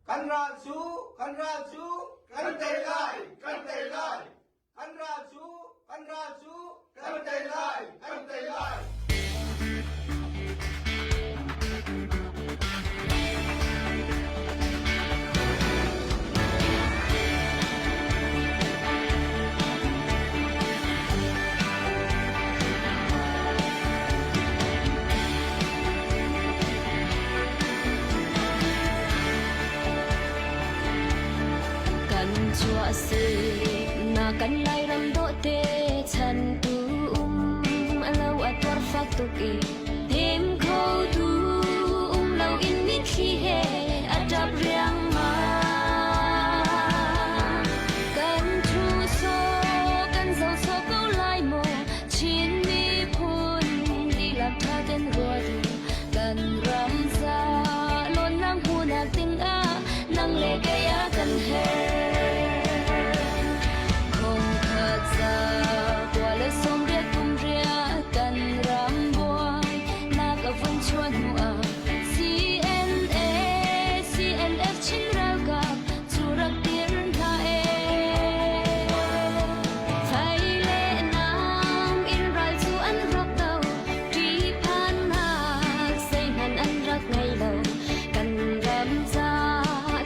Kan ral cu kan ral cu kan tei lai kan tei lai. Kan ral cu kan ral cu kan tei lai kan tei lai. Kan chuah si na kan Lairam dawhte chan tu um alo a tuar fak tuk i hnem kho tu um lo in mitthli he a ṭap riangmang. Kan thu sawh kan zoh sawh ko lai maw Chin miphun dihlak ṭha ten ruat u kan ram ca lawnnak hmuhnak dingah nang le kei a kan herh. Khongkhat za kua le 80 kum riah kan ram buai nak a vun chuah hnu ah CNA CNF Chin ralkap cu rak dir hna ee. Fai le nang in ral cu an rak do ṭihphannak zeihmanh an rak ngei lo. Kan ram ca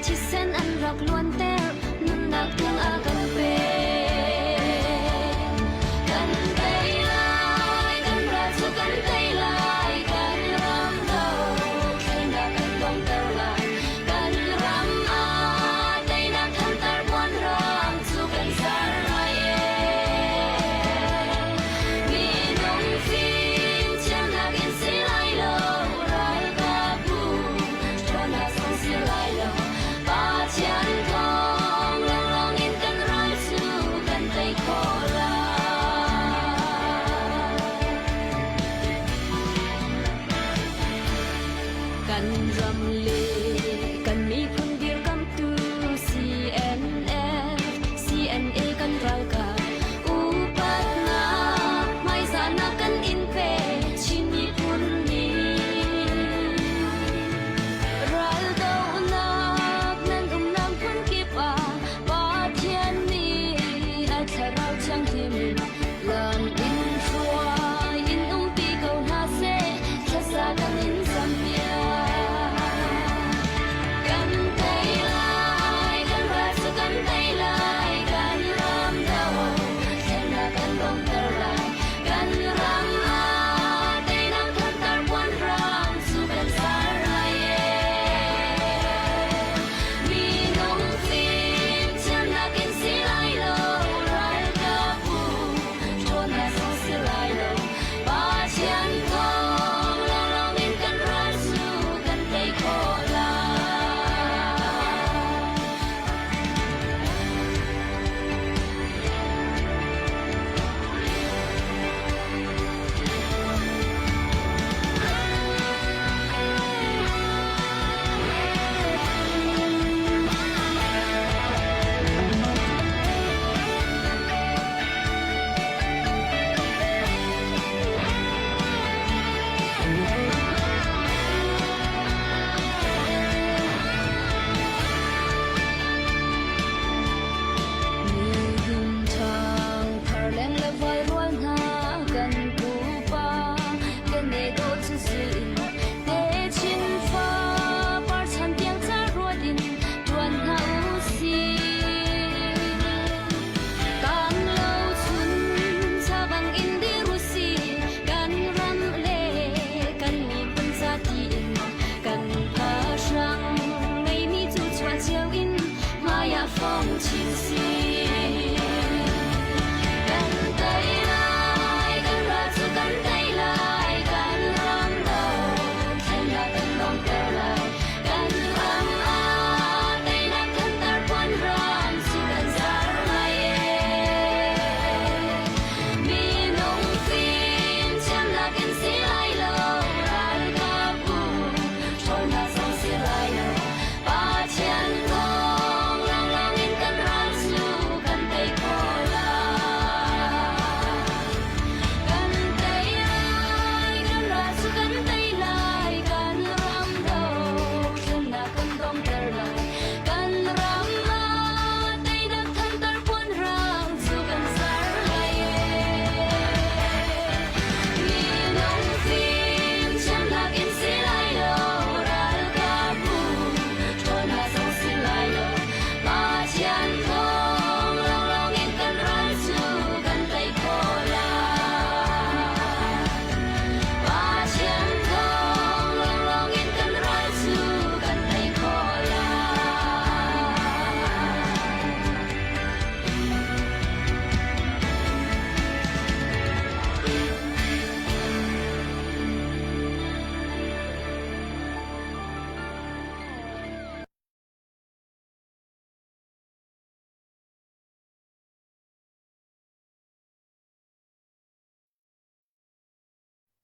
thisen an rak luanter nunnak tiang a kan pek. Kan tei lai, kan ral cu kan tei lai, kan ram dothlennak kan donghter lai. Kan ram ah teinak thantar buanram cu kan ser lai ee. Minung fimthiamnak in si lai lo, ralkapbu ṭhawnnak zong si lai lo. Pathian thawng lawnglawng in kan ral cu kan tei khawh lai. Kan ram le kan miphun dirkamtu CNF, CNA kan ralkap upatnak hmaizahnak kan in pe Chin miphun nih. Raldohnak nan umnak hmun kip ah Pathian nih a thlarau thianghlim in lam in hruai in umpi ko hna seh thlasa kan in zampiak.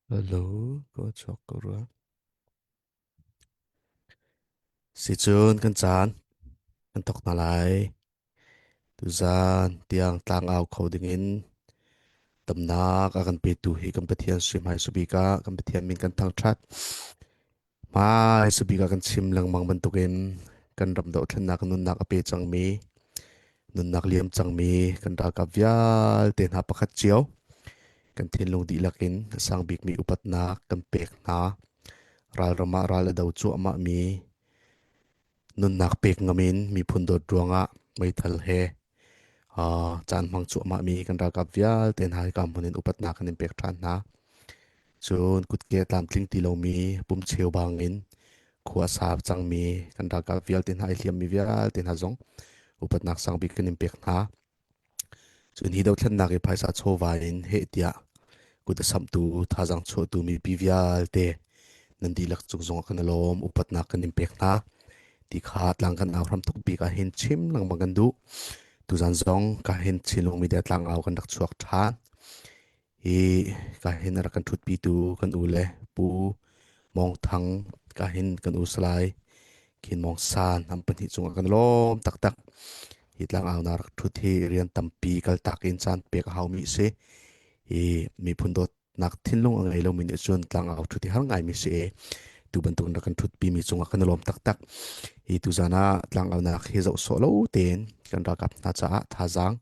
Hello, ka chuak ko rua. Sicun kan caan kan thok hna lai. Tuzaan tiang tlangau kho dingin damnak a kan petu hi kan Pathian sui hmai subik ah kan Pathian min kan thangṭhat. Hmai subik ah kan chim lengmang bantukin kan ram dohthlennak nunnak a pe cangmi nunnak liam cangmi kan ralkap vialte hna pakhat cio kan thinlung dihlak in a sang bikmi upatnak kan pek hna. Ralram ah ral a do cuahmahmi nunnak pek ngam in miphun dawt ruangah meithal he caan hmang cuahmahmi kan ralkap vialte hna hika hmun in upatnak kan in pek ṭhan hna. Cun kutke tlamtling ti lomi pum cheu bangin khua a sa cangmi kan ralkap vialte hna i hliammi vialte hna zong upatnak sang bik kan in pek hna. Cun hi dothlennak i phaisa chawva in heh tiah kut a samhtu thazaang chuahtu mipi vialte nan dihlak cung zongah kan i lawm upatnak kan in pek hna ti kha tlang kan au hram tuk bik ah hin chim lengmang kan duh. Tuzan zong ka hin Chinlung Media tlangau kan rak chuak ṭhan. Hi ka hin a rak kan ṭhutpitu kan u le Pu Mawng Thang ka hin kan u Salai Khin Mawng San an pahnih cungah kan lawm taktak. Hi tlangau na rak ṭhut hi rian tampi kaltak in caan pek a haumi a si. Hi miphun dawtnak thinlung a ngei lomi nih cun tlangau ṭhut hi har ngaimi si i tu bantuk in rak kan ṭhutpimi cungah kan i lawm taktak. Hi tuzan ah tlangaunak hi zoh sawh lo tein kan ralkap hna caah thazaang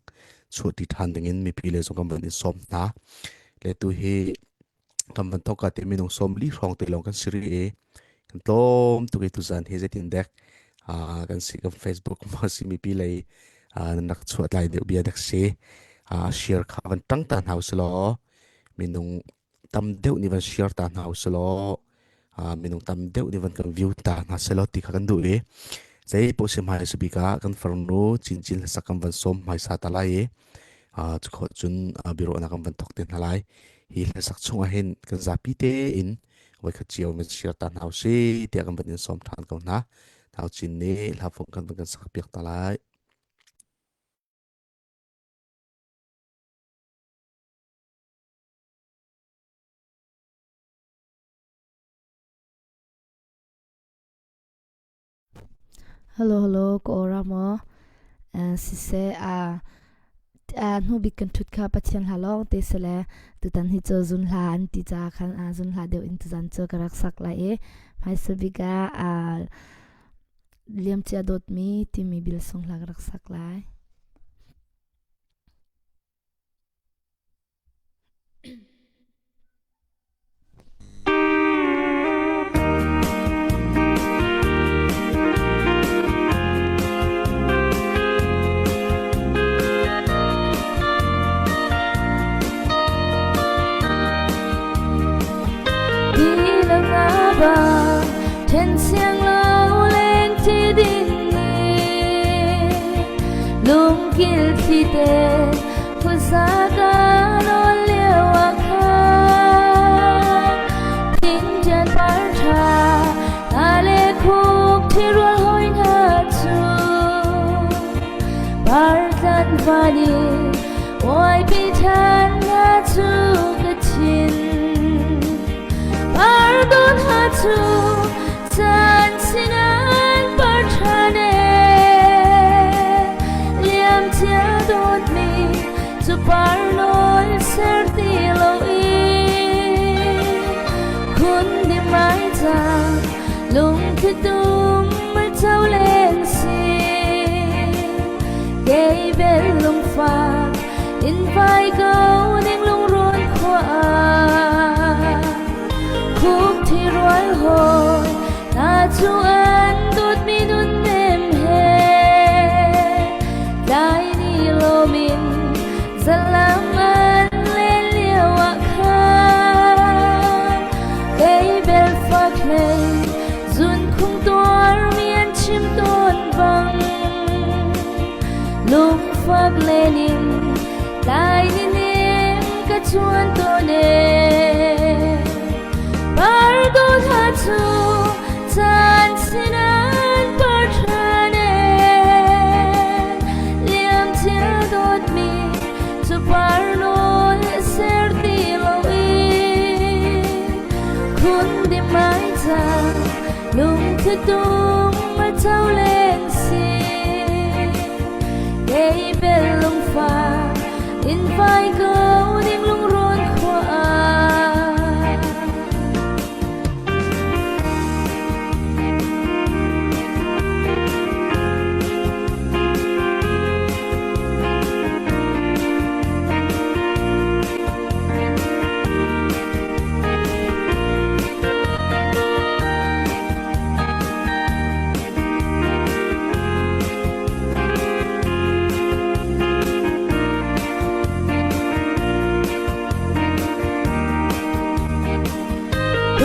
chuahti ṭhan dingin mipi le zong kan van in sawm hna. Le tu hi kan van thawk ka te minung 40 hrawng te lawng kan si rih i kan tlawm tuk i tuzan hi zeitin dek kan si kan Facebook ma si mipi lei nan rak chuah tlai deuh bia dek si share kha van ṭang ta hna usih minung tam deuh nih van share ta hna usih law minung tam deuh nih van kan view ta hna selaw ti kha kan duh i zei paoh si hmai bik ah kan farnu chinchin hlasak kan van sawm hmaisa ta lai i cu cun biaruahnak kan van thawk te hna lai. Hi hlasak chungah hin kan zapi tein voikhat cio van share ta hna usih tiah kan van in sawm ṭhan ko hna. Nau Cin nih hla fung kan van kan sak piak ta lai. Hello hello ka aw ra maw? Siseh hnubik kan ṭhut kha Pathian hla lawng te si le tutan hi cu zun hla an ti caah khan zun hla deuh in tuzan cu ka rak sak lai i hmaisa bik ah liamcia dawtmi timi bil sung hla ka rak sak lai. Lungkil thli te Phusaka nawl lio ah khan thingṭian par ṭha hna le khuk ṭhirual hawi hna cu par tlan van i uaipi ṭhan hna cu ka thin par dawn hna cu caan sinan par ṭhan e liam cia dawtmi cu par nawl ser ti lo i khun di mai ca lungthli tum cho len si kei bel lungfak in vai ko ning lungrun khua Khuk thi rual hawi hna cu an dawtmi nunnem he tlai ni lawm in zalam an len lio ah khan kei bel fak hlei zunkhung tuarmi an chim tawn bang lungfak len in tlai ni nem ka chuan tawn e Pardo hla cu caan sinan par ṭhan e liam cia dawtmi cu par nawl ser ti lo i. Lungthli tum a tho len sin Kei bel lungfa in vai ko ding lungrawn khua ah.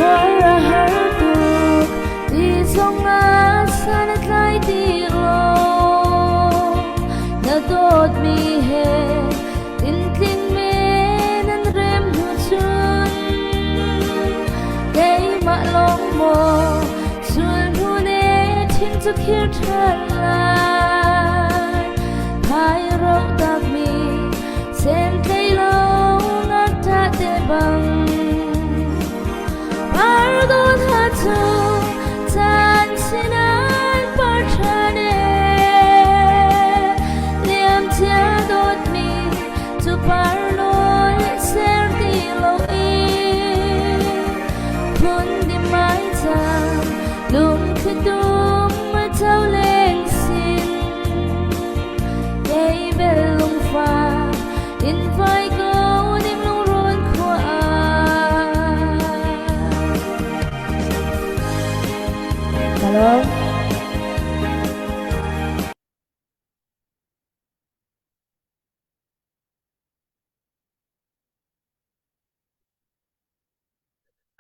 Tuar a har tuk ti zongah san a tlai ti lo. Na dawtmi he tintling men an rem hnu cun keimah lawng maw sulhnu ne thin cu khir ṭhan lai. Thai ro takmi sentlei lo ngakṭah te bang Pardon ha cu caan sinan par ṭhan e liam cia dawtmi cu par nawl ser ti lo i phun di mai cang lungthli tum a tho leng sin kei bel lungfa in vai ko ning lungrun khua ah. Hello.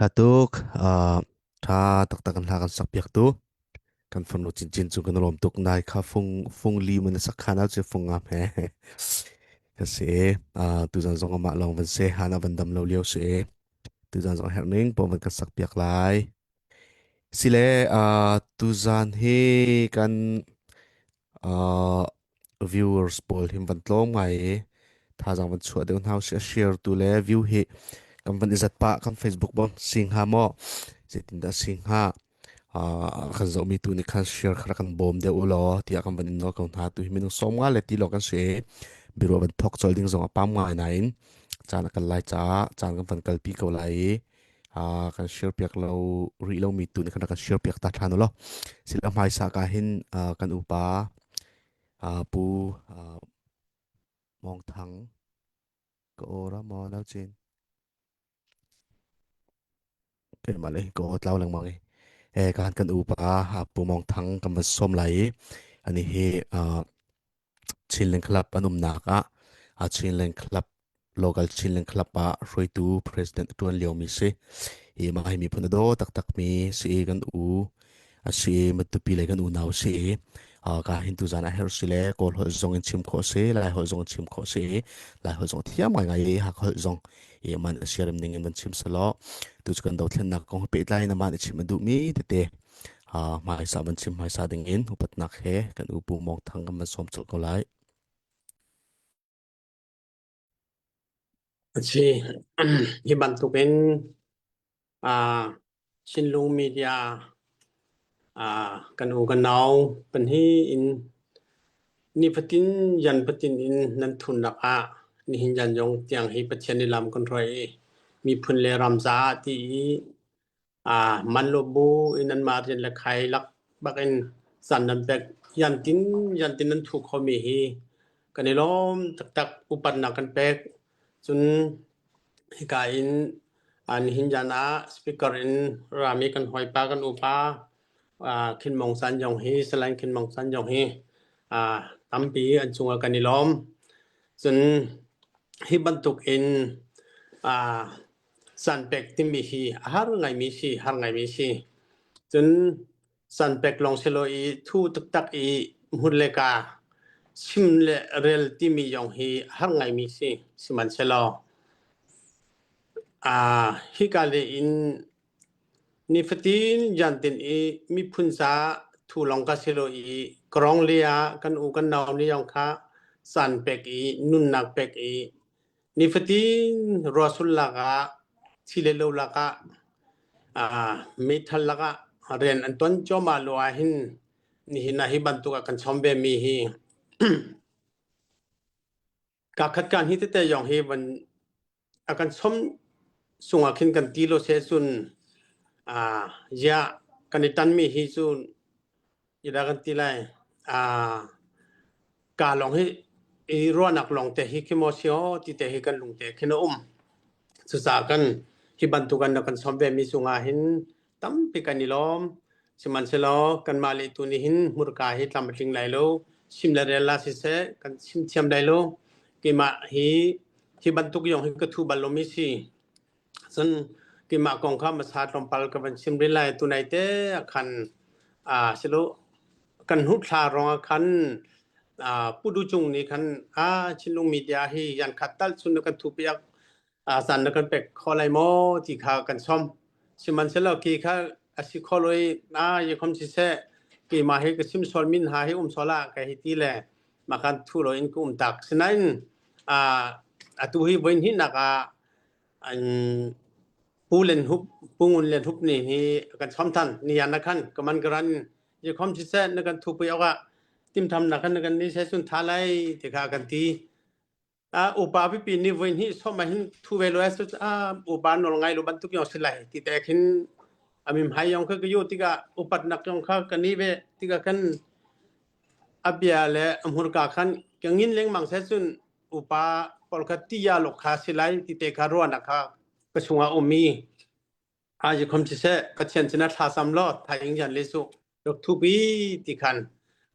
Tha tuk tha taktak kan hla kan sak piak tu kan fanu chinchin cu kan lawm tuk nai kha fung fung li man sak khan au fung ngam he ka se tuzan zong amah lawng van se hana van dam lo lio se tuzan zong herh ning po van kan sak piak lai sile tuzan hi kan viewers pawl hi van tlawm ngai i thazaang van chuah deuh hna usih a share tu le view hi kan van i zat pah kan Facebook bang si hnga maw zeitindah si hnga kan zohmi tu nih khan share kha kan bawm deuh u law tiah kan van in nawl ko hna tu hi minung 50 le ti law kan si biruah van thok colh ding zong a pam ngai nain caan a kal lai caah caan kan van kalpi ko lai i kan share piak lo rih lomi tu nih khan kan share piak ta ṭhan u law sila hmaisa ka hin kan upa pu Mong Thang ka ora maw nau cin keimah le ka aw tlau lengmang i e kan kan upa pu Mong Thang kan van sawm lai i ani hi Chinland Club an umnak ah Chinland Club local Chinland Club ah hruaitu president a ṭuan liomi si. Hi mah hi miphun a daw taktakmi si i kan u a si i Matupi lei kan unau si i ka hin tuzan a herh si le Kawl holh zong in chim khawh si, Lai holh zong in chim khawh si i Lai holh zong thiam ngaingai i Hakha holh zong i man a siarem ning in van chim selaw tu cu kan dothlennak kong he pehtlai in aman i chim a duhmi tete hmaisa van chim hmaisa ding in upatnak he kan u Pu Mawng Thang kan van sawm colh ko lai. A si. Hi bantukin uh, Chinlung Media uh, kan u kan nau pan hi in nifatin yan fatin in nan thunnak ah nihin yan yong tiang hi Pathian ni lam kan roi i miphun le ram za ti i Man lo bu in anmah rian le khai lak bak in san nan pek. Yantin yantin nan thu khomi hi kan i lawm taktak upatnak kan pek. Cun hika in nihin zan ah speaker in rami kan hawipa kan upa Khin Mong San zong hi Salai Khin Mong San zong hi tampi an cungah kan i lawm. Cun hi bantuk in Sanpek timi hi a har ngaimi si, har ngaimi si. Cun sanpek lawng si lo i thu taktak i hmun le ka chim le rel timi zong hi a har ngaimi si. Sihmanhsehlaw hika le in nifatin zantin i miphun ca thu lawng ka si lo i karong le ah kan u kan nau nih zong kha sanpek i nunnak pek i Nifatin ruahsul lakah, thi le lo lakah, meithal lakah rian an tuan cuahmah lio ah hin nihin ah hi bantuk a kan chom ve mi hi ka khat kan hi tete yong hi van a kan chom sungah khin kan ti lo se cun ah ya kan i tan mi hi cu ida kan ti lai ah ka lawng hi i ruahnak lawng te hi khi maw si aw ti te hi kan lung te khin a um. Cucaah kan hi bantuk an kan sawm ve mi cungah hin tampi kan i lawm. Sihmanhsehlaw kanmah le tu nih hin hmurka hi tlam a tling lai lo. Chim le rel la siseh kan chim thiam lai lo. Keimah hi hi bantuk yong hi ka thu bal lomi si. Cun keimah kong kha hmasa tlawmpal ka van chim rih lai. Tunai te ah khan aa silo kan hnu thla ruangah khan aa Pu Du Cung nih khan aa Chinlung Media hi yan khat tal chun na kan thu piak aa san na kan pek kho lai maw ti kha kan som. Sihmanhsehlaw ki kha a si kho lo i aa yikhom siseh keimah hi ka sim sual min ha hi um sual ah ka hi ti le mah khan thu lo in ka um tak. Sinain aa atu hi voin hnihnak ah an Pu Len Hup Pu Ngun Lian Hup nih hi kan chom than ni yan na khan kaman karan yikhom siseh na kan thu pui awk timtham na khan na kan ni se sun tha lai ti kha kan ti a upa pipi ni voi hnih som hin thu ve lo su a upa nol ngai lo bantuk yong silai ti te khin amim hai yong kha ka yu tikah upat nak yong kha kan ni ve tikah kan abia le amhurka khan ka ngin lengmang se cun upa pawl kha ti ya lok kha silai ti te kha ruahnak kha ka chungah ummi a khom siseh Pathian sinah thla sam law thaing yan le su rak thupi ti khan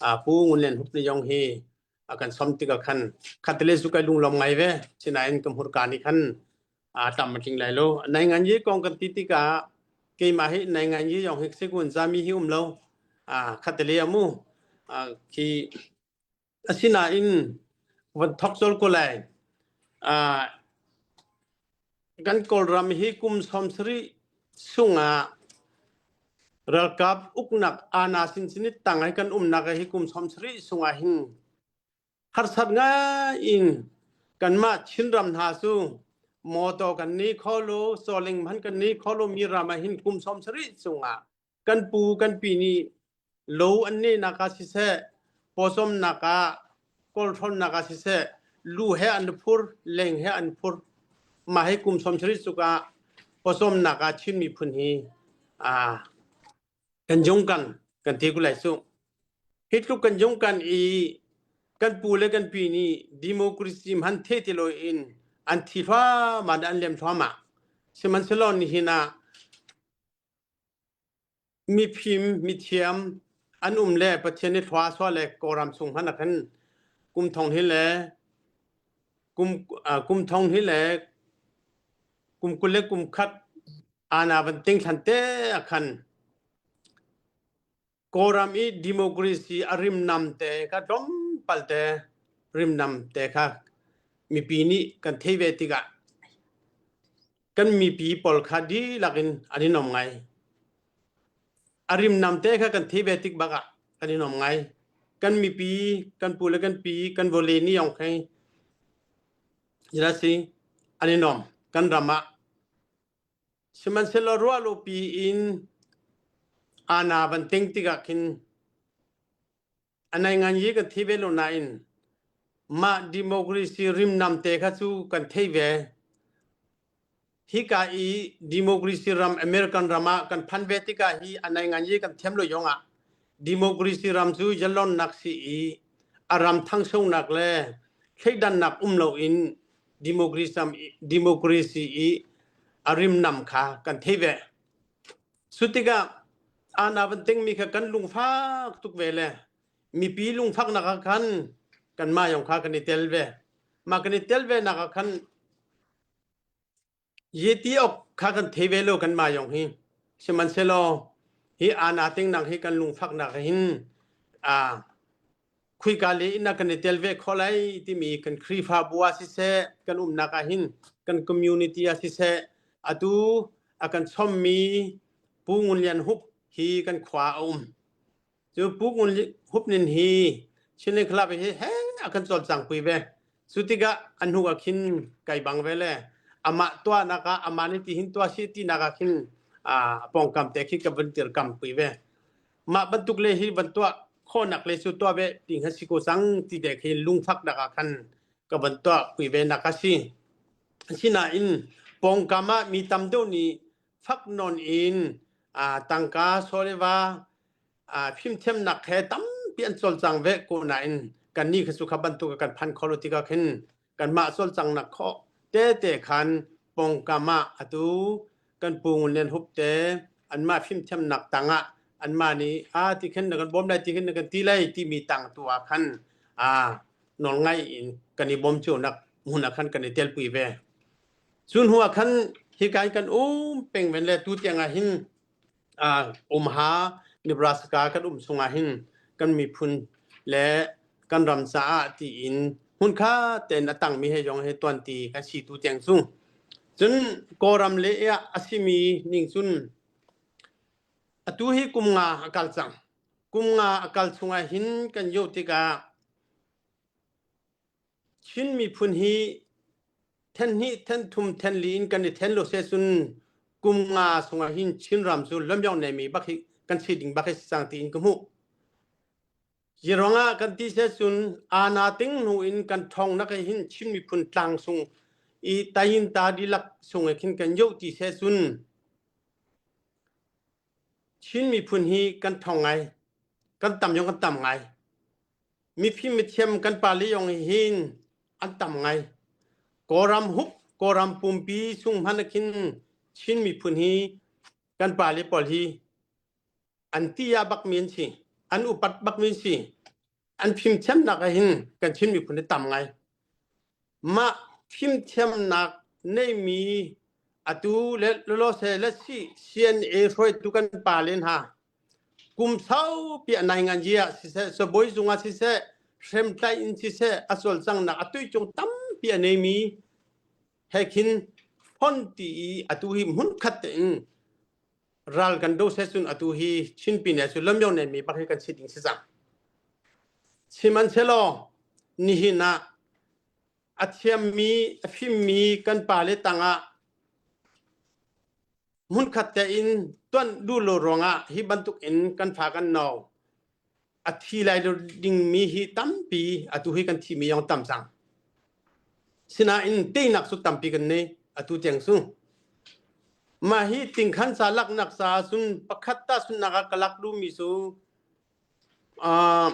a pu ngun len hup ni yong hi a kan som tikah khan khatele su kai lunglom ngai ve sinain ka hmurka nih khan a tam tling lai lo nai ngan yi kong kan ti tikah keimah hi nai ngan yi yong hi sekun zami hi um lo a khatele amu a khi Asinain van thawk colh ko lai. Uh, kan Kawlram hi kum 70 sungah ralkap uknak ana sin sin tang hi kan umnak hi kum 70 sungah hin harsat ngai in kanmah Chinram hna cu motor kan ni kho lo soling man kan ni kho lo mi ram ah hin kum 70 sungah kan pu kan pi nih lo an nehnak ah siseh pawcawmnak ah kawlhrawnnak ah siseh lu he an phur leng he an phur mah hi kum 70 cuk ah pawcawmnak ah Chin miphun hi ah kan jungkan kan ti ku lai su hi tluk kan jungkan i kan pu le kan pi nih democracy hman the ti lo in an thi thluahmah an lem thluahmah sihmanhsehlaw nihin ah Mifim, mithiam an um le Pathian nih thlua a chuah le Kawlram chung hmanh ah khan kum thong hi le kum, uh, kum thong hi le kum 20 le kum khat ana van ting thlan te ah khan Kawlram i democracy a rimnam te kha tlawmpal te rimnam te kha mipi nih kan thei ve tikah kan mipi pawl kha dihlak in an i nuam ngai. A rimnam te kha kan thei ve tik bak ah kan i nuam ngai. Kan mipi, kan pu le kan pi, kan vawle ni yong khai si an i nuam kan ram ah Sihmanhsehlaw ruahlopi in ana van teng tikah khin a nai yi kan thei ve lo nain mah democracy rimnam te kha cu kan thei ve. Hika i democracy ram American ram ah kan phan ve tikah hi a nai yi kan thiam lo yong ah democracy ram cu zalonnak si i a ram thangsonak le thleidannak um loin democracy i a rimnam kha kan thei ve. Cu tikah ana van tengmi kha kan lungfak tuk ve le mipi lungfaknak ah khan kanmah yong kha kan i tel ve. Mah kan i tel ve nak ah khan Yeti ok kha kan thei ve lo kanmah yong hi. Sihmanhsehlaw hi ana tengnak hi kan lungfaknak hin aa khuika le inn ah kan i tel ve kho lai timi kan Khrihfabu ah siseh, kan umnak ah hin kan community ah siseh, atu a kan chommi Pu Ngun Lian Hup hi kan khua a um. Cu Pu Ngun Hup nin hi Chinland Club hi he a kan cawlcang pui ve. Cu tikah a hnu ah khin kai bang ve le amah tuahnak ah amah nih ti hin tuah si tinak ah khin pawngkam te khi ka vun tirkam pui ve. Mah bantuk le hi van tuah khawhnak le cu tuah ve ti hnga si ko cang ti te khi lungfak nak ah khan ka van tuah pui ve nak a si. Asinain pawngkam ah mi tam deuh nih fak nawn in tangka sawleva fimthiamnak he tampi an cawlcang ve ko nain kannih kha cu kha bantuk kan phan kho lo tikah khin kanmah cawlcangnak khawh tete khan pawngkam ah atu kan pu Ngun Lian Hup te anmah fimthiamnak tangah anmah nih a ti khin na kan bawm lai ti khin na kan ti lai timi tang tu ah khan a nawlngai in kan i bawm cionak hmun ah khan kan i telpui ve. Cu hnu ah khan hika in kan um peng ven le tu tiang ah hin Omaha, Nebraska kan um chung ah hin kan miphun le kan ram caah tiin hmunkha tein a tangmi he zong he tuanti kan si tu tiang cu. Cun Kawlram le ah a simi ning cun atu hi kum nga a kal cang. Kum nga a kal chungah hin kan yoh tikah Chin miphun hi then hnih, then thum, then li in kan i then lo se cun kum nga chungah hin Chinram cu lamyong neimi bak hi kan si ding bak hi si cang tiin ka hmuh. Hi ruangah kan ti se cun ana ting hnu in kan thong nak hin Chin miphun tlang sung i tayinta dihlak sung i khin kan yoh ti se cun Chin miphun hi kan thong ngai. Kan tam yong kan tam ngai. Mifim mithiam kan pale yong hin an tam ngai. Kawlram hup, Kawlram pumpi chung hmanh ah khin Chin miphun hi kan pale pawl hi an tia bakmi an si. An upat bakmi an si. An fimthiamnak ah hin kan Chin miphun hi tam ngai. Mah fimthiamnak neimi atu le lawlawse le si CNA hruaitu kan pale hna Kum saupi a nainganzi ah siseh, sibawi zung ah siseh, hremtlaih in siseh, a cawlcanghnak a tuicung tampi a neimi he khin fon ti i atu hi hmunkhat tein ral kan do seh cun atu hi Chin pine cu lamyo neimi bak hi kan si ding si cang. Sihmanhsehlaw nihin ah a thiammi, a fimmi kan pale tangah Hmunkhat tein tuanh duh lo ruangah hi bantuk in kan fa kan no a thi lai lo dingmi hi tampi atu hi kan thimi zong tam cang. Sinain teinak cu tampi kan nei atu tiang cu. Mah hi tingkhan sa laknak caah cun pakhat ta sunnak ah ka lak duhmi cu uh,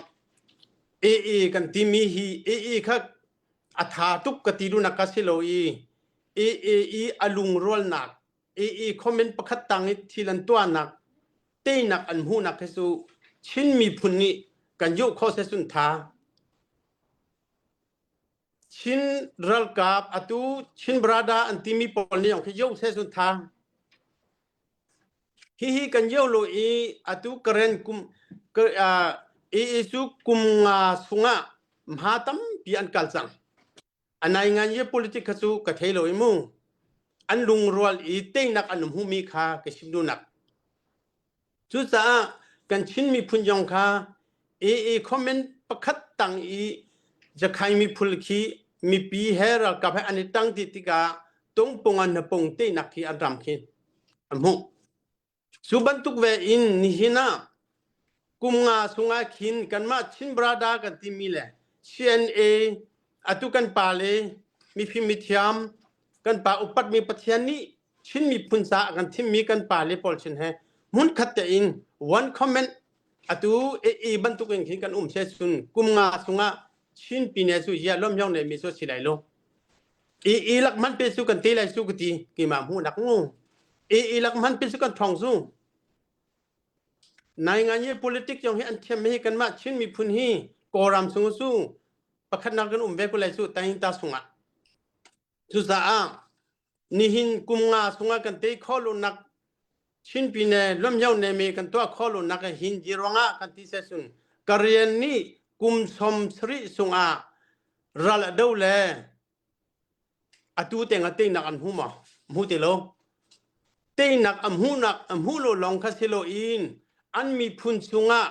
AA kan timi hi AA kha a tha tuk ka ti duhnak ka si lo i AA i a lungrualnak AA comment pakhat tang i thil an tuahnak teinak an hmuhnak hi cu Chin miphun nih kan yuh kho se sun tha. Chin ralkap atu Chin brother an timi pawl nih khi yo se sun tha. Hihi kan yo lo i atu karen kum AA cu kum nga sungah mha tampi an kal cang. A nai ngai politic kha cu ka thei lo i mu. An lungrual i teinak an hmumi kha ka chim duhnak. Cucaah kan Chin miphun zong kha AA comment pakhat tang i Jakhai miphun khi mipi he ralkap he an i tang ti tikah tungpung an hnapung teinak khi an ram khi an hmuh. Cu bantuk ve in nihin ah kum nga chungah khin kanmah Chin Brother kan timi le CNA atu kan pa le mifim mithiam kan pa upatmi Pathian nih Chin miphun caah kan thimmi kan pa le pawl chin he hmunkhat tein one comment atu AA bantuk in khin kan um se cun kum nga chungah Chin pine cu zia lom yong ne mi cu si lai lo. I i lak man pe su kan te lai su ka ti keimah hmuhnak ngu i i lak man pe su kan thong su nai ngan ye politic yong hi an thiam hi kanmah Chin miphun hi Kawlram chung su pakhatnak kan um ve ko lai su tain ta sungah cucaah nihin kum nga sungah kan te kho lo nak Chin pine lomhyo ne me kan tuah kho lo nak hin di ruangah kan ti se sun ka rian nih kum som sari sungah ral a do le atu teng ah teinak an hmu maw? Hmu ti lo. Teinak a hmuhnak a hmuh lo lawng kha si loin an miphun chungah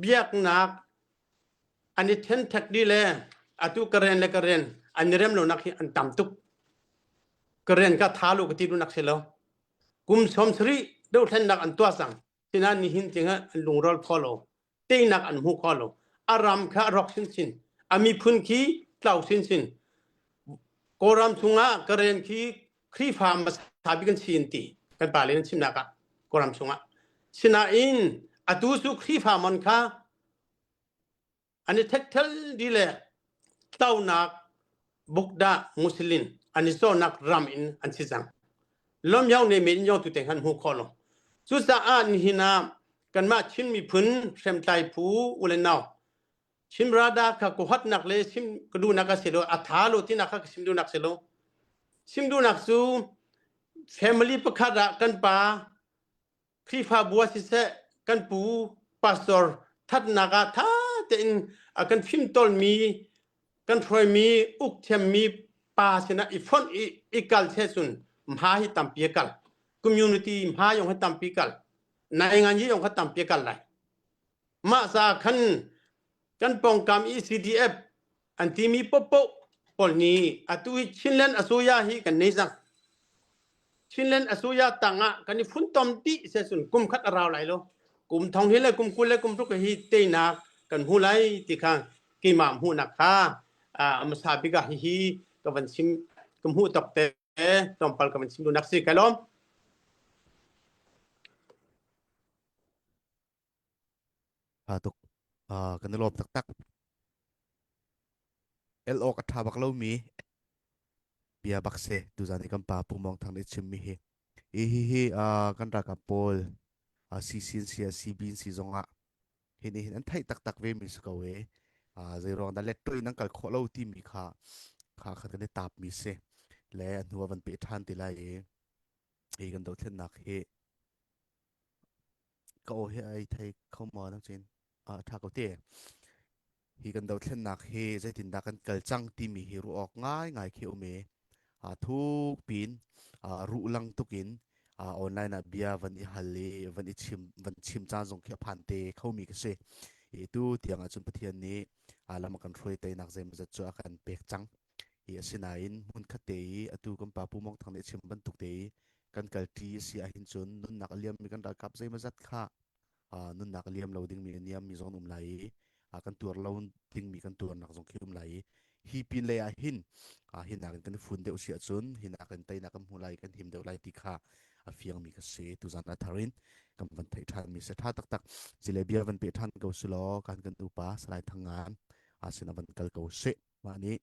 biaknak an i ṭhenṭhek dih le atu ka rian le ka rian an i rem lonak hi an tam tuk. Ka rian ka tha lo ka ti duhnak si lo. Kum 70 dothlennak an tuah cang. Sinain nihin tiang ah an lungrual kho lo. Teinak an hmu kho lo. A ram kha a rawk chinchin. A miphun khi tlau chinchin. Kawlram chungah Karen khi Khrihfa hmasa bik an si an ti. Kan pa le nan chimnak ah Kawlram chungah. Sinain atu cu Khrihfa mon kha an i thetthel di le taunak bukdah Muslim an i cawhnak ram in an si cang. Lomyang ne men yong tu te han hmu kho lo. Cucaah nihin ah kanmah Chin miphun hriamtlai phu u le nau Chin rada kha ka huatnak le sim ka duhnak a si lo a tha lo tinak kha ka sim duhnak si lo. Sim duhnak cu family pakhat ah kan pa Khrihfabu ah siseh kan pu pastor thatnak ah tha tein a kan fimtawlmi kan hruaimi uk thiammi pa sinah i fonh i i kal che cun hma hi tampi a kal community hma yong hi tampi kal naingan yi yong kha tampi a kal lai mah sa khan kan pongkam i CDF an timi popo pawl nih atu hi Chinland Asoya hi kan nei cang Chinland Asoya tangah kan i funtom ti se cun kum khat a rau lai lo kum thong hi le kum 20 le kum ruk hi teinak kan hmu lai ti kha keimah hmuhnak kha a hmasa bik ah hihi ka van chim ka hmuh tok te tlawmpal ka van chim duhnak si kai lawm Tha tuk. Uh, kan i lawm taktak. El awk a tha bak lomi bia bak si tuzan i kan pa Pu Mawng Thang nih chimmi hi. Hi hi hi uh, kan ralkap pawl uh, CC in si CB in si zongah hi nih hin an theih taktak ve mi si ko e. Uh, zei ruang dah let in an kal khawh lo timi kha kha kha kan i tap mi si. Le a hnu ah van peh ṭhan ti lai i hi kan dothlennak hi ka aw hi ai thei kho maw nang cin a tha ko te hi kan dothlennak hi zeitindah kan kal cang timi hi ruah awk ngai ngai khi um i a thuk pin a ruh lang tukin a online ah bia van i hal i van i chim van chim caan zong khi a phan te kho mi ka si i tu tiang ahcun Pathian nih a lam a kan hruai teinak zeimawzat cu a kan pek cang i asinain hmunkhat te i atu kan pa Pu Mong Thang nih a chim bantuk te i kan kalṭi a si ahhin cun nunnak a liammi kan ralkap zeimawzat kha nunnak a liam lo dingmi a niammi zong an um lai i kan tuar lo dingmi kan tuarnak zong khi um lai i hi pin lei ah hin hi nakin kan fun deuh si ahcun hi nakin teinak kan hmu lai kan him deuh lai ti kha a fiangmi ka si tuzan a thar in kan van theih ṭhan mi se ṭha taktak zile bia van pe ṭhan ko si law kan kan upa Salai Thang Ngan a sin van kal ko si mah nih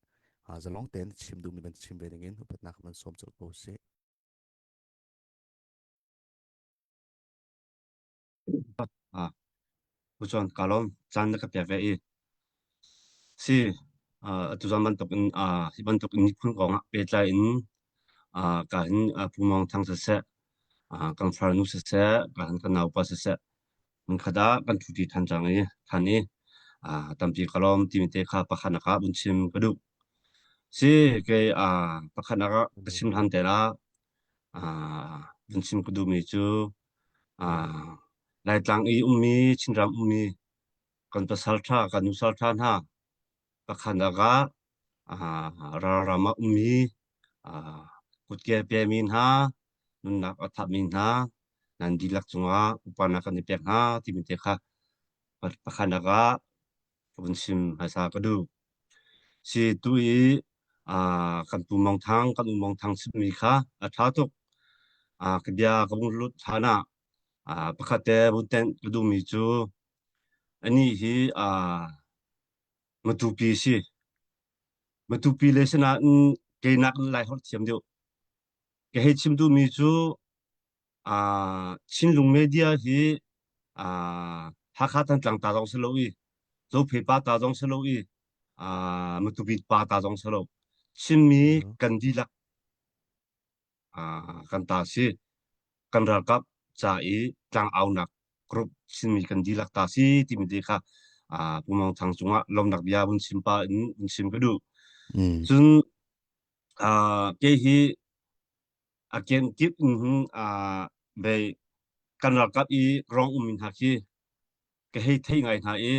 zalong tein chim duhmi van chim ve dingin upatnak van sawm colh ko si. Ah, Uchuan ka lawm caan na ka pek ve i si atu zan bantuk in hi bantuk in miphun kong ah pehtlai in ka hin Pu Mawng Thang siseh kan farnu siseh ka hin kan naupa siseh hmunkhat ah kan ṭhuṭi ṭhan cang i ṭhan i tampi ka lawm timi te kha pakhatnak ah vun chim ka duh. Si kei pakhatnak ah ka chim hlan te la vun chim ka duhmi cu Laitlang i ummi Chinram ummi kan pasal ṭha kan nusal ṭha hna pakhatnak ah ralram ah ummi kutke pemi hna nunnak a thapmi hna nan dihlak cungah upanak kan i pek hna timi te kha pakhatnak ah ka vun chim hmaisa ka duh. Si tu i kan pu Mong Thang kan u Mong Thang chimmi kha a ṭha tuk. Ka bia ka vung lut hlan ah pakhat te vun tenh ka duhmi cu anih hi Matupi si. Matupi le sinain keinak in Laiholh thiam deuh. Ka hei chim duhmi cu Chinlung media hi Hakha Thantlang ta zong si lo i Zophei pa ta zong si lo i Matupi pa ta zong si lo. Chinmi kan dihlak kan ta si. Kan ralkap ca i tlangaunak group Chinmi kan dihlak ta si timi te kha Pu Maung Thang cungah lawmnak bia vun chim pa in vun chim ka duh. Cun kei hi a kenkip in hin bei kan ralkap i rong ummi hna khi ka hei thei ngai hna i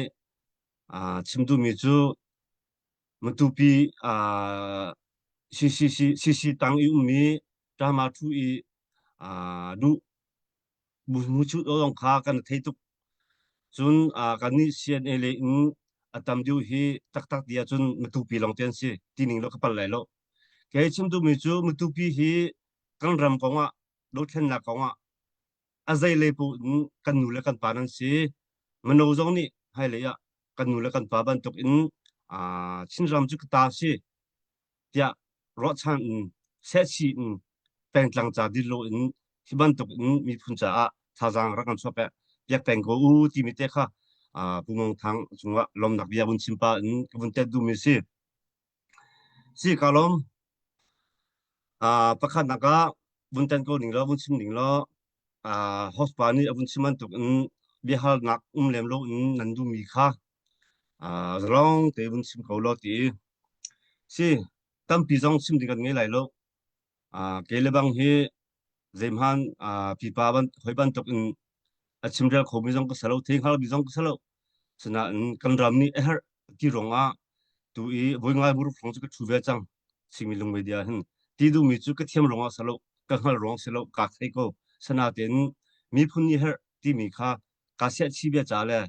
chim duhmi cu Matupi CCC tang i ummi Ṭama ṭhu i. Duh muchu zong kha kan thei tuk. Cun kan nih CNA le in a tam deuh hi taktak ti ahcun Matupi lawng te an si. Tining lo ka pal lai lo. Kei chim duhmi cu Matupi hi kan ram kong ah dothlennak kong ah a zei lei paoh in kan nu le kan pa nan si. Mino zong nih hmailei ah kan nu le kan pa bantuk in Chinram cu ka ta si tiah ruahchan in sehchih in pengtlang ca dil lo in hi bantuk in miphun caah thazaang rak kan chuah piak peng ko u timi te kha Pu Mong Thang cungah lawmnak bia vun chim pa in ka vun tet duhmi si. Si ka lawm. Pakhatnak ah vun tan ko ning law vun chim ning law host pa nih a vun chim bantuk in biahalnak um lem lo in nan duhmi kha zalong te vun chim ko law ti si tampi zong chim ding kan ngei lai lo. Kei le bang hi zeihmanh pipa ban hoi bantuk in a chimrel khomi zong ka si lo, thei hngalmi zong ka si lo. Sinain kan ram nih a herh ti ruangah tu i voi ngai buruk hrawng cu ka ṭhu ve cang. Simi lung media hin ti duhmi cu ka thiam ruangah si lo, ka hngalh ruang si lo, kaa thei ko. Sanatein miphun nih herh timi kha kaa siahchih bia ca le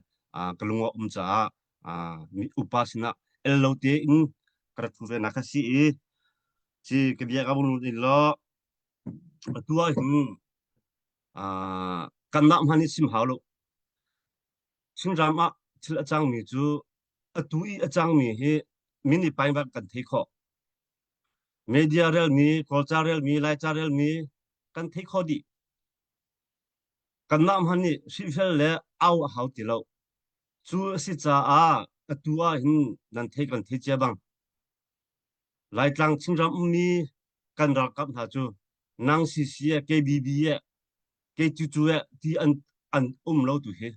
ka lung a um caah upa sinah el lo tein ka rak ṭhu ve nak a si i ci ka bia ka vung lut in law atu ah hin kanmah hmanh nih sim hau lo. Chinram ah thil a cangmi cu atu i a cangmi hi min i pain bak kan thei khawh. Media relmi, Kawlca relmi, Laica relmi kan thei khawh dih. Kanmah hmanh nih hrilhfial le au a hau ti lo. Cu a si caah atu ah hin nan thei kan thei cia bang. Laitlang Chinram ummi kan ralkap hna cu nang CC eh KBB eh K22 eh ti an an um lo tu hi.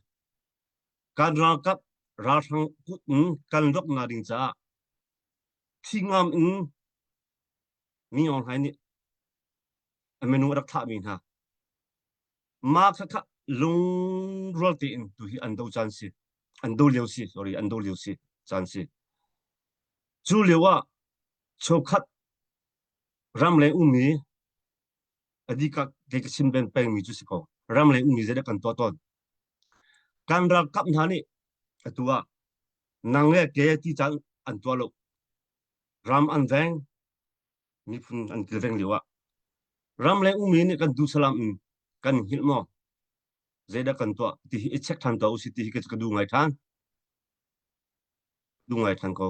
Kan ralkap ralhrang kut in kan roknak ding caah thi ngam in mi Aung Hlaing nih a minung a rak thlahmi hna. Mah kha kha lungrual tein tu hi an do caan si. An do lio si, sorry, an do lio si, caan si. Cu lio ah cheukhat ramleng ummi a dikak kei ka chim ben pengmi cu si ko. Ramleng ummi zeidah kan tuah tawn. Kan ralkap hna nih atu ah nang le ke ti caan an tuah lo. Ram an veng, miphun an kilveng lio ah ramleng ummi nih kan duh salam in kan hngilh maw? Zeidah kan tuah ti hi i check ṭhan tuah usih ti hi ka duh ngai ṭhan. Duh ngai ṭhan ko.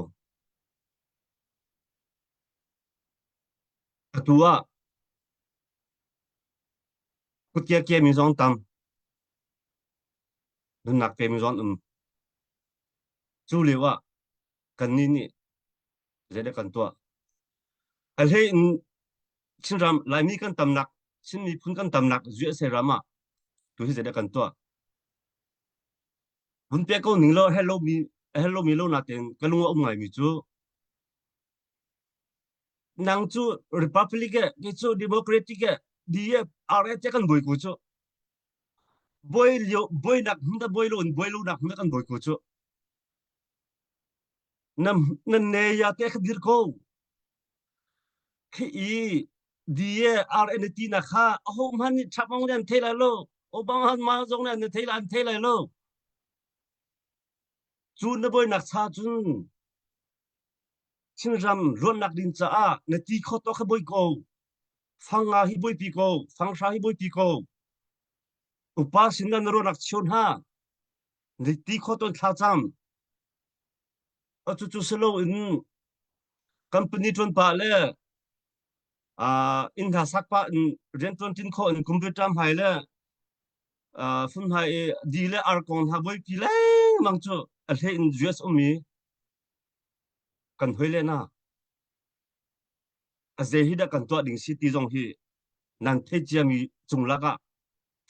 Atu ah kutke mi zong tam, nunnak pe mi zong um. Cu lio ah kannih nih zeidah kan tuah? A hlei in Chinram Laimi kan tamnak, Chin miphun kan tamnak USA ram ah tu hi zeidah kan tuah? Vun pe ko ning law hello mi hello mi lo natein ka lung a um ngaimi cu nang cu Republic e kei cu Democratic e D e R e te kan boi ko cu boi lio boi nak hmun da boi lo in boi lo nak hmun kan boi ko cu na na ne ya te kha dir ko khi i D e R N ti na kha a ho hman nih thap ong an thei lai lo Obama han ma zong nih an thei lai an thei lai lo cu na boi nak cha cun Chinram luatnak ding caah na ti kho to kha boi ko fanga hi boi pi ko fanghra hi boi pi ko upa sin na ruahnak cheu hna na ti kho ton thla cam cucu si lo in company ṭuan pah le inn hna sak pah in rian ṭuan ṭin khawh in computer hmai le phun hmai i di le ar kong hna buaipi lengmang cu a hlei in US um i kan hoi le na a zei hi dah kan tuah ding si ti zong hi nan theih ciami cung lak ah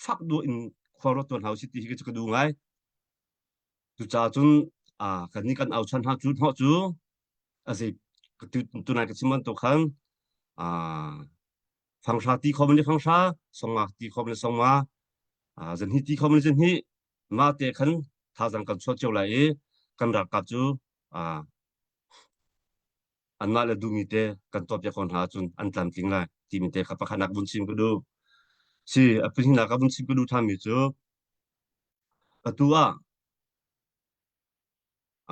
fak duh in khua ruat tuan hau si ti hi ka duh ngai. Cucaah cun kan nih kan au chan hna cu hnawh cu a zei tunai ka chim bantuk khan fanghra ti khom le fanghra songa ti khom le songa zanhi ti khom le zanhi mah te khan thazang kan chuah cio lai i kan ralkap cu anmah le duhmi te kan tuahpiak ko hna ahcun an tlamtling lai timi te kha pakhatnak vun chim ka duh. Si a pahnihnak ah vun chim ka duh ṭhanmi cu atu ah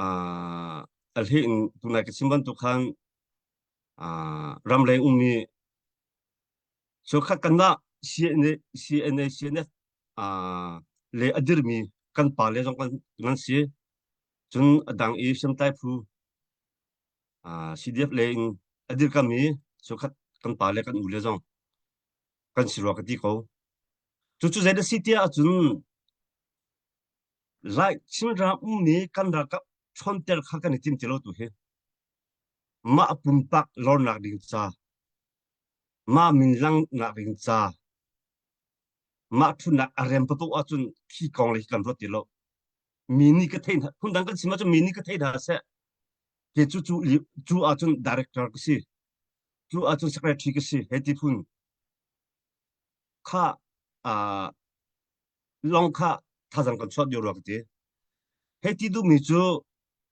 uh, a hlei in tunai ka chim bantuk khan uh, ramleng ummi sokhat kanmah CNA CNA CNF uh, le a dirmi kan pa le zong kan nan si cun a dang i hriamtlai phu uh, CDF le in a dirkami sokhat kan pa le kan u le zong kan si rua ka ti ko cucu zei da si tiah ahcun Lai Chinram ummi kan ralkap ṭhawnter kha kan i tim ti lo tu hi. Mah pumpak lornak ding ca, mah min langhnak ding ca, mah ṭhutnak a rem paoh ahcun khi kong le hi kan ruat ti lo. Mi nih ka thei hna, phundang kan chim ahcun mi nih ka thei hna seh. Ke cu cu cu ahcun director ka si. Cu ahcun secretary ka si. Hei ti phun. Kha uh, lawng kha thazang kan chuah deuh rua ka ti. Hei ti duhmi cu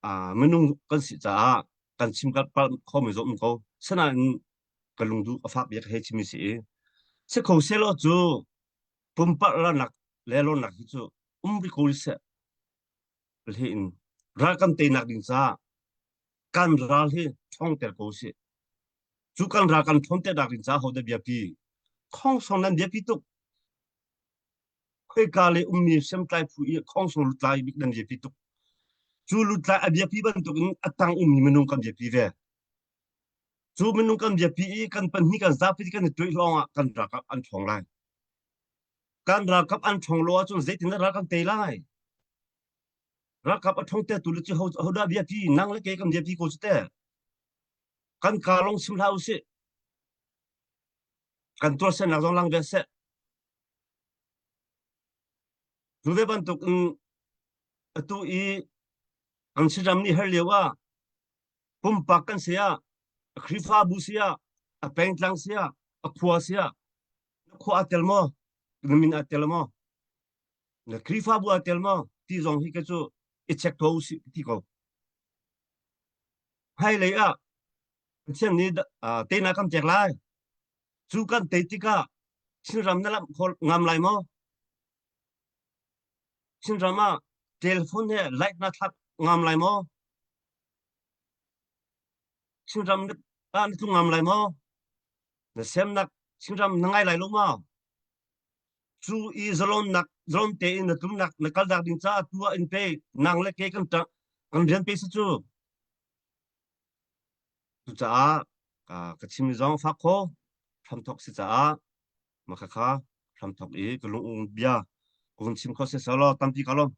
uh, minung kan si caah kan chim palh khomi zong um ko. Sinain ka lungduh a fak bia ka hei chimi si i si kho selaw cu pumpak lanak le lonak hi cu um rih ko seh hle in ral kan teinak ding caah kan ral hi ṭhawngter ko sih cu kan ral kan ṭhawnter nak ding caah ho dah biapi khongsong nan biapi tuk Khoika le ummi hriamtlai phu i khongsong lutlai bik nan biapi tuk. Cu lutlai a biapi bantukin a tang ummi minung kan biapi ve. Cu minung kan biapi i kan pahnih kan zapi kan i tuih lawng ah kan ralkap an ṭhawng lai. Kan ralkap an ṭhawng lo ahcun zeitindah ral kan tei lai? Ralkap a ṭhawng te tu le cu hodah biapi nang le kei kan biapi ko cu te. Kan kaa lawng chim hlah usih. Kan tuarsennak zong lang ve seh. Cu ve bantuk in atu i kan Chinram nih har lio ah pumpak kan si ah, a Khrihfabu si ah, a pengtlang si ah, a khua si ah, na khua aa tel maw? Na min aa tel maw? Na Khrihfabu aa tel maw? Ti zong hi ka cu i check tuah usih ti ko. Hmailei ah Pathian nih teinak kan pek lai. Cu kan tei tikah Chinram na lamh kho ngam lai maw? Chinram ah telephone he light na thlak ngam lai maw? Chinram ah na tlung ngam lai maw? Na semnak Chinram na ngai lai lo maw? Cu i zalonnak zalon tein na tlumnak na kalnak ding caah tu ah in pe nang le ke kan ṭang kan rian pe si cu. Cucaah ka chimmi zong fak kho hramthok si caah makhakha hramthok i ka lung bia ka vun chim kho siseh law tampi ka lawm.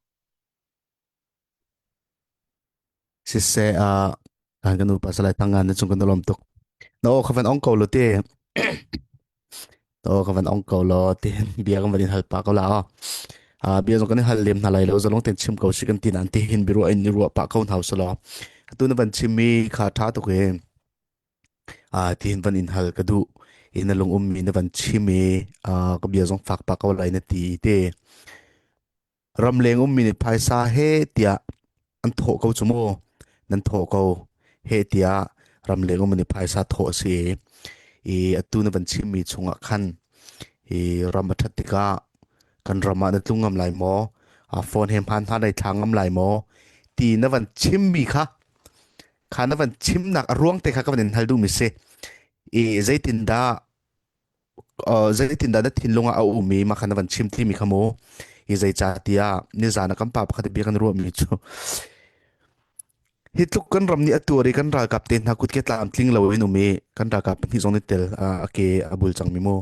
Siseh ah kan kan upa salai thangan na cung kan lawm tuk. Na aw kha van ong ko lo te. Na aw kha van ong ko lo te bia kan van in hal pa ko la. Ah bia zong kan in hal lem hna lai lo zalong ten chim ko si kan ti nan ti hin biruah in ni ruah pa ko hna usalaw. Atu na van chim mi kha tha tuk e. Ah ti hin van in hal ka duh. I na lung um mi na van chim i ah ka bia zong fak pa ko lai na ti te. Ramleng ummi nih phaisa he tiah an thawh ko cu mu. Nan thawh ko he tiah ramleng ummi nih phaisa thawh a si i atu na van chimmi chungah khan hi ram a ṭhat tikah kan ram ah na tlung ngam lai maw? A phone he hmaan hna nai thla ngam lai maw? Ti na van chimmi kha kha na van chimnak a ruang te kha ka van in hal duhmi si. I zeitindah uh, zeitindah na thinlung ah a um i mah kha na van chim timi kha mu i zeicahtiah nizan ah kan pa pakhat bia kan ruahmi cu hi tluk kan ram nih a tuar i kan ralkap te hna kut ke tlam tling lo in um i kan ralkap pahnih zong nih tel a ke a bul cangmi mu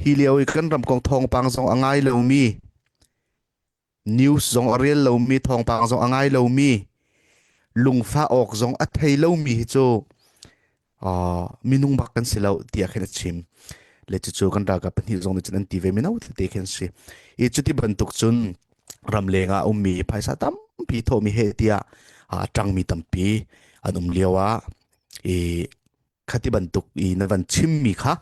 hi lio i kan ram kong thawngpang zong a ngai lomi News zong a rel lomi, thawngpang zong a ngai lomi, lungfah awk zong a thei lomi hi cu uh, minung bak kan si lo tiah khin a chim. Le cucu kan ralkap pahnih zong nih cun an ti ve mino tete khin si. I cuti bantuk cun ramleng ah ummi phaisa tampi thawhmi he tiah a ṭangmi tampi an um lio ah i khati bantuk i na van chimmi kha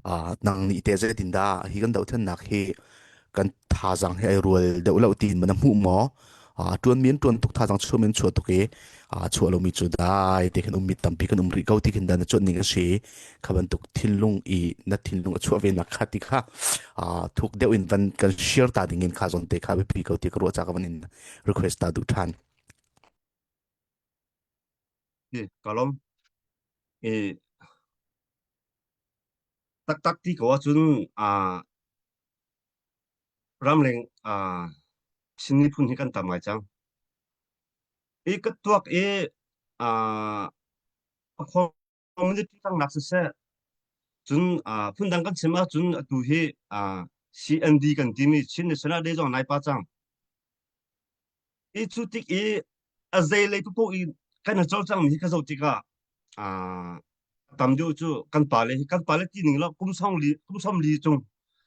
uh, nang nih te zeitindah hi kan dohthlennak hi kan thazaang hi ai rual deuh lo tiin na hmuh maw? Ṭuan mi an ṭuan tuk thazaang chuah mi an chuah tuk i chuah lomi cu dai te khin ummi tampi kan um rih ko ti khin dan na cuanh ning a si. Kha bantuk thinlung i na thinlung a chuah ve nak kha ti kha thuk deuh in van kan share ta ding in kha zawn te kha biapi ko ti ka ruah ca ka van in request ta duh ṭhan. Ka lawm. I taktak ti ko ahcun ramleng Chin miphun hi kan tam ngai cang. I ka tuak i community tangnak siseh cun phundang kan chim ahcun atu hi CND kan timi Chin National Day zong nai pa cang. I cu tik i a zei lei paoh i kan i cawlcangmi hi ka zoh tikah tam deuh cu kan pale hi kan pale ti ning lo kum song li kum som li cung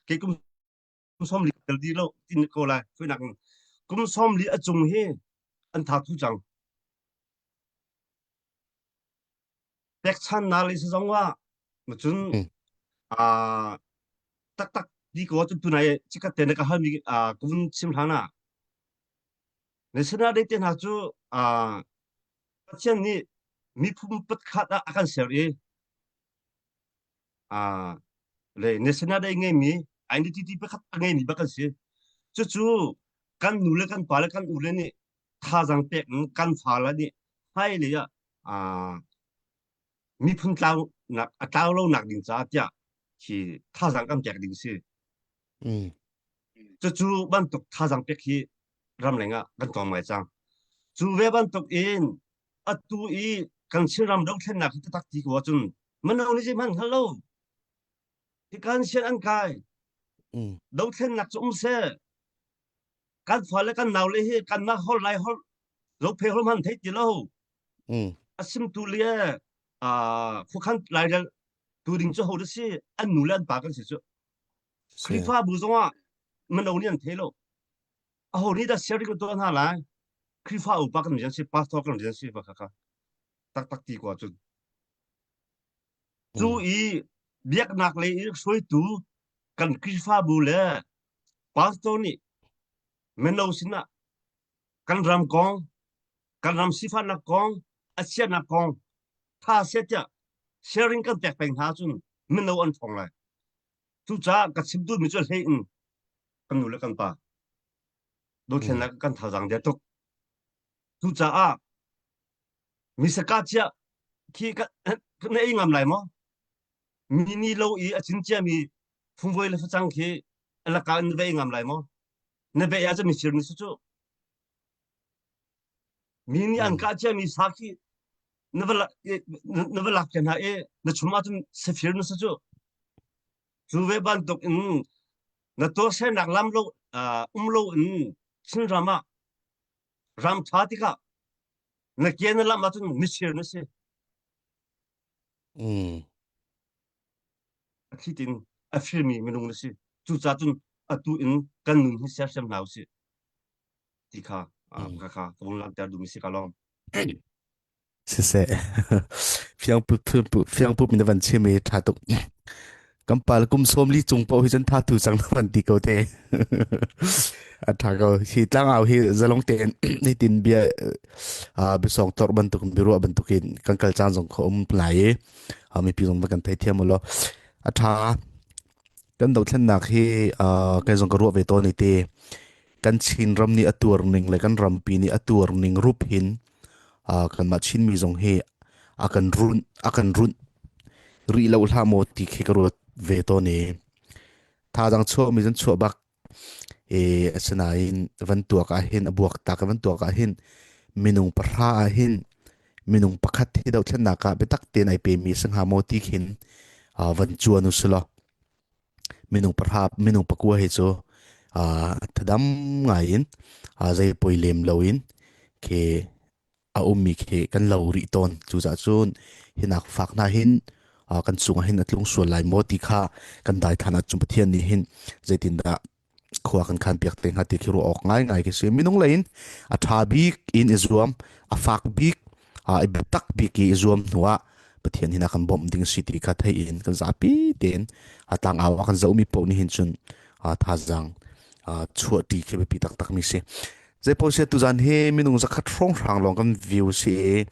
ke kum som li tel di lo ti ko lai fuinak kum som li a cung hi an tha thu cang pekchan na le zong wa cun a taktak ti ko cun tunai chikat te na ka halmi ka vun chim hlan ah National Day te hna cu Pathian nih miphun pakhat ah a kan ser i le National Day ngeimi identity pakhat a ngeimi bak kan si. Cucu kan nu le kan pa le kan u le nih thazaang pek in kan fale nih hmailei ah miphun tlau nak a tlau lo nak ding caah tiah hi thazaang kan pek ding si. Cucu bantuk thazaang pek hi ramleng ah kan tlawm ngai cang. Cu ve bantuk in atu i kan Chinram dothlennak hi taktak ti ko ahcun mino nih zeihmanh hngal lo. Hi kan sian an kai. Dothlennak cu um seh. Kan fale kan naule hi kanmah holh lai holh zophe holh hman thei ti lo. A simtu le khuakhan lairel tu ding cu ho da si an nu le an pa kan si cu. Khrihfabu zongah mino nih an thei lo. Aho nih dah sharing kan tuah hna lai? Khrihfa upa kan rian si, pastor kan rian si va kha kha taktak ti ko ahcun. Cu i biaknak lei i hruaitu kan Khrihfabu le pastor nih mino sinah kan ram kong, kan ram sifahnak kong, a chiatnak kong tha seh tiah sharing kan pek peng hna ahcun mino an ṭhawng lai. Cucaah ka chim duhmi cu hlei in kan nu le kan pa dothlennak kan thazaang der tuk. Cucaah misaka cia khi ka na ei ngam lai maw? Mi ni lo i a cin ciami fungvoi le facang khi alaka in na va ei ngam lai maw? Na ve ahcun misir ni su cu. Mi nih an kah ciami sa khi na va na va lak hna i na chum ahcun safir na si cu. Cu ve bantuk in na tuahsernak lam lo um lo in Chinram ah ram ṭha tikah na ke na lam ahcun misir na si. A thli tin a firmi minung na si. Cucaah cun atu in kan nun hi sersiam hna usih. Ti kha kha kha ka vung langhter duhmi si ka lawm. Siseh fiang fiang pup in van chim i ṭha tuk. Kan pal kum sawm li cung paoh hi cun tha tu cang na van ti ko te. A ṭha ko. Hi tlangau hi zalong tein nitin bia biasawng tor bantuk biaruah bantukin kan kal caan zong kho um lai i mipi zong kan theithiam u law a ṭha. Kan dothlennak hi kei zong ka ruah ve tawn i te kan Chin ram nih a tuar ning le kan rampi nih a tuar ning rup hin kanmah Chinmi zong hi a kan runh a kan runh rih lo hlah maw ti khi ka ruat ve tawn i thazaang chuahmi cun chuah bak e asinain van tuak ah hin a buak tak van tuak ah hin minung pahra ah hin minung pakhat hi dothlennak ah biatak tein ai pemi si hnga maw ti khin van cuan u sulaw minung pahra minung pakua hi cu thadam ngai in zei poi lem loin khi a ummi khi kan lo rih tawn cucaah cun hinak fak hna hin kan cungah hin a tlung sual lai maw ti kha kan daithan ahcun Pathian nih hin zeitindah khua kan khan piak te hnga ti khi ruah awk ngaingai khi si minung lei in a ṭha bik in i zuam a fak bik i biatak bik i zuam hnu ah Pathian hin a kan bawmh ding si ti kha thei in kan zapi tein a tlangau a kan zohmi paoh nih hin cun thazaang chuahṭi khi biapi taktak mi si. Zeipaoh tuzan hi minung zakhat hrawnghrang lawng kan view si i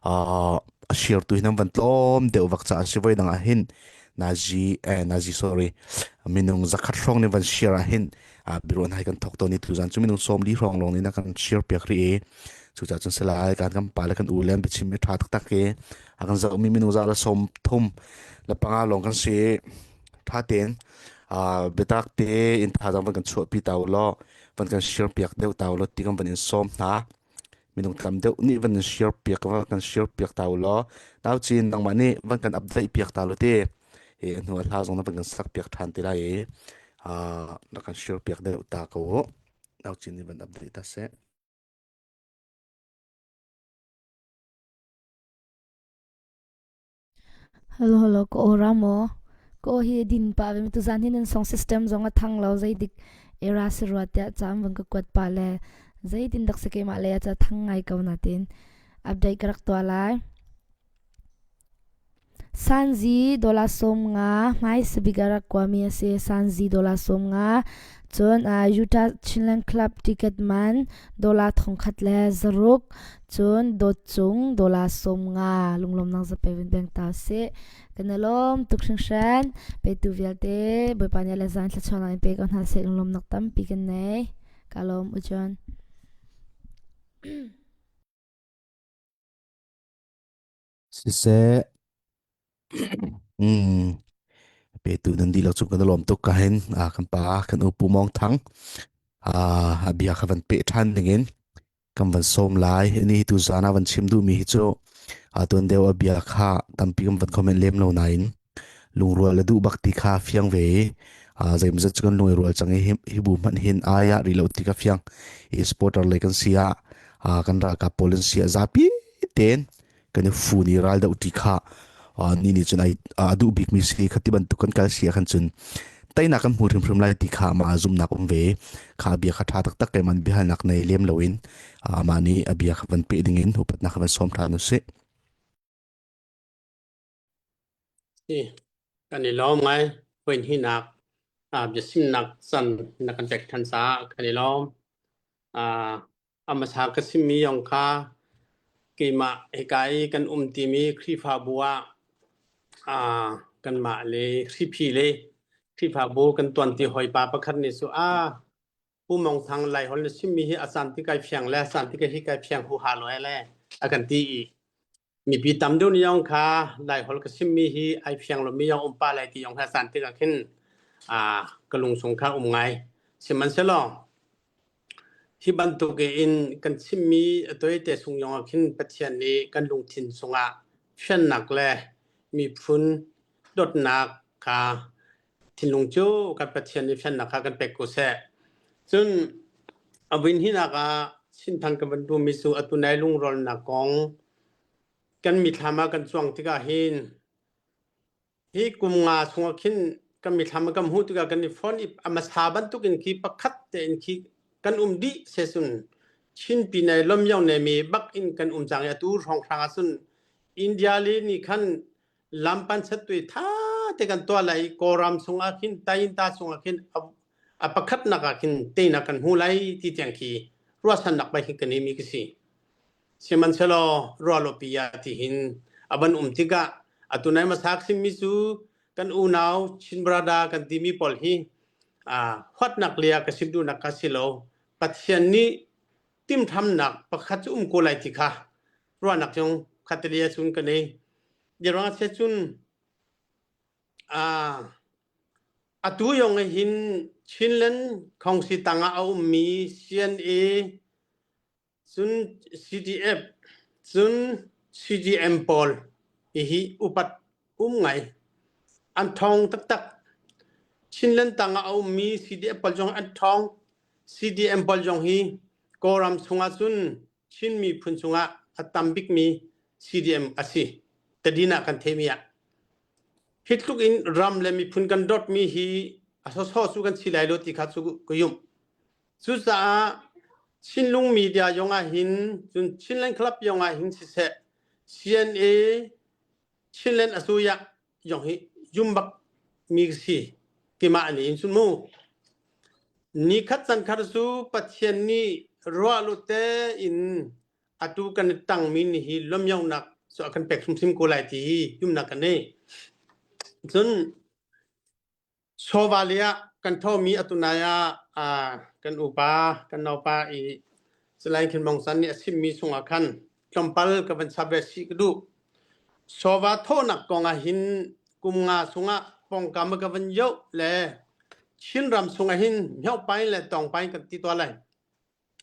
uh, a share tu hi nan van tlawm deuh vak caah si voi dang ah hin nazi eh nazi sorry minung zakhat hrawng nih van share ah hin uh, biruan hai kan thok tawn i tuzan cu minung 40 hrawng lawng nih na kan share piak rih i cucaah cun salai kan kan pa le kan u le an biachim i tha taktak i a kan zohmi minung za le sawm thum le panga lawng kan si tha tein uh, biatak tein thazaang van kan chuahpi ta u law van kan share piak deuh ta u law ti kan van in sawm hna minung tam deuh nih van in share piak van kan share piak ta u law nau chin nangmah nih van kan update piak ta lo ti hi hnu a hla zong na van kan sak piak than ti lai i na kan share piak deuh ta ko u nau chin nih van update ta seh. Hello hello ka aw ra maw? Ka aw hi din pah ve tuzan hi nan song system zong a thang lo zeidik era si rua tiah cam van ka kuat pa le zeitin dak si keimah le ca thang ngai ko na tin update ka rak tuah lai. Sanzi dollar 50 hmai sabik a rak kuami a si. Sanzi dollar 50 cun uh, Utah Chinland Club ticket man dollar 1000 le zaruk cun dawt cung dollar 50 lunglawmnak zape vin peng ta sih. Kan i lawm tuk hringhran. Petu vialte Bawipa nih le zan thluachuahnak in pe ko hna seh lunglawmnak tampi kan nei. Ka lawm u John. Siseh, mm, petu nan dihlak cung kan i lawm tuk ka hin ah kan pa kan u Pu Mawng Thang ah a bia kha van peh ṭhan dingin kan van sawm lai. Ni tu zan ah van chim duhmi hi cu ah tuan deuh a bia kha tampi kan van comment lem lo nain lungrual le duh bak ti kha fiang ve i ah zeimawzat cu kan lung i rual cang i hi, hi bu hmanh hin ai ah rih lo ti kha fiang i supporter lei kan si ah ah kan ralkap pawl an si ah zapi tein kan i fun i ral doh ti kha ni nih cun ai a duh bikmi si kha ti bantuk kan kal si ah khan cun teinak kan hmu hrimhrim lai ti kha amah zumhnak um ve kha bia kha ṭha taktak keiman biahalnak nei lem loin amah nih a bia kha van peh dingin upatnak kha van sawm ṭhan usih. Si, kan i lawm ngai. Voin hinak biasimnak can na kan pek ṭhan caah kan i lawm. A hmasa ka chimmi zong kha keimah hika i kan um timi Khrihfabu ah aa kanmah le Hriphi le Khrihfabu kan tuanti hawipa pakhat nih cu a Pu Mong Thang Laiholh na chimmi hi a caan ti kai fiang le caan ti kai hi kai fiang huha lo le a kan ti i mipi tam deuh nih yong kha Laiholh ka chimmi hi ai fiang lomi yong um pa lai ti yong kha caan tikah khin aa ka lung chung kha um ngai sihmanhsehlaw Hi bantuk in kan chimmi a toite chung zongah khin Pathian nih kan lungthin chungah fiannak le miphun dawtnak kha thinlung cu kan Pathian nih fiannak kha kan pek ko seh. Cun a vin hinak ah Chinthang kan van duhmi cu atu nai lungrawlnak kong kan mithlam ah kan cuang tikah hin Hi kum nga chungah khin kan mithlam kan hmuh tikah kan i fon i a hmasa bantukin khi pakhat tein khi kan um dih sesun Chin pine lomyong ne mi bak in kan um cang i atu hrawnghrang ahcun India le nih khan lampan chatui tha te kan tuah lai i Kawlram chungah khin Tayinta chungah khin a pakhatnak ah khin teinak kan hmu lai ti tiang khi ruahchannak bai khi kan i mi ka si. Sihmanhsehlaw ruahlopi ah tihin a van um tikah atu nai hmasa chimmi cu kan unau Chin brother kan timi pawl hi huatnak le ah ka sim duhnak kha si lo. Pathian nih timthamnak pakhat cu um ko lai ti kha ruahnak cung khateli ahcun ka nei. Biaruang ah cun atu yong hin Chinland Khongsi tangah a ummi CNA Cun CDF, cun CDM pawl hihi upat um ngai. An ṭhawng taktak. Chinland tang ah a ummi CDF pawl zong an ṭhawng. CDM pawl zong hi Kawlram chungah cun Chin miphun chungah a tam bikmi CDM a si. Tadin ah kan theimi ah. Hi tluk in ram le miphun kan dawtmi hi a sawsawh cu kan si lai lo ti kha cu ka yumh. Cucaah Chinlung media zong ah hin cun Chinland Club zong ah hin siseh CNA Chinland Asuya zong hi zum bak mi si timah nih in cun mu. Nikhat chan khat cu Pathian nih ruah lu tein atu kan i tangmi nih hi lawmhionak cu a kan pek hrimhrim ko lai ti hi zumhnak kan nei. Cun chawva lei ah kan thomi atu nai ah kan upa kan naupa i Salai Khin Mong San nih a chimmi chungah khan tlawmpal ka van chap ve chih ka duh. Chawva thawhnak kong ah hin kum nga chungah pawngkam ka van yoh le Chinram chungah hin myohpai le tawngpai kan ti tuah lai.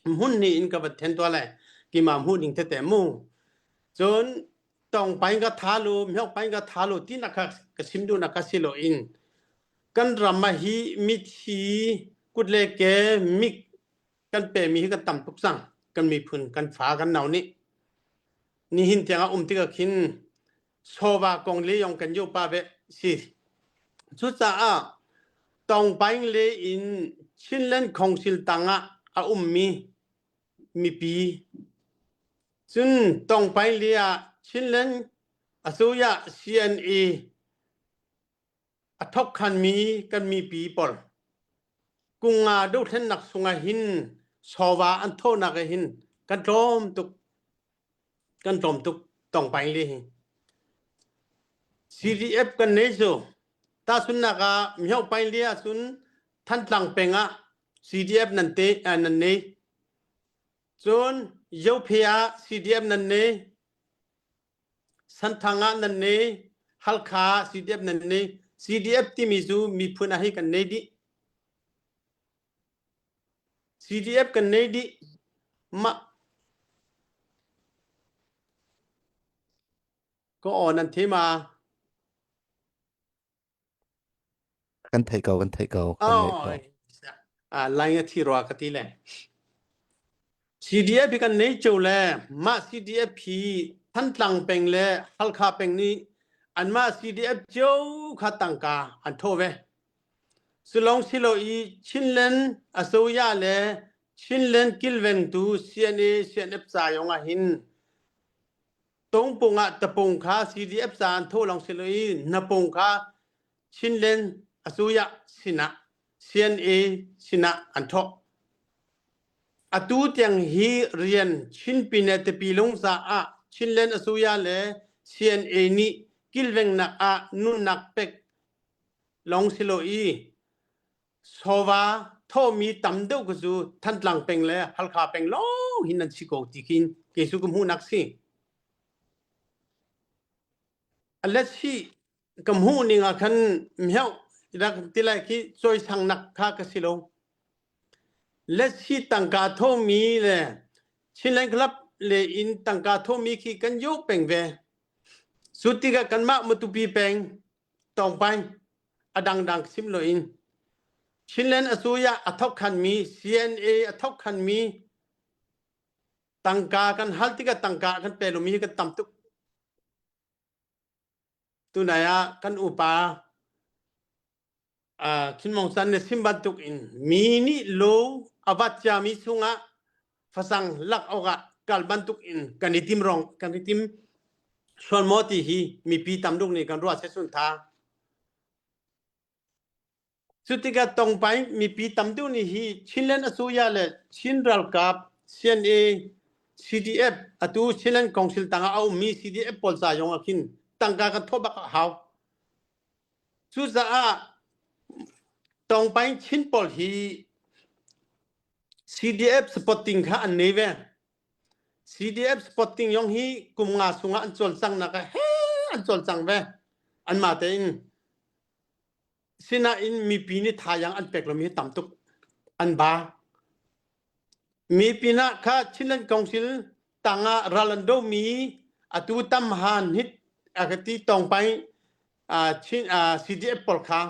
Hmun hnih in ka van then tuah lai. Keimah hmuh ning tete mu. Cun tawngpai ka tha lu, myohpai ka tha lu ti nak kha ka chim duh nak kha si loin kan ram ah hi mithi kut le ke mik kan pemi hi kan tam tuk cang. Kan miphun kan fa kan nau nih nihin tiang ah um tikah khin chawva kong le yong kan yo pa ve si. Cucaah Tawngpaing le in Chinland Council tangah a ummi mipi cun Tawngpaing le ah Chinland Asoya CNA a thawkkhanmi kan mipi pawl kunga dothlennak sungah hin chawva an thawhnak ah hin kan tlawm tuk kan tlawm tuk tawngpaing le hi CDF kan nei cu tahchunhnak ah Myohpaing le ahcun Thantlang peng ah CDF nan te nan nei cun Yophe ah CDF nan nei Santhang ah nan nei, Halkha ah CDF nan nei. CDF timi cu miphun ah hi kan nei dih. CDF kan nei dih. Mah ka aw nan the ma? Kan theih ko, kan theih ko, kan ngaih ko. Ah, line a thi rua ka ti le. CDF hi kan nei cio le mah CDF hi Thantlang peng le Halkha peng nih anmah CDF cio kha tangka an thawh ve. Sulong silo i Chinland Asoya le Chinland kilvengtu CNA CNF ca yong ah hin Tungpung ah tapung kha CDF ca an thawh lawng si lo i napung kha Chinland Asuya sinah CNA sinah an thawh. Atu tiang hi rian Chin pine tipi lung caah Chinland Asuya le CNA nih kilvengnak ah nunnak pek lawng si lo i Sawva thawhmi tam deuh ka cu Thantlang peng le Halkha peng lawng hin nan si ko ti khin kei cu ka hmuhnak si. A let hi ka hmuh ning ah khan mheuh rak ti lai khi cawisangnak kha ka si lo. Let hi tangka thawhmi le Chinland Club le in tangka thawhmi khi kan yo peng ve. Cu tikah kanmah Matupi peng Tawngpaing a dangdang sim loin Chinland asuya a thokkhanmi CNA a thokkhanmi tangka kan hal tikah tangka kan pe lomi hi kan tam tuk. Tunai ah kan upa Chinmong San nih sim bantuk in mi nih lo a vat ciami chungah fasang lak awkah kal bantuk in kan i tim rong kan i tim sual maw ti hi mipi tam duk nih kan ruah se sun tha. Cu tikah tongpai mipi tam deuh nih hi Chinland Asuya le Chin ralkap CNA CDF atu Chinland Council tangah a ummi CDF pawl ca zong ah khin tangka kan thawh bak a hau. Cucaah tongpai Chin pawl hi CDF supporting kha an nei ve. CDF supporting yong hi kum nga sungah an cawlcangnak ah he an cawlcang ve. Anmah tein Sinain mipi nih thayang an pek lomi hi tam tuk an ba. Mi pinah kha Chinland Council tangah ral an domi atu tam han hit a ka ti tawngpai Chin CDF pawl kha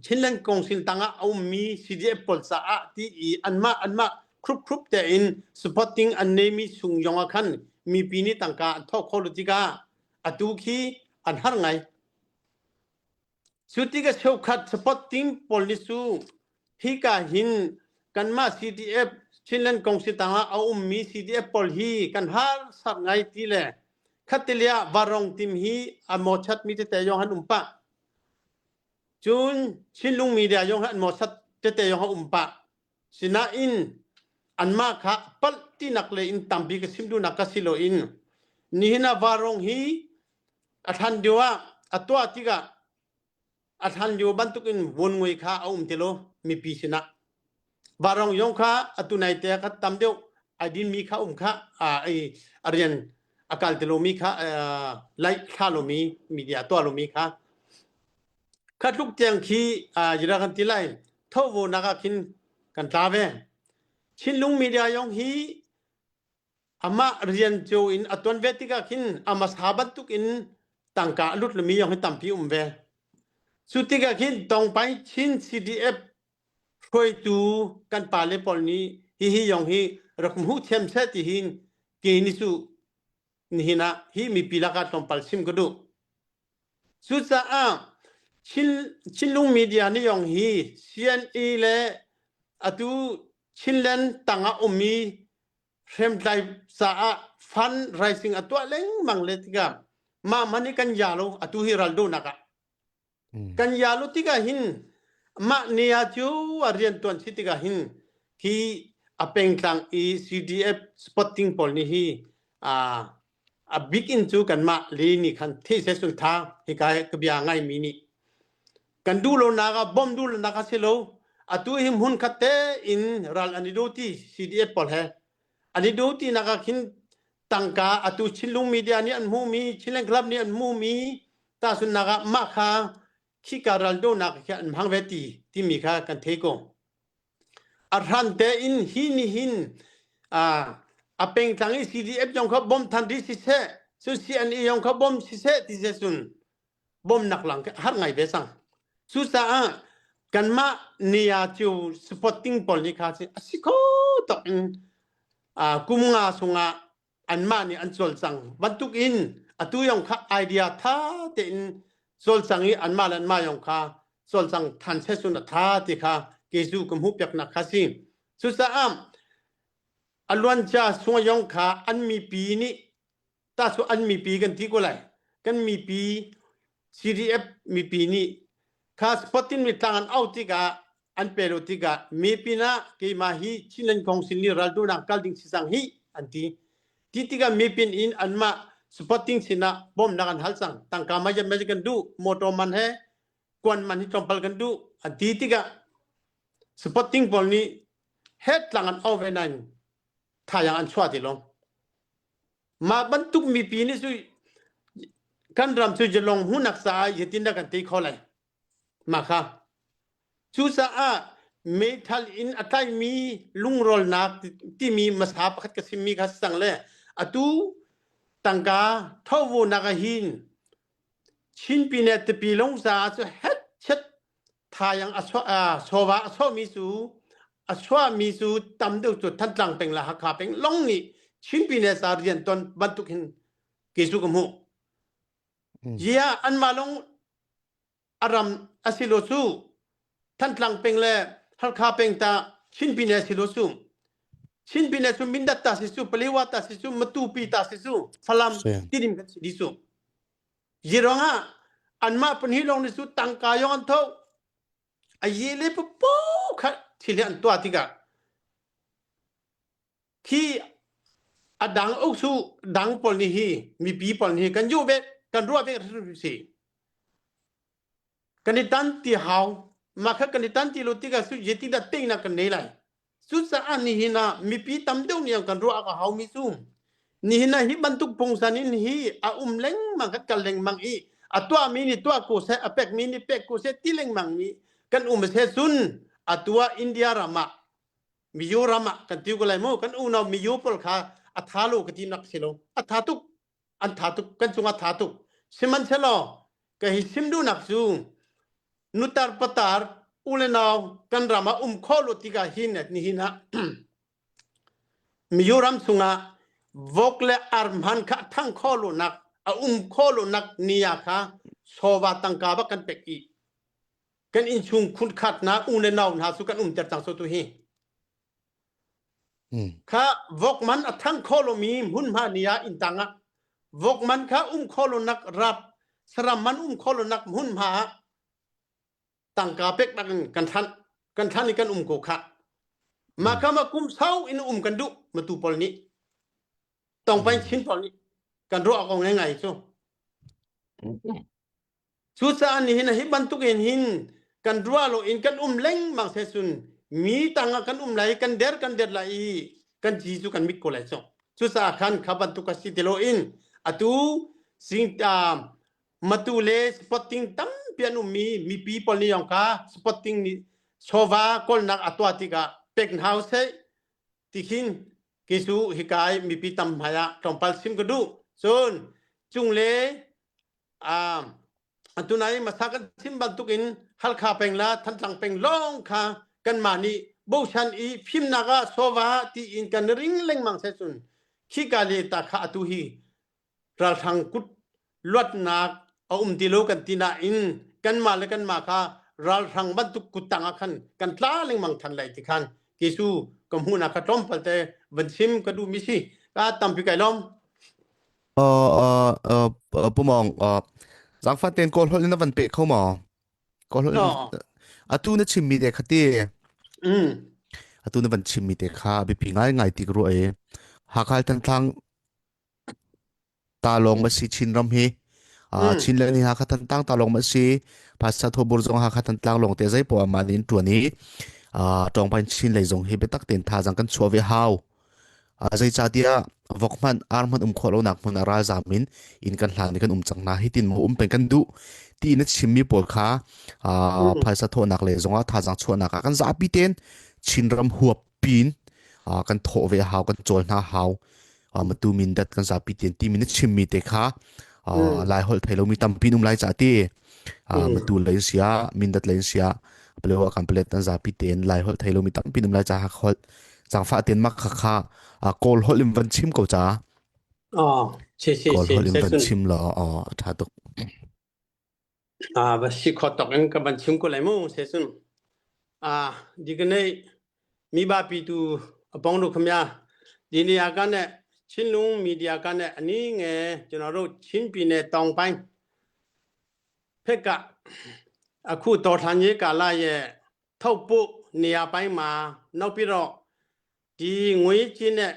Chinland Council tangah a ummi CDF pawl caah ti i anmah anmah khrup khrup tein supporting an neimi chung zong ah khan mipi nih tangka an thawk kho lo tikah atu khi an har ngai. Cu tikah cheukhat supporting pawl nih cu hika hin kanmah CDF Chinland Kongsi tangah a ummi CDF pawl hi kan harsat ngai ti le khattelei ah varong tim hi a mawchatmi tete zong an um pah. Cun Chinlung media zong hi an mawchat tete zong a um pah. Sinain Anmah kha palh tinak le in tampi ka sim duhnak ka si loin nihin ah varong hi a hlan lio ah a tuah tikah a hlan lio bantukin vuanngui kha a um ti lo mipi sinah. Varong yong kha atu nai te kha tam deuh ai dinmi kha um kha a a rian a kal ti lomi kha laih thla lomi media tuah lomi kha kha tluk tiang khi jira kan ti lai thovo nak ah khin kan tla ve. Chinlung media yong hi amah rian cio in a tuan ve tikah khin a hmasa bantuk in tangka a lut lomi yong hi tampi um ve. Cu tikah khin Tongpai Chin CDF hruaitu kan pale pawl nih hihi yong hi rak hmuh thiam seh ti hin ke ni cu nihin ah hi mipi lakah tlawmpal chim ka duh. Cucaah Chin, Chinlung media nih yong hi CNA le atu Chinland tangah ummi hriamtlai caah fundraising a tuah lengmang le tikah mah man hi kan ya lo atu hi ral dohnak ah Kan yalu tikah hin mah ni ah cu a rian tuan si tikah hin hi a pengtlang i CDF spotting pawl nih hi a a big in cu kanmah le nih khan thei se sun tha hika ka bia ngai mi nih kan duh lo nak ah bom duh lo nak a si lo atu hi hmun khat te in ral an i do ti CDF pawl he an i do ti nak ah khin tangka atu Chinlung media nih an hmuh mi Chinland Club nih an hmuh mi tahchunhnak ah mah kha khika raldohnak khi an hmang ve ti timi kha kan thei ko. A hran tein hi ni hin a pengtlang i CDF yong kha bom than ri siseh cun CNA yong kha bom siseh ti se cun bomnak lang har ngai ve sang. Cucaah kanmah nia cu supporting pawl nih kha a si kho tok in kum nga chungah anmah nih an cawlcang bantuk in atu yong kha idea tha tein cawlcang i anmah le anmah yong kha cawlcang than se sun a tha ti kha kezu ka hmuh piaknak kha si cucaah a luancia sung yong kha an mipi nih ta cu an mipi kan ti ko lai kan mipi CDF mipi nih kha spotin mi tlang an au tikah an pe lo tikah mi pinah keimah hi Chinland Council nih raldohnak kal ding si cang hi an ti. Ti tikah mi pin in anmah supporting sinah bawmhnak an hal cang. Tangka ma yam kan duh, motor man he kuan man hi tlawmpal kan duh an ti tikah supporting pawl nih het tlang an au ve nain thayang an chuah ti lo. Mah bantuk mipi nih cu kan ram cu jalong hmunak caah zeitindah kan tei kho lai? Mah kha. Cucaah meithal in a tlaimi lungrawlnak timi hmasa pakhat ka chimmi kha si cang le atu tangka thovunak ah hin Chin pine tipi lung caah cu hetchet thayang a chawva a chuahmi cu a chuahmi cu tam deuh cu Thantlang peng le Hakha peng long nih Chin pine ca rian ton bantuk hin kei cu ka hmuh. Ziah anmah lawng a ram a si lo cu Thantlang peng le Halkha peng ta Chin Pine a si lo cu Chin Pine cu Mindat ta si cu Palewa ta si cu Matupi ta si cu Falam Tidim kan si di cu Zirong ah anmah pahnih lawng ni cu tangka yong an tho a ye le papo kha thil hi an tuah tikah Khi a dang uksu dang pawl nih hi mipi pawl nih kan yuh ve kan ruah ve si. Kan i tan ti hau. Mah kha kan i tan ti lo tikah su je ti dah teinak kan nei lai. Cucaah nihin ah mipi tam deuh nih kan ruah a hau mi cu nihin ah hi bantuk pungsan in hi a um lengmang kan kal lengmang i a tuahmi nih tuah ko seh a pekmi nih pek ko seh ti lengmang mi kan um seh cun a tuah India ram ah Mizoram ah kan ti ko lai mu kan unau Mizo pawl kha a tha lo ka ti nak si lo a tha tuk an tha tuk kan cungah tha tuk sihmanhsehlaw ka hi sim duhnak cu nutar patar u le nau kan ram ah um khawh lo tikah hin nihin ah Mizoram chungah vok le ar hman kha thang khawh lo nak a um khawh lo nak nia kha sowa tangka ba kan pek i kan innchung khunkhat hna u le nau hna cu kan umter cang so tu hi kha vok man a thang kho lomi hmunhma ni ah inn tang ah vok man kha um kho lo nak rap saram man um kho lo nak hmunhma ah tangka pek bak in kan than kan than i kan um ko kha. Mah kha ma kum sau in um kan duh matu pawl nih tongpain chin pawl nih kan ruah ko ngai ngai cu. Cucaah nihin hi bantuk in hin kan ruah lo in kan um lengmang se cun mi tang ah kan um lai kan der kan der lai i kan ci cu kan mit ko lai cu. Cucaah khan kha bantuk a si ti lo in atu sing matu le spotting tampi an ummi mipi pawl nih yong kha spotting nih chawva kawlnak a tuah tikah pek hna usih ti khin kei cu hika i mipi tam hmai ah tlawmpal chim ka duh. Cun cung le atu nai masa kan chim bantukin Halkha peng la Thantlang peng lawng kha kanmah nih bochan i fimnak ah sawva tiin kan ring lengmang se cun khika le ta kha atu hi ralhrang kut luatnak a um ti lo kan ti nain kanmah le kanmah kha ralhrang bantuk kut tang ah khan kan tla lengmang than lai ti khan Jesu ka hmuhnak kha tlawmpal te van chim ka duh mi si ka tampi kai lawm. Pu Mawng, zaangfah tein Kawl holh in na van peh kho maw? Kawl holh in No. atu na chimmi te kha ti. Mm. Atu na van chimmi te kha biapi ngaingai ti ka ruah i Hakha Thantlang ta lawng ma si Chinram hi. Mm. Chinland hi Hakha Thantlang ta lawng ma si. Pasta Thobur zong Hakha Thantlang lawng te zei poah ma in tuan i Tawngpain Chin lei zong hi biatak tein thazang kan chuah ve hau. Zeicahtiah vok hmanh ar hmanh um khawh lonak hmun ah ralzaam in inn kan hlan i kan um cang hna. Hitin maw um peng kan duh ti na chimmi pawl kha Mm. phaisa thawhnak le zongah thazaang chuahnak ah kan zapi tein Chinram huap pin kan thawh ve a hau, kan cawl hna hau. Matu mindat kan zapi tein timi na chimmi te kha Mm. Lai holh thei lomi tampi um lai ca ti Mm. matu lei in sia mindat lei in sia palewa kan palet an zapi tein Lai holh thei lomi tampi um lai ca holh Zaangfah tein mak kha kha Kawl holh in van chim ko ca. Oh, si si Kawl si. holh in Se van cun chim law oh, a ṭha tuk. ah va si kho tok in ka van chim ko lai mu se cun. Ah di ka nei mi ba pi tu apong ru khamya di ni a ka ne Chinlung media ka ne ani nge ကျွန်တော်တို့ချင်းပြည်နယ်တောင်ပိုင်းဖက်ကအခုတော်ထန်ကြီးကာလရဲ့ ထုတ်ဖို့နေရာပိုင်းမှာနောက်ပြီးတော့ဒီငွေချင်းနဲ့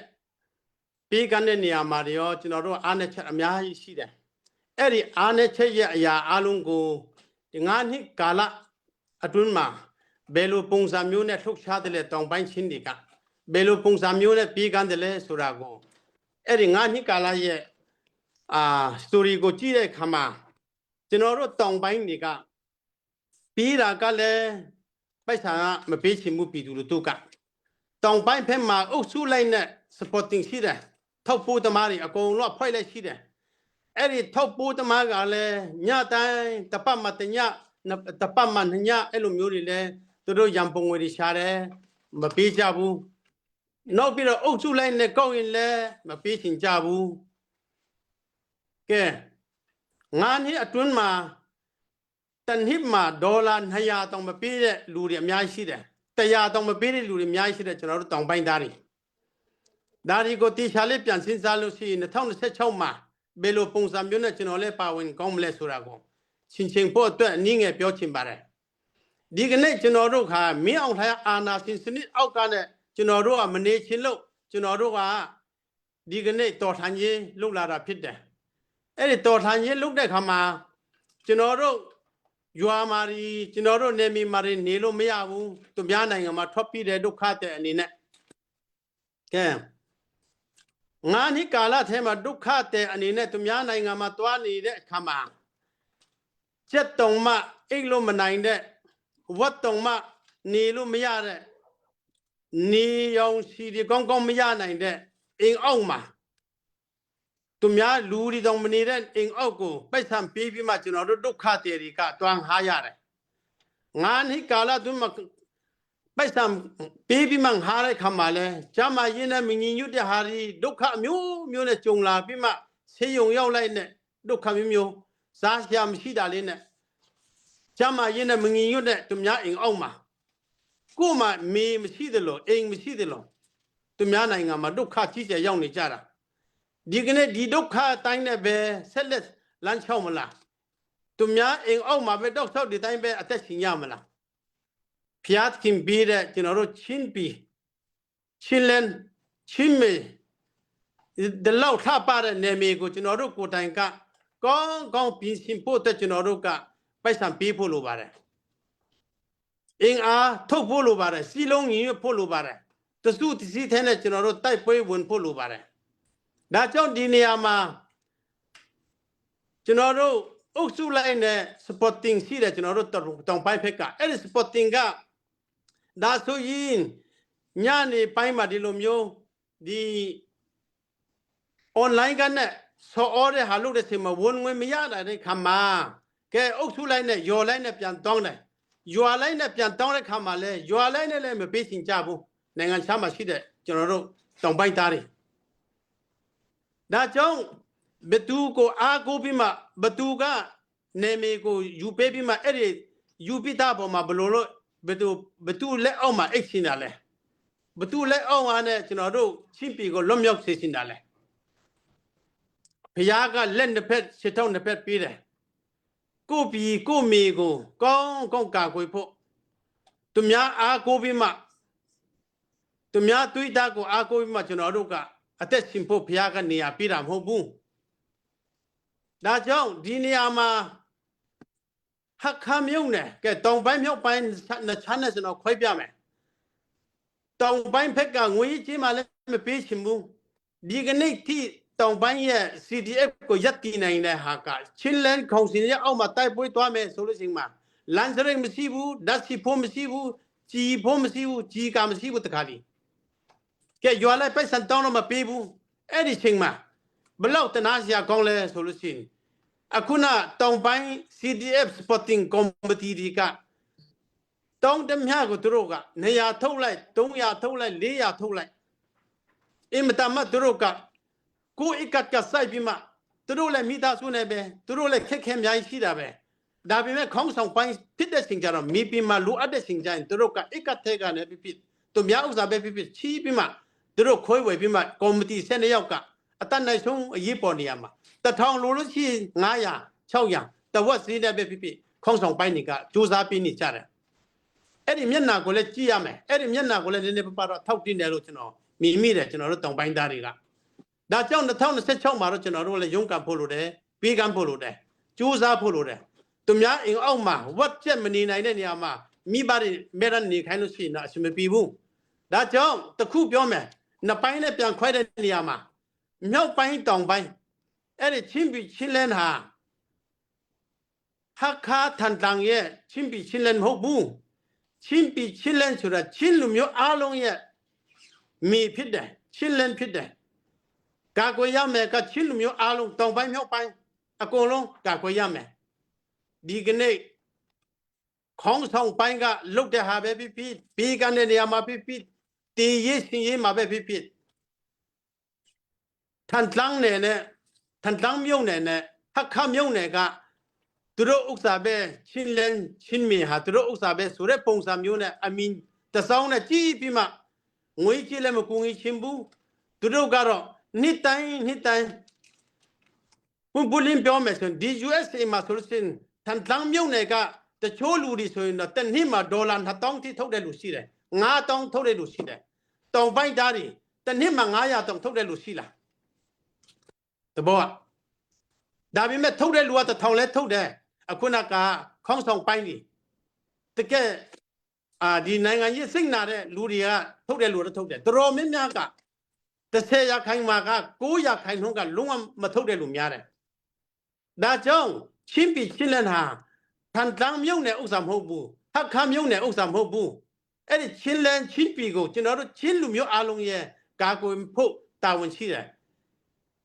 ပေးကမ်းတဲ့နေရာမှာတွေရောကျွန်တော်တို့အားနည်းချက်အများကြီးရှိတယ်။အဲ့ဒီအားနည်းချက်ရဲ့အရာအလုံးကိုဒီငါးနှစ်ကာလအတွင်းမှာဘယ်လိုပုံစံမျိုးနဲ့လှုပ်ရှားတယ်လဲတောင်ပိုင်းချင်းတွေကဘယ်လိုပုံစံမျိုးနဲ့ပေးကမ်းတယ်လဲဆိုတာကိုအဲ့ဒီငါးနှစ်ကာလရဲ့အာ story ကိုကြည့်တဲ့အခါမှာကျွန်တော်တို့တောင်ပိုင်းတွေက ပြီးတာကလည်းပိုက်ဆံကမပေးချင်ဘူးပြည်သူလူထုကတောင်ပိုင်းဖက်မှာအုပ်စုလိုက်နဲ့ supporting ရှိတယ်ထောက်ပိုးသမားတွေအကုန်လုံးဖွဲ့လိုက်ရှိတယ်အဲ့ဒီထောက်ပိုးသမားကလည်းညတိုင်းတပတ်မှတညတပတ်မှညအဲ့လိုမျိုးတွေလည်းသူတို့ရံပုံငွေတွေရှာတယ်မပေးကြဘူးနောက်ပြီးတော့အုပ်စုလိုက်နဲ့ကောက်ရင်လည်းမပေးချင်ကြဘူးကဲငါးနှစ်အတွင်းမှာ တနှစ်မှာဒေါ်လာ200တောင်မပေးတဲ့လူတွေအများကြီးရှိတယ်100တောင်မပေးတဲ့လူတွေအများကြီးရှိတယ်ကျွန်တော်တို့တောင်ပိုင်းသားတွေဒါတွေကိုတေချာလေးပြန်စဉ်းစားလို့ရှိရင်2026မှာဘယ်လိုပုံစံမျိုးနဲ့ကျွန်တော်လည်းပါဝင်ကောင်းမလဲဆိုတာကိုချင်းချင်းဖို့အတွက်အနည်းငယ်ပြောချင်ပါတယ်ဒီကနေ့ကျွန်တော်တို့ခါမင်းအောင်လှိုင်အာနာရှင်စနစ်အောက်ကနဲ့ကျွန်တော်တို့ကမနေချင်လို့ကျွန်တော်တို့ကဒီကနေ့တော်ထန်ကြီးလှုပ်လာတာဖြစ်တယ် အဲ့ဒီတော်ထန်ကြီးလှုပ်တဲ့ခါမှာကျွန်တော်တို့ရွာမာရီကျွန်တော်တို့နေမီမာရီနေလို့မရဘူးသူများနိုင်ငံမှာထွက်ပြီးတဲ့ဒုက္ခတဲ့အနေနဲ့ကဲငါနှစ်ကာလထဲမှာဒုက္ခတဲ့အနေနဲ့သူများနိုင်ငံမှာတွားနေတဲ့အခါမှာကြက်တုံမှအိတ်လို့မနိုင်တဲ့ဝတ်တုံမှနေလို့မရတဲ့နေရောင်စီဒီကောင်းကောင်းမရနိုင်တဲ့အိမ်အောက်မှာ သူများလူတွေတောင်မနေတဲ့အိမ်အောက်ကိုပိုက်ဆံပေးပြီးမှကျွန်တော်တို့ဒုက္ခတွေတွေကတွန်းဟာရတယ်ငါနှစ်ကာလသူမပိုက်ဆံပေးပြီးမှငါတဲ့ခါမှာလဲကျမရင်းနဲ့မငြင်ညွတ်တဲ့ဟာဒီဒုက္ခအမျိုးမျိုးနဲ့ကြုံလာပြီးမှဆေးရုံရောက်လိုက်နဲ့ဒုက္ခမျိုးမျိုးစားရှာမရှိတာလေးနဲ့ကျမရင်းနဲ့မငြင်ညွတ်တဲ့သူများအိမ်အောက်မှာကို့မှာမေမရှိတယ်လို့အိမ်မရှိတယ်လို့သူများနိုင်ငံမှာဒုက္ခကြီးကျယ်ရောက်နေကြတာ ဒီကနေ့ဒီဒုက္ခအတိုင်းနဲ့ပဲဆက်လက်လမ်းလျှောက်မလားသူများအိမ်အောက်မှာပဲတောက်လျှောက်ဒီတိုင်းပဲအသက်ရှင်ရမလားဖျားသခင်ပေးတဲ့ကျွန်တော်တို့ချင်းပြီး Chinland Chinmi ဒီလောက်ထပတဲ့နယ်မြေကိုကျွန်တော်တို့ကိုယ်တိုင်ကကောင်းကောင်းပြင်ဆင်ဖို့အတွက်ကျွန်တော်တို့ကပိုက်ဆံပေးဖို့လိုပါတယ်အင်အားထုတ်ဖို့လိုပါတယ်စီလုံးညီညွတ်ဖို့လိုပါတယ်တစုတစည်းထဲနဲ့ကျွန်တော်တို့တိုက်ပွဲဝင်ဖို့လိုပါတယ်ဒါကြောင့်ဒီနေရာမှာကျွန်တော်တို့အုပ်စုလိုက်နဲ့ supporting ရှိတယ်ကျွန်တော်တို့တောင်ပိုင်းဖက်ကအဲ့ဒီ supporting ကဒါဆိုရင်ညနေပိုင်းမှာဒီလိုမျိုးဒီ online ကနဲ့ဆော်အော်တဲ့ဟာလုပ်တဲ့ချိန်မှာဝန်ဝင်မရတဲ့ခါမှာကဲအုပ်စုလိုက်နဲ့ယော်လိုက်နဲ့ပြန်တောင်းတယ်ရွာလိုက်နဲ့ပြန်တောင်းတဲ့ခါမှာလဲရွာလိုက်နဲ့လည်းမပေးချင်ကြဘူးနိုင်ငံခြားမှာရှိတဲ့ကျွန်တော်တို့တောင်ပိုင်းသားတွေဒါကြောင့်ဘသူကိုအားကိုးပြီးမှဘသူကနေမေကိုယူပေးပြီးမှအဲ့ဒီယူပိတာပေါ်မှာဘလို့လို့ဘသူဘသူလက်အောက်မှာအိတ်ရှင်တာလဲဘသူလက်အောက်မှာနဲ့ကျွန်တော်တို့ချင်းပြည်ကိုလွတ်မြောက်စေချင်တာလဲ ဘုရားကလက်နှစ်ဖက်ခြေထောက်နှစ်ဖက်ပေးတယ်ကို့ပြီကို့မေကိုကောင်းကောင်းကာကွယ်ဖို့သူများအားကိုးပြီးမှသူများတွေးတာကိုအားကိုးပြီးမှကျွန်တော်တို့ကအသက်ရှင်ဖို့ဘုရားကနေရာပေးတာမဟုတ်ဘူးဒါကြောင့်ဒီနေရာမှာဟက်ခါမြုံနဲ့ကဲတောင်ပိုင်းမြောက်ပိုင်းနှစ်ချမ်းနဲ့ကျွန်တော်ခွဲပြမယ်တောင်ပိုင်းဘက်ကငွေကြေးမှလည်းမပေးချင်ဘူးဒီကနေ့ထိတောင်ပိုင်းရဲ့ CDF ကိုရပ်တည်နိုင်တဲ့ဟာကချင်းလန်ခေါင်စင်ရဲ့အောက်မှာတိုက်ပွဲသွားမယ်ဆိုလို့ရှိရင်မှာလန်စရိတ်မရှိဘူးဓာတ်စီဖို့မရှိဘူးជីဖို့မရှိဘူးជីကမရှိဘူးတခါလီကဲရွာလိုက်ပိုက်ဆံတောင်းတော့မပေးဘူးအဲ့ဒီချိန်မှာဘလောက်တနာစရာကောင်းလဲဆိုလို့ရှိရင်အခုနတောင်ပိုင်း CDF Sporting Committee တွေကတောင်းတမျှကိုသူတို့ကနေရာထုတ်လိုက်300ထုတ်လိုက်400ထုတ်လိုက်အင်မတန်မှသူတို့ကကိုယ်အကတ်ကစိုက်ပြီးမှသူတို့လည်းမိသားစုနဲ့ပဲသူတို့လည်းခက်ခဲအများကြီးရှိတာပဲဒါပေမဲ့ခေါင်းဆောင်ပိုင်းဖြစ်တဲ့ချိန်ကျတော့မိပြီးမှလိုအပ်တဲ့ချိန်ကျရင်သူတို့ကအကတ်ထဲကနေဖြစ်ဖြစ်သူများဥစ္စာပဲဖြစ်ဖြစ်ချီးပြီးမှသူတို့ခွဲဝေပြီးမှကော်မတီ၁၂ယောက်ကအတတ်နိုင်ဆုံးအရေးပေါ်နေရမှာတထောင်လိုလို့ရှိရင်900 600တဝက်စီးတဲ့ပဲဖြစ်ဖြစ်ခေါင်းဆောင်ပိုင်းတွေကစူးစမ်းပြီးနေကြတယ်အဲ့ဒီမျက်နှာကိုလည်းကြည့်ရမယ်အဲ့ဒီမျက်နှာကိုလည်းနည်းနည်းပပတော့ထောက်တင်တယ်လို့ကျွန်တော်မြင်မိတယ်ကျွန်တော်တို့တောင်ပိုင်းသားတွေကဒါကြောင့်2026မှာတော့ကျွန်တော်တို့လည်းရုန်းကန်ဖို့လိုတယ်ပေးကမ်းဖို့လိုတယ်စူးစမ်းဖို့လိုတယ်သူများအိမ်အောက်မှာဝတ်ချက်မနေနိုင်တဲ့နေရာမှာမိဘတွေမဲရနေခိုင်းလို့ရှိရင်တော့အဆင်မပြေဘူးဒါကြောင့်တခုပြောမယ်နှစ်ပိုင်းနဲ့ပြန်ခွဲတဲ့နေရာမှာမြောက်ပိုင်းတောင်ပိုင်းအဲ့ဒီချင်းပြီချင်းလန်းဟာဟာခါထန်တန်ရဲ့ချင်းပြီချင်းလန်းမဟုတ်ဘူးချင်းပြီချင်းလန်းဆိုတာချင်းလူမျိုးအားလုံးရဲ့မိဖြစ်တယ်ချင်းလန်းဖြစ်တယ်ကာကွယ်ရမယ်ကချင်းလူမျိုးအားလုံးတောင်ပိုင်းမြောက်ပိုင်းအကုန်လုံးကာကွယ်ရမယ်ဒီကနေ့ခေါင်းဆောင်ပိုင်းကလုတ်တဲ့ဟာပဲဖြစ်ဖြစ်ပြီးကတဲ့နေရာမှာဖြစ်ဖြစ်တည်ရေးရှင်ရေးမှာပဲဖြစ်ဖြစ်ထန်တန်းနယ်နဲ့ထန်တန်းမြုံနယ်နဲ့ဟက်ခမြုံနယ်ကသူတို့ဥစ္စာပဲချင်းလန်းချင်းမီဟာသူတို့ဥစ္စာပဲဆိုတဲ့ပုံစံမျိုးနဲ့အမင်တစောင်းနဲ့ကြည်ပြီးမှငွေကြည့်လည်းမကူငွေချင်းဘူးသူတို့ကတော့နှစ်တိုင်းနှစ်တိုင်း ပွန်ပူလင်းပြောမယ်ဆိုရင်ဒီ USA မှာဆိုလို့ရှိရင်ထန်တန်းမြုံနယ်ကတချို့လူတွေဆိုရင်တော့တစ်နှစ်မှာဒေါ်လာ2000ထိထုတ်တဲ့လူရှိတယ်9000ထုတ်တဲ့လူရှိတယ်တောင်ပိုင်းသားတွေတစ်နှစ်မှာ900တောင်ထုတ်တဲ့လူရှိလားတဘောကဒါပေမဲ့ထုတ်တဲ့လူကတစ်ထောင်လဲထုတ်တယ်အခုနကခေါင်းဆောင်ပိုင်းတွေတကယ်အာဒီနိုင်ငံကြီးစိတ်နာတဲ့လူတွေကထုတ်တဲ့လူတော့ထုတ်တယ်တော်တော်များများက30ရာခိုင်မှာက9ရာခိုင်နှုန်းကလုံးဝမထုတ်တဲ့လူများတယ် ဒါကြောင့်ချင်းပြည်ချင်းလန်းဟာထန်တန်းမြုံတဲ့ဥစ္စာမဟုတ်ဘူးဟက်ခါမြုံတဲ့ဥစ္စာမဟုတ်ဘူးအဲ့ဒီချင်းလန်းချင်းပြည်ကိုကျွန်တော်တို့ချင်းလူမျိုးအားလုံးရဲ့ကာကွယ်ဖို့တာဝန်ရှိတယ်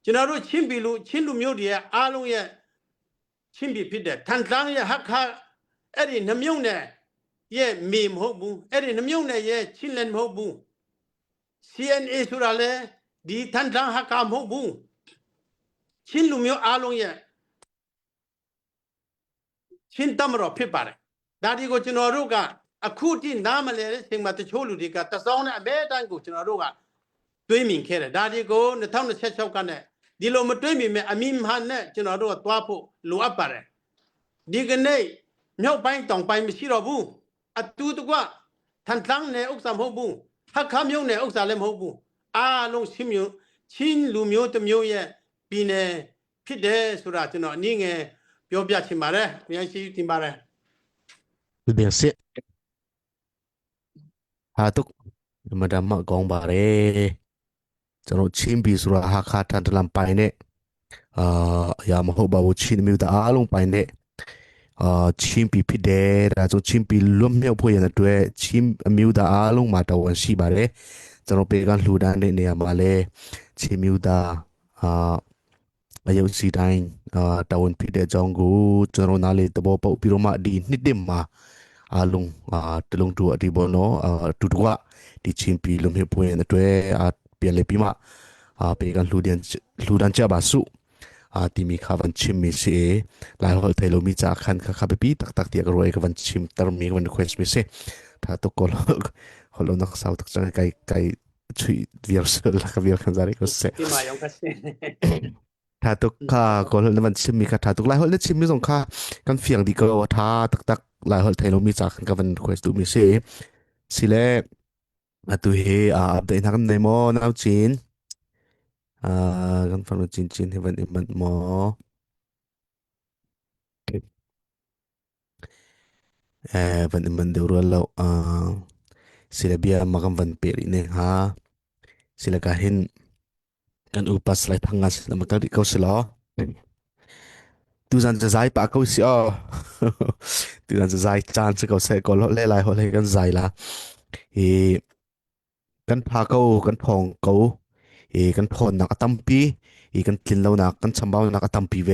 ကျွန်တော်တို့ချင်းပြည်လူချင်းလူမျိုးတွေရဲ့အားလုံးရဲ့ချင်းပြည်ဖြစ်တဲ့ထန်တန်းရဲ့ဟက်ခါအဲ့ဒီနှမြုံတဲ့ရဲ့မေမဟုတ်ဘူးအဲ့ဒီနှမြုံတဲ့ရဲ့ချင်းလန်းမဟုတ်ဘူး CNA ဆိုတာလေဒီထန်တန်းဟက်ခါမဟုတ်ဘူးချင်းလူမျိုးအားလုံးရဲ့ ချင်းတမတော်ဖြစ်ပါတယ်ဒါဒီကိုကျွန်တော်တို့ကအခုတိနားမလဲတဲ့ချိန်မှာတချို့လူတွေကတစောင်းနဲ့အမဲတန်းကိုကျွန်တော်တို့ကတွေးမြင်ခဲ့တယ်ဒါဒီကို2026ကနဲ့ဒီလိုမတွေးမြင်မဲ့အမိမဟာနဲ့ကျွန်တော်တို့ကသွားဖို့လိုအပ်ပါတယ်ဒီကနေ့မြောက်ပိုင်းတောင်ပိုင်းမရှိတော့ဘူးအတူတကွထန်တန်းနဲ့ဥစ္စာမဟုတ်ဘူး Hakha မြို့နယ်ဥစ္စာလည်းမဟုတ်ဘူးအားလုံးချင်းမျိုးချင်းလူမျိုးတစ်မျိုးရဲ့ပြည်နယ်ဖြစ်တယ်ဆိုတာကျွန်တော်အနည်းငယ်ပြောပြချင်ပါတယ်အများကြီးတင်ပါတယ် ပြန်စစ်ဟာတုမဒမကောင်းပါတယ်ကျွန်တော်ချင်းပြီဆိုတာဟာခါထန်တလန်ပိုင်တဲ့အာအရာမဟုတ်ပါဘူးချင်းမျိုးသားအားလုံးပိုင်တဲ့အာချင်းပြီဖြစ်တယ်ဒါဆိုချင်းပြီလွတ်မြောက်ဖို့ရတဲ့အတွက်ချင်းအမျိုးသားအားလုံးမှာတော်ဝန်ရှိပါတယ်ကျွန်တော်ပေကလှူဒန်းတဲ့နေရာမှာလဲချင်းမျိုးသားအာအယုတ်စီတိုင်းအာတာဝန်ဖြစ်တဲ့အကြောင်းကိုကျွန်တော်နားလေသဘောပေါက်ပြီးတော့မှဒီနှစ်တစ်မှာအားလုံးအာတလုံးတူအဒီဘောနော်အာတူတူကဒီချင်းပြီလွတ်မြောက်ဖို့ရတဲ့အတွက်အာပြန်လေပြီးမှအာပေကလှူဒန်းလှူဒန်းကြပါစုအာတီမီခါဝန်ချင်းမီစီลายဟောเทโลมีจาคันคาคาไปปีตักตักเตียกรวยกับวันชิมตรมีวัน request มีสิถ้าตกกอลฮอลนักสาวตักจังไกไกช่วยเวียร์สลักเวียร์คันซาริก็เส ဒီမှာရောက်ခက် ถ้าตกค่ะก็แล้วมันชิมมีคาถาตุกลายฮอลชิมมีสงค่ากันเฟียงดีก็ว่าท้าตักตักลายฮอลเทโลมีจาคันกับวัน request ดูมีสิสิเลอะตุเฮอ่าอัปเดตนักในมอนาวจีนอ่ากันฟังจีนจีนให้วันอิมันมอเออวันอิมันเดี๋ยวรู้แล้วอ่าสิเลเบียมากันวันเปรีเนี่ยฮะสิเลกาเห็นกันอุปัสไลทังงานสิมากันดิเขาสิลอตูจันจะใจปะเขาสิอ๋อตูจันจะใจจานจะเขาเสก็เลาะลายเขาเลยกันใจละเอกันพาเขากันพองเขาเอกันพอนนักตั้มปีเอกันกินแล้วนักกันชำบ้านักตั้มปีเว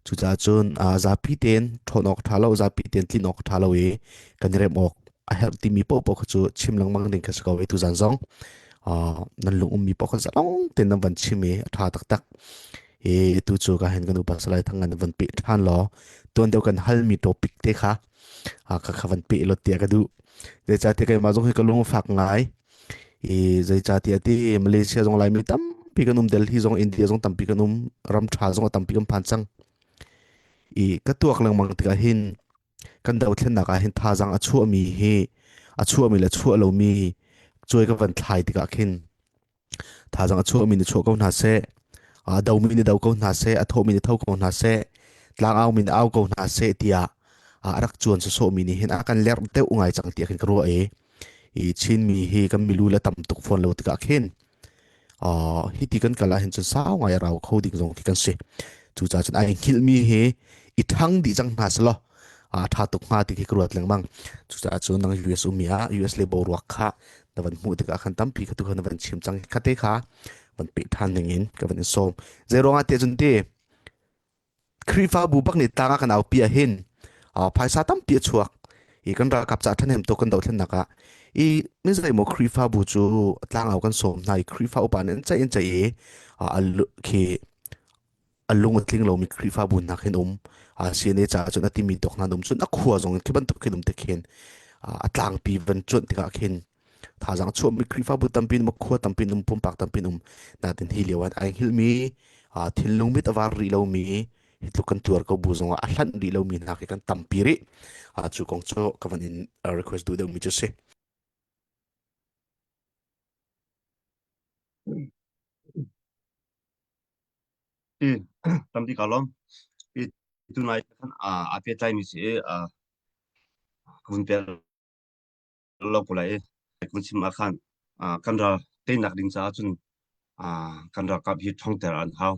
จุดจ้าจนอ่าซาพีเตนทนออกทาเราซาพีเตนที่นอกทาเราเอกันเริ่มออกอาเฮลที่มีโป๊ะก็จะชิมลังมังดิ่งกันสกาวตูจันซองอ่านั่นลุงมีโป๊ะก็จะต้องเต็นน้ำวันชิมเอท่าตักตักเอตูจูก็เห็นกันอุปสรรคทั้งงานวันปีท่านล้อตัวเดียวกันฮัลมีโทปิกเตค่ะอ่าก็วันปีรถเตียก็ดูเดี๋ยวจะเทกันมาจงให้กันลุงฝากง่ายเอเดี๋ยวจะเตียที่มาเลเซียจงไลมีตั้มปีกันนุ่มเดลีจงอินเดียจงตั้มปีกันนุ่มรำชาจงตั้มปีกันผ่านจังอีก็ตัวกำลังมังติกาหินกันดาวเทนนักาหินท่าจังอชั่วมีเฮอชั่วมีและชั่วเรามีช่วยกันวันทายติกาขินท่าจังอชั่วมีในชั่วก็น่าเสอาดาวมีในดาวก็น่าเสอโทมีในเท่าก็น่าเสลางเอามีในเอาก็น่าเสเตียอารักจวนโซมีนี่เห็นอาการเล็กเต้าไงจังเตียขึ้นกรัวเออีชินมีเฮกันมีรู้และต่ำตุกฟอนเราติกาขินอ่าฮิติกันกะลาเห็นจนสาวไงเราเข้าดิ่งจงที่กันเสจูจ้าจนไอ้คิลมีเฮอีทั้งดีจังหาสลออ่าถ้าตุกมาที่กรวดแรงบังจูจ้าจนนัง US อุมีอา US เลบอรักค่ะแต่วันมูติกาขันตั้มปีกตุกนวันชิมจังคาเตค่ะวันปิทานอย่างนี้กับวันส้มเจรองอาเตจนเตครีฟ้าบูบักนี่ตางกันเอาเปียหินอ่าภายซาตั้มเปียชวกอีกันรักับจ่าท่านเห็นตัวกันดาวท่านนักอ่ะอีไม่ใช่หมอครีฟ้าบูจูตางเอากันส้มในครีฟ้าอุปาเนใจเอ็นใจเออ่าเคอลุงตลิงเรามีครีฟ้าบุญนักเห็นอมอ่าเสียเนจ่าจนอติมีดอกนานอมจนอักขัวจงที่บรรทุกเห็นอมตะเข็นอ่าตลางปีวันจนที่กะเข็นท่าจังช่วงมีครีฟ้าบุตัมปินมาขัวตัมปินอุมปุ่มปากตัมปินอุมนาตินฮิเลียวันไอฮิลมีอ่าทินลุงมิตรวารีเรามีฮิตุกันตัวก็บุจงอ่ะลันรีเรามีนักกันตัมปีริอ่าจูกงโจกับวันอิน request ดูเดี๋ยวมีจะเส I tampi ka lawm. I tunai khan a a pehtlai mi si a kun pel lo ko lai kun chim ah khan kan ral teinak ding caah cun kan ralkap hi ṭhawngter an hau.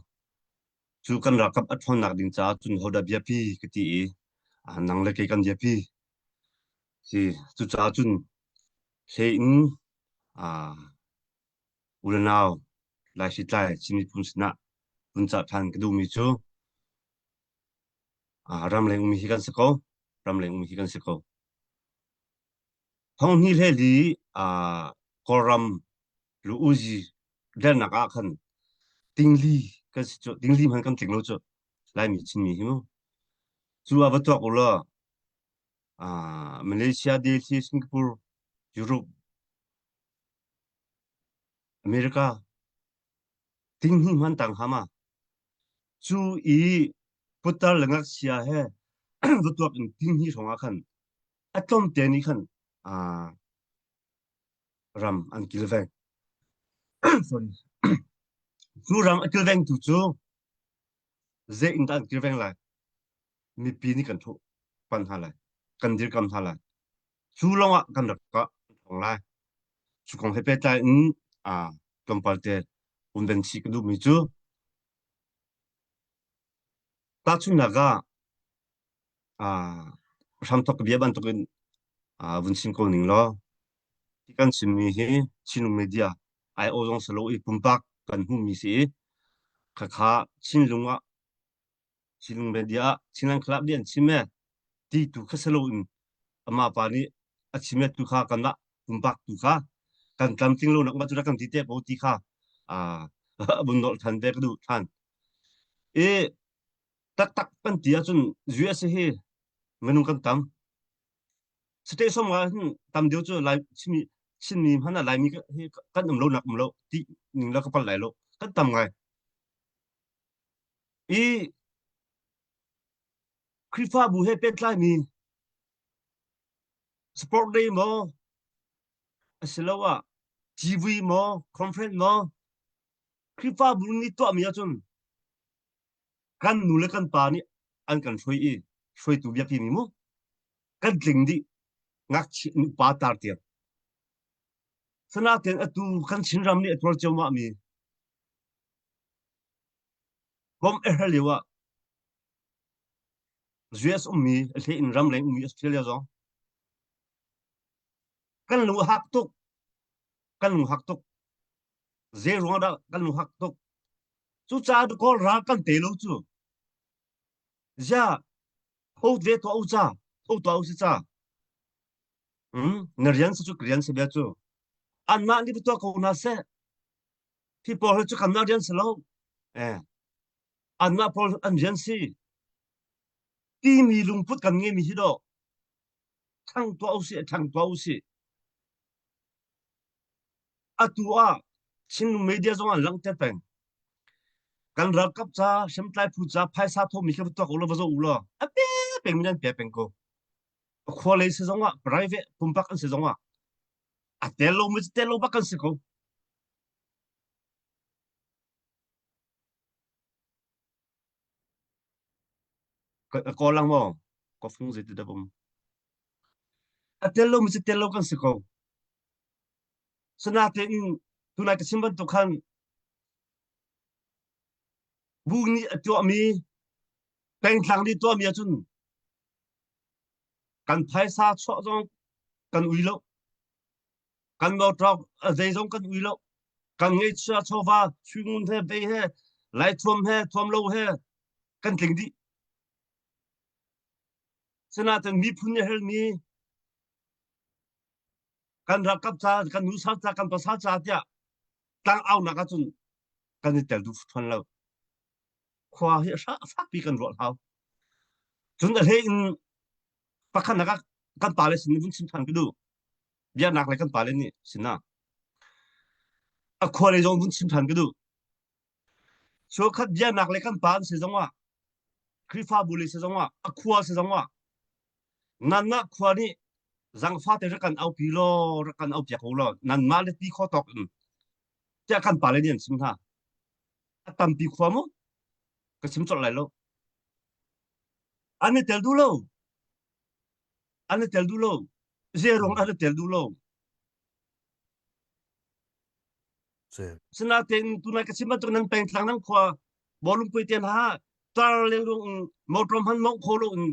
Cu kan ralkap a ṭhawnnak ding caah cun hodah biapi ka ti i nang le kei kan biapi. Si cucaah cun hlei in u le nau Laihritlai Chin miphun sinah vun cah ṭhan ka duhmi cu ramleng ummi hi kan si ko. Ramleng ummi hi kan si ko. Thonghni hleli Kawlram lu-uzi delnak ah khan tingli kan si cu tingli hmanh kan tling lo cu Laimi Chinmi hi mu. Cu ah va tuak u law Malaysia, Delhi, Singapore, Europe, America tinghni hman tang hama cu i putar le ngakchia he va tuak in tinghni hrawng ah khan a tlawmte nih khan. Ram an kilveng. Sorry. Cu ram a kilvengtu cu zei in dah an kilveng lai? Mipi nih kan thuh pan hna lai. Kan dirkam hna lai. Cu lawngah kan rak kah thawng lai. Cu kong he pehtlai in aa tlawmpal te umven chih ka duhmi cu tahchunhnak ah aa hramthok bia bantukin aa vun chim ko ning law hi kan chimmi hi Chinlung media ai-aw zong si lo i pumpak kan hmuhmi si i khakha Chinlung ah Chinlung media ah Chinland Club nih an chim e ti tu kha si loin amah pa nih a chim e tu kha kanmah pumpak tu kha kan tlamtling lo nak mah cu rak kan ti te ko ti kha aa vun nolh than ve ka duh than i taktak kan ti ahcun USA hi minung kan tam state som nga hin tam deuh cu lai chimi Chinmi hmanh ah Laimi hi kan um lo nak um lo ti ning la ka pal lai lo kan tam ngai i Khrihfabu he pehtlaimi sport day maw asiloah TV maw conference maw Khrihfabu nih tuahmi ahcun kan nu le kan pa nih an kan hruai i hruaitu biapi mi mu kan tling dih ngakchia nupa tar tiang sanaten atu kan Chinram nih a tuar ciammah mi bom a her lio ah US ummi a hle in ramleng ummi Australia zong kan lung a hak tuk kan lung hak tuk zei ruang dah kan lung hak tuk cucaah kawl ral kan te lo cu zia tho ve tuah u ca tho tuah u si ca hmm na rian si cu rian si bia cu anmah nih tuah ko hna seh hi pawl hi cu kanmah rian si lo eh anmah pawl an rian si timi lungput kan ngeimi hi dawh ṭhang tuah usih ṭhang tuah usih atu ah Chinlung media zong an langhter peng kan ralkap ca hriamtlai phu ca phaisa thomi kha va tuak u law va zoh u law a pe peng min an pe peng ko khua lei si zong ah private pumpak an si zong ah a tel lo mi tel lo bak kan si ko Ko lang maw? Ka fung zei ti dah um. A tel lo mi cu tel lo kan si ko. Sinain tunai ka chim bantuk khan bu nih a tuahmi pengtlang nih tuahmi ahcun kan phaisa chuah zong kan ui lo. Kan motor zei zong kan ui lo. Kan ngeihchia chawva suingun he bei he laithuam he thuam lo he kan tling dih. Sinain miphun nih helmi kan ralkap ca, kan nusal ca, kan pasal ca tiah tlang aunak ahcun kan i tel duh fawn lo. Khua hi a fakpi kan ruah hau. Cun a hlei in pakhat nak ah kan pale sin vun chim than ka duh. Biaknak le kan pale nih sinah a khua lei zong vun chim than ka duh. So khat biaknak le kan pa an si zong ah Khrihfabu le si zong ah a khua si zong ah nanmah khua nih zangfa te rak kan aupi law rak kan aupiak ko law nanmah le ti kho tawk in tiah kan pale nih an chim hna. A tampi khua mu ka chim colh lai lo. An i tel duh lo. An i tel duh lo. Zeruang an i tel duh lo. Sinain tunai ka chim bantuk nan pengtlang nan khua bawlung pui te hna tar le lung motor hman mong kho lo in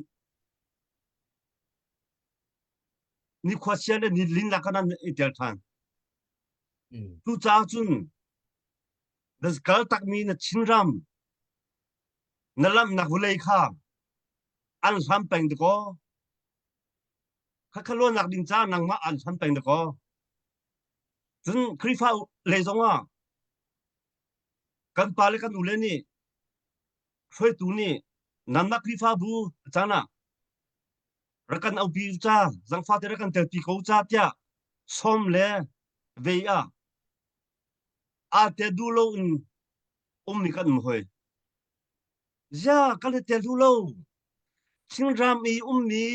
ni khua sia le ni lin la kan i tel than. Tu ca cun na kal takmi na Chinram na lamnak vulei kha an hlam peng dakaw. Khakha luannak ding ca nangmah an hlam peng dakaw. Cun Khrihfa lei zong ah kan pa le kan u le nih hruaitu nih nanmah Khrihfabu caan ah rak kan aupi ca zangfate rak kan telpi ko ca tiah sawm le vei ah aa tel duh lo in ummi kan um hoi. Zia kan i tel duh lo. Chinram i ummi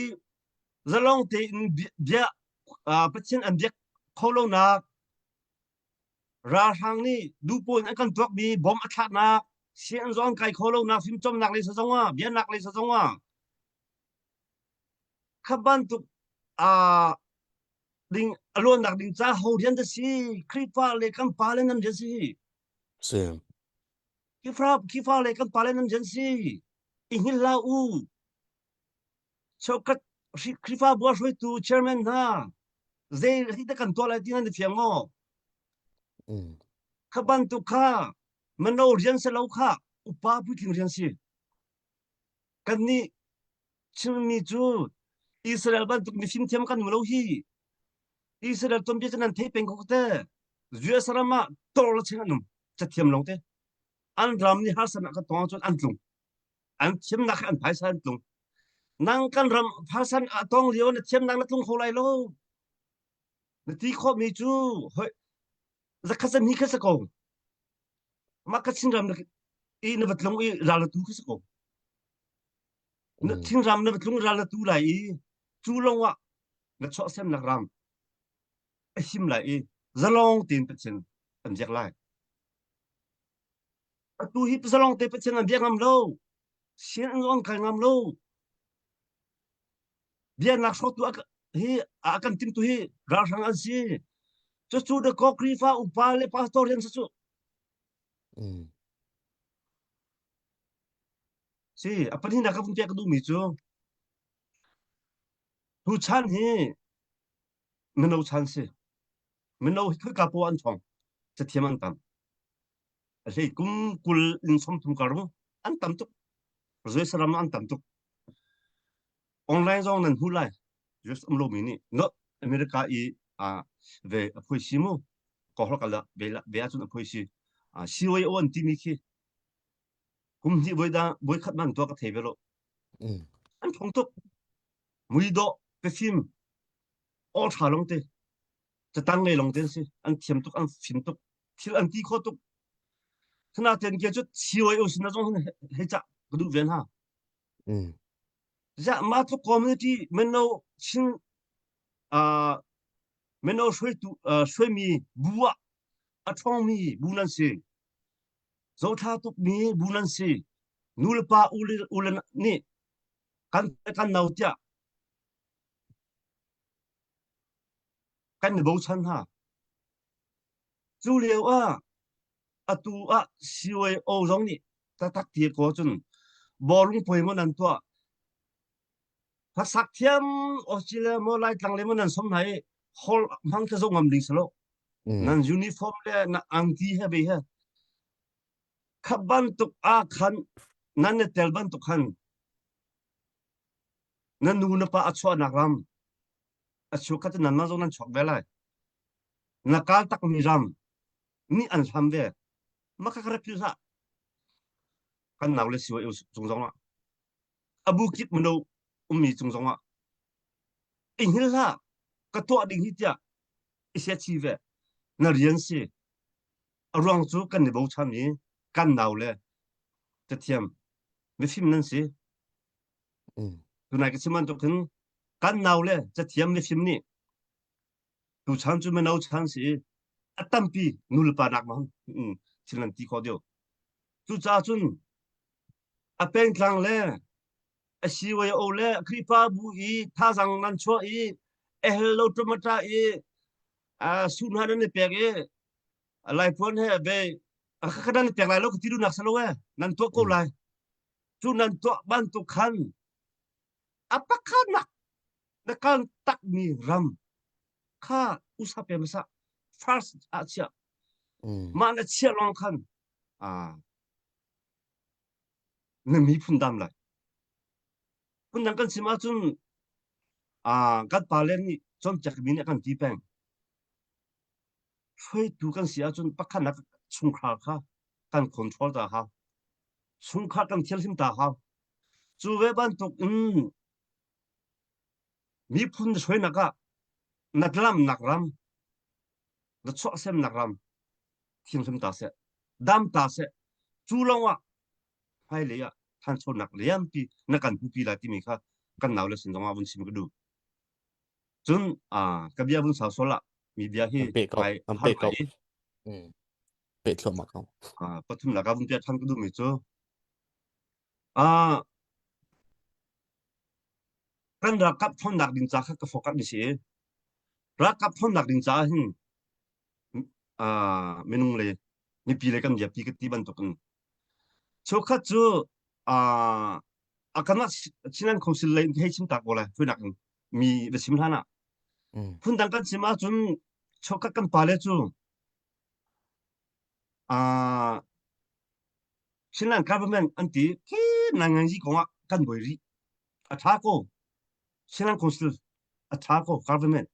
zalong tein bia Pathian an biak kho lonak. Ralhrang nih duhpaw in an kan tuakmi bom a thlaknak, sianginn zong an kai kho lonak, fimcawmnak lei zong ah, biaknak lei zong ah kha bantuk aa ding a luannak ding ca ho rian da si Khrihfa le kan pa le nan rian si. Si. Khrihfa Khrihfa le kan pa le nan rian si. I hngilh hlah u. Cheukhat Khrihfabu a hruaitu chairman hna zei hi dah kan tuah lai ti nan i fiang maw? Mm. Kha bantuk kha mano rian si lo kha upa puitling rian si. Kannih Chinmi cu Israel bantuk mifimthiam kan um lo hi. Israel tuanbia cu nan thei peng ko te. US ram ah tor le cheng an um. Cathiam lawng te. An ram nih harsatnak ka tong ahcun an tlung. An thiamnak hi an phaisa an tlung. Nang kan ram phasan a tong lio na thiamnak na tlung kho lai lo. Na ti khawhmi cu hoi zakhat zan hi kha sa ko. Mah ka Chinram i na va tlung i ral na tu kha sa ko. Na Mm. Chinram na va tlung ral na tu lai i cu lawng ah na chuahsemnak ram a him lai i zalong tein Pathian kan biak lai. Atu hi zalong te Pathian an biak ngam lo. Sian an kal ngam lo. Biaknak hrawktu hi a kan timtu hi ralhrang an si. Cucu the ko Khrihfa upa le pastor rian cu. Mm. Si, a pahnihnak ka vun pek ka duhmi cu tu chan hi mino chan si. Mino hi khoika poah an chong. Cathiam an tam. A hlei kum 20 in 30 kar mu an tam tuk. Jerusalem an tam tuk. Online zong nan hmu lai. US um lomi nih no America i a ve a phoi si mu. Ko hol kal ve ve ahcun a phoi si. CYO an timi khi kum hnih voi da voi khat man tuah ka thei ve lo. Mm. An thong tuk. Mui dawh pefim aw ṭha lawng te. Catang ngei lawng te an si. An thiam tuk, an fim tuk. Thil an ti kho tuk. Thana ten ke cu CYO sin na zong hei cah ka duh ve hna. Mm. Ziah mah tluk community mino Chin uh, mino hruaitu uh, hruaimi bu ah a ṭhawngmi bu nan si. Zothla tukmi bu nan si. Nu le pa u le u le nih kan kan nau tiah kan i bochan hna. Cu lio ah atu ah CYO zong nih taktak ti ko cun bawlung puai maw nan tuah hlasak thiam Australia maw Laitlang le maw nan som hna i hall hmang kha zoh ngam ding si lo Mm. nan uniform le na angki he be he kha bantuk ah khan nan ne tel bantuk khan na nu na pa a chuahnak ram a chuak kha cu nanmah zong nan chuak ve lai na kal takmi ram nih an hlam ve mah kha ka rak philh hlah kan nau le siwa cung zong ah abu kip mino ummi cung zong ah i hngil hlah ka tuah ding hi tiah i sia chi ve na rian si a ruang cu kan i bochan i kan nau le cathiam mifim nan si Mm. tunai ka chim bantuk hin kan nau le cathiam mifim nih tuchan cu mino chan si i a tampi nu le pa nak ma thil nan ti khawh deuh cucaah cun a pengtlang le a CYO le Khrihfabu i thazang nan chuah i ehel lo tumata i su hna nan i pek i laipuan he be kha nan i pek lai lo ka ti duhnak si lo e nan tuah ko lai cu nan tuah bantuk khan a pakhatnak na kal takmi ram kha usa pe hmasa first ah chiah mah na chiah lawng khan na miphun dam lai phundang kan chim ahcun kan pale nih cawnpiak mi nih kan ti peng hruaitu kan si ahcun pakhatnak chungkhar kha kan control ta hau chungkhar kan thianghlim ta hau cu ve bantuk in miphun hruainak ah na tlamnak ram na chuahsemnak ram thianghlim ta seh dam ta seh cu lawng ah hmailei ah thanchonak lianpi na kan hmupi lai timi kha kan nau le sin zong ah vun chim ka duh cun ka bia vun sau sual ah mi bia hi An peh ko. ngai An har peh ko. ngai. Mm. Peh thluahmah ko. Ah, pathumnak ah vun piah ṭhan ka duhmi cu ah kan ralkap ṭhawnnak ding ca kha ka focus mi si i ralkap ṭhawnnak ding caah hin ah minung le mipi le kan biapi ka ti bantukin cheukhat cu ah a kanmah Chinland Council lei in hei chim ta ko lai hruainak in mi va chim hlan ah Mm. phundang kan chim ahcun cheukhat kan pale cu ah Chinland government an ti khi nanganzi kong ah kan buai rih a ṭha ko Chinland Council a ṭha ko government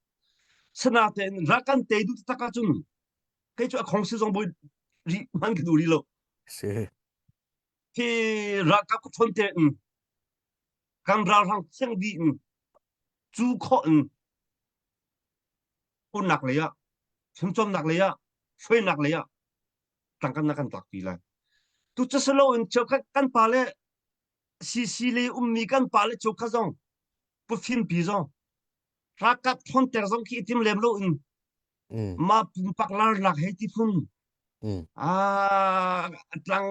sanatein rak kan tei duh tak ahcun kei cu a council zong boi rih hman ka duh rih lo Si. hi ralkap ka ṭhawn te in kan ralhrang thiang dih in cu khawh in unnak lei ah fimcawnnak lei ah hruainak lei ah tangkan na kan tlak pi lai tu cu silo in cheukhat kan pa le CC le ummi kan pa le cheukhat zong pufim pi zong ralkap ṭhawnter zong khi i tim lem lo in Mm. ma pumpak larnak hei ti phun Mm. ah tlang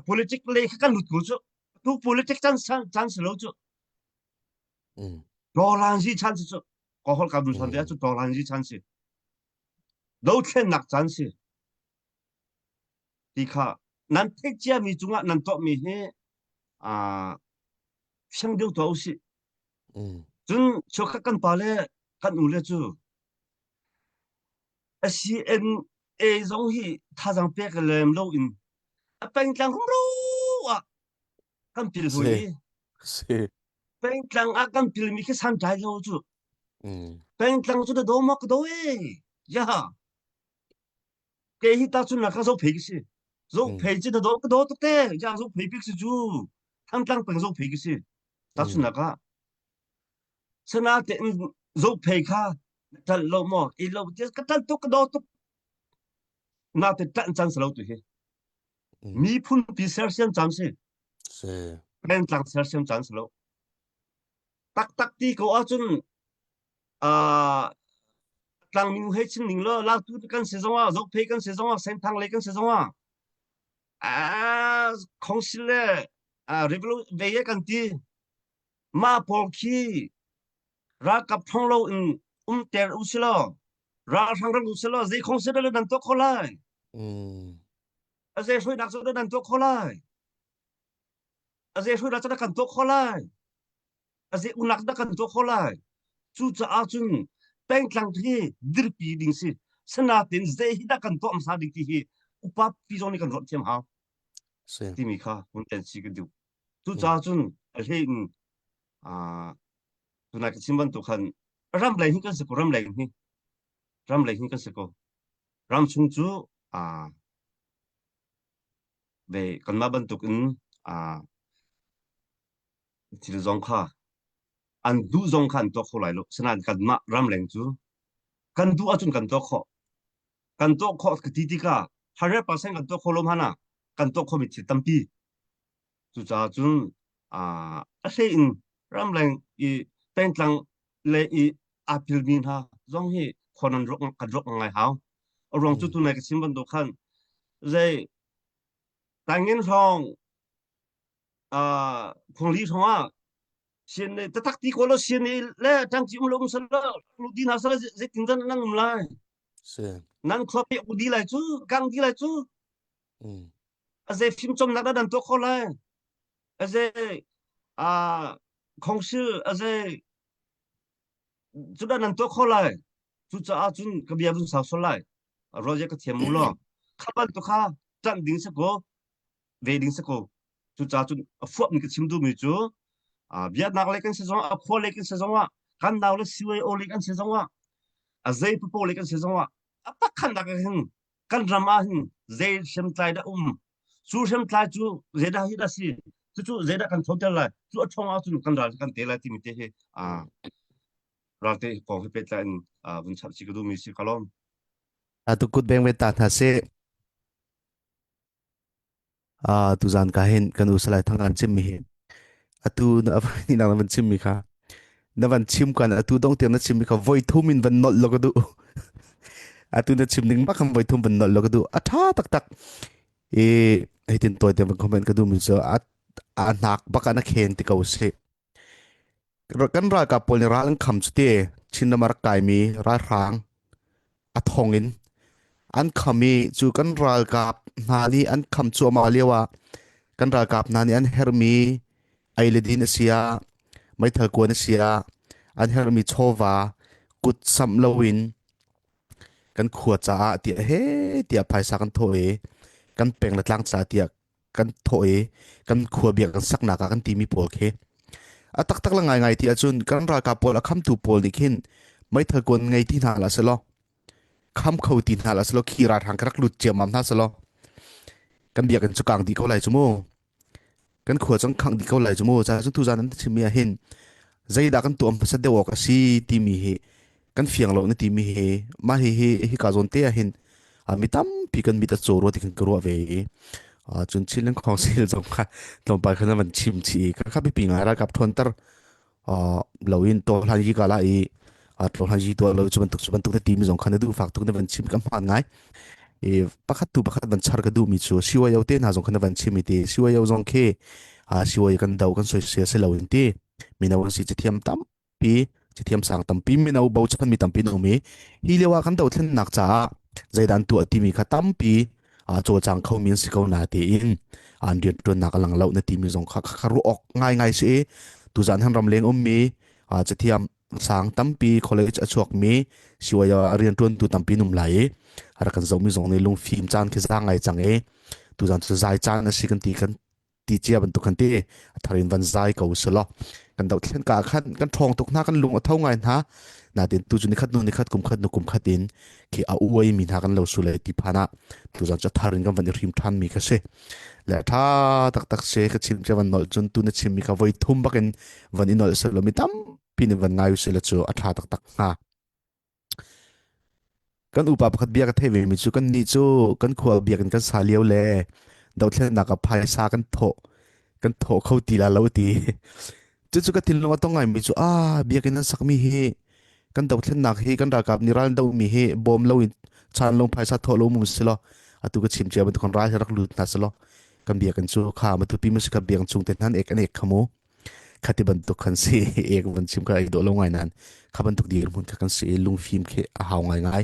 politic le kha kan lut ko cu tu politic chan chan si lo cu Mm. dolan si chan si cu ko hol ka dun san te Mm. cu dolan si chan si dothlennak chan si ti kha nan theih ciami cungah nan tuahmi hi ah fiang deuh tuah usih Mm. cun cheukhat kan pa le kan u le cu SCNA zong hi thazaang pek lem lo in a pengtlang rumro ah kan pil hui Si. i Si. pengtlang ah kan pilmi khi santlai lo cu Mm. pengtlang cu da do maw ka do e ya ke hi ta cun la ka zo phei ki si zo Mm. phei ci da do ka do tuk te ya zo phei pik si cu thangtlang peng zo phei ki si ta Mm. cun la ka sana te in zo phei kha tal lo mo i lo te ka tal tuk ka do tuk na te tan chan salo tu hi Mm. miphun pi sersiam chan si Si. pengtlang sersiam chan salo taktak ti ko ahcun uh, tlangmi hei chim ning law lautu kan si zongah zokphei kan si zongah senthang lei kan si zongah ah council le revolution ve kan ti ma pawl khi ralkap thong lo in umter u si law ralhrang ram u si law zei council le nan tuah kho lai a zei hruainak cu nan tuah kho lai a zei hruainak cu kan tuah kho lai a zei unak dah kan tuah kho lai cucaah cun pengtlang hi dirpi ding si sanatin zei hi dah kan tuah hmasa ding ti hi upa pi zong nih kan ruat thiam hau timi kha hun ten si ka duh cucaah cun a hlei in tunai ka chim bantuk khan ram lei hi kan si ko ram lei hi ram lei hi kan si ko ram chung cu ve kanmah bantuk in thil zong kha an duh zong kha an tuah kho lai lo sinain kanmah ramleng cu kan duh ahcun kan tuah khawh kan tuah khawh ka ti tikah 100% kan tuah kho lo hmanh ah kan tuah khomi thil tampi cucaah cun a hlei in ramleng i pengtlang le i aa pilmi hna zong hi khua nan ruak kan ruak ngai hau a ruang cu tunai ka chim bantuk khan zei tangin hrawng phungli hrawng ah sian tatak ti ko lo sian le tangci um lo um sal lo lu di hna sal zeitin dan nan um lai nan khua pe u di lai cu gang di lai cu a zei fim chom nak dan to kho lai a zei a council a zei cu dan nan to kho lai cu caah cun ka bia vun sau sol lai roje ka thiam mu lo khaban to kha tan ding se ko ve ding si ko. Cucaah cun a fuap in ka chim duhmi cu biaknak lei kan si zongah, a khua lei kan si zongah, kan nau le CYO lei kan si zongah, a zei papo lei kan si zongah, a pakhatnak ah hin kan ram ah hin zei hriamtlai dah um, cu hriamtlai cu zeidah hi dah si, cucu zeidah kan ṭhawnter lai, cu a ṭhawng ahcun kan ral kan te lai timi te hi ralte kong hi pehtlai in vun chap chih ka duhmi si ka lawm. Atu kut beng ve ta hna sih. Uh, tuzan ka hin kan u Salai Thang an chimmi hi atu na ni na van chimmi kha na van chim kan atu dong tiang na chimmi kha voi thum in van nolh lo ka duh. Atu na chim ding bak kan voi thum van nolh lo ka duh. A tha taktak. I hitin tawi te van comment ka duh mi cu a a hnak bak ah na khen ti ko si. Kan ralkap pawl nih ral an kham cu ti Chinram a rak kaimi ralhrang a thong in an kham i cu kan ralkap hna nih an kham cuahmah lio ah kan ralkap hna nih an herhmi ei le din a si ah meithal kuan a si ah an herhmi chawva kut samh loin kan khua caah tiah he tiah phaisa kan thawh i kan peng le tlang caah tiah kan thawh i kan khua biak kan saknak ah kan timi pawl khi a taktak la ngaingai ti ahcun kan ralkap pawl a khamtu pawl nih khin meithal kuan ngei ti hna la selaw kham kho ti hna la selaw khi ralhrang ka rak lut ciammam hna selaw kan biakinn cu kang dih ko lai cu mu. Kan khua cang khangh dih ko lai cu mu. Ca cun tuzan an chimmi ah hin zeidah kan tuah hmasa deuh awk a si timi hi kan fiang lo na timi hi mah hi hi hi ka zawn te ah hin mi tampi kan mit a caw rua ti kan ka ruah ve i cun Chinland Council zong kha tlawmpal khan van chim chih i kha biapi ngai ralkap ṭhawnter lo in to hlan yi ka la i to hlan yi to lo cu bantuk cu bantuk na timi zong kha na duh fak tuk na van chim ka hmaan ngai i pakhat tu pakhat van char ka duh mi cu CYO te hna zong kha na van chim i ti CYO zong khi CYO kan do kan soisel si lo in ti mino an si cathiam tampi cathiam sang tampi mino bochan mi tampi an um i hi lio ah kan dothlennak caah zeidan tuah timi kha tampi cawlcang khomi an si ko na tiin an rianṭuannak a lang lo na timi zong kha kha ruah awk ngaingai si i tuzan han ramleng ummi cathiam sang tampi college a chuakmi siwai a rianṭuantu tampi num lai i rak kan zohmi zong nih lungfim caan khi za ngai cang i tuzan cu zai caan a si kan ti kan ti cia bantuk kan ti a thar in van zai ko selaw kan dohthlen ka khan kan ṭhawng tuk hna kan lung a tho ngai hna natin tu cu nikhat nu nikhat kum khat nu kum khat in khi a uai mi hna kan lo su le ti phan ah tu zan cu thar in kan van i hrim ṭhan mi kha si le ṭha taktak se ka chim che van nolh cun tu na chim mi kha voi thum bakin van i nolh selo mi tampi nih van ngai usila cu a ṭha taktak hnga. Kan upa pakhat bia ka theih vemi cu kannih cu kan khua biakinn kan sa lio le dothlennak ah phaisa kan thawh kho ti la lo ti. Cucu ka thinlung a tong ngaimi cu ah biakinn an sakmi hi kan dothlennak hi kan ralkap nih ral an dohmi hi bawm loin chan lo phaisa thawh lo mum si law atu ka chim cia bantuk kan ral hi rak lut hna selaw kan biakinn cu kha matupi ma si kha biakinn chung te hnan ek an ek kha mu. Khati bantuk khan si ek van chim kha ai dawh lo ngai nain kha bantuk dirhmun kha kan si i lungfim khi a hau ngaingai.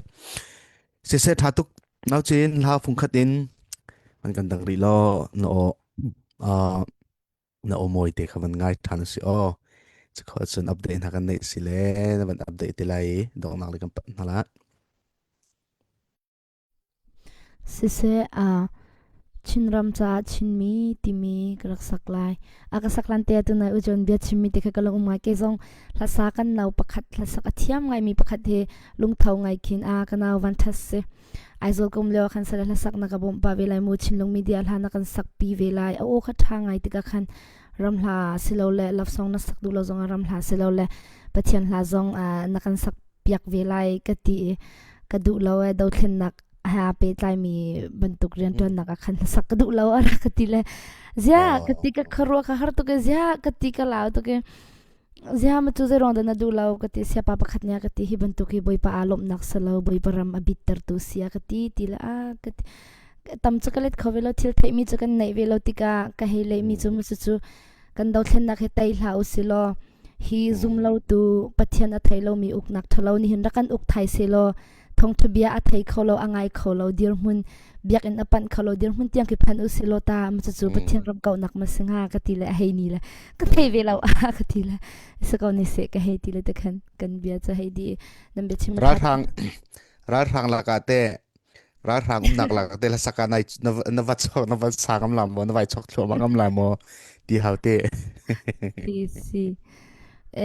Siseh tha tuk nau cin hla fungkhat in an kan dang rih law na aw uh, na aw mawi te kha van ngai than si aw. Cikho cun update hna kan neih si le na van update te lai i donghnak le kan panh hna la. Siseh, Chinram caah Chinmi timi ka rak sak lai. A ka sak lan te ah tunai ujon bia chimmi te kha ka lung um ngai. Kei zong hlasa kan nau pakhat hlasak a thiam ngaimi pakhat hi lungtho ngai khin a ka nau van ṭhat si. Aizawl ka um lio ah khan sale hlasak na ka bawmh pah ve lai mu Chinlung media hla na kan sak pi ve lai. A aw kha ṭha ngai tikah khan ram hla silole love song na sak duh lo zong ah ram hla silole Pathian hla zong na kan sak piak ve lai ka ti i ka duh lo e dothlennak ha pehtlaimi bantuk rianṭuannak ah khan sak ka duh lo a rak ka ti le zia ka ti ka khuaruah ka har tuk e zia ka ti ka lau tuk e zia ma cu zeiruang dah na duh lo ka ti siapa pakhat nih a ka ti hi bantuk hi bawipa aa lawmhnak si lo bawipa ram a bittertu si a ka ti ti le a ka ti tam cu ka let kho ve lo thil theihmi cu kan neih ve lo tikah ka hei lehmi cu mu cu kan dothlennak hi tei hlah usilaw hi zumlotu Pathian a thei lomi uknak ṭhalo nih hin rak kan uk thai selaw thawngṭha bia a thei kho lo a ngai kho lo dirhmun biakinn a panh kho lo dirhmun tiang khi phan usilaw ta ma cucu Pathian ram kauhnak ma si hnga ka ti le a hei ni le ka thei ve lo a ka ti le si ko ni seh ka hei ti le te khan kan bia cu hei di nan bia chim ralhrang ralhrang lakah te ralhrang umnak lak te lasaka nai na va chok na va sa ngam la maw na vai chok thluahmah ngam la maw ti hau te si si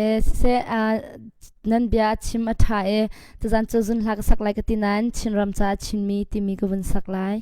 e se a nan bia a chim a tha e tuzan cu zun hla ka sak lai ka ti nain Chinram ca Chinmi timi ka vun sak lai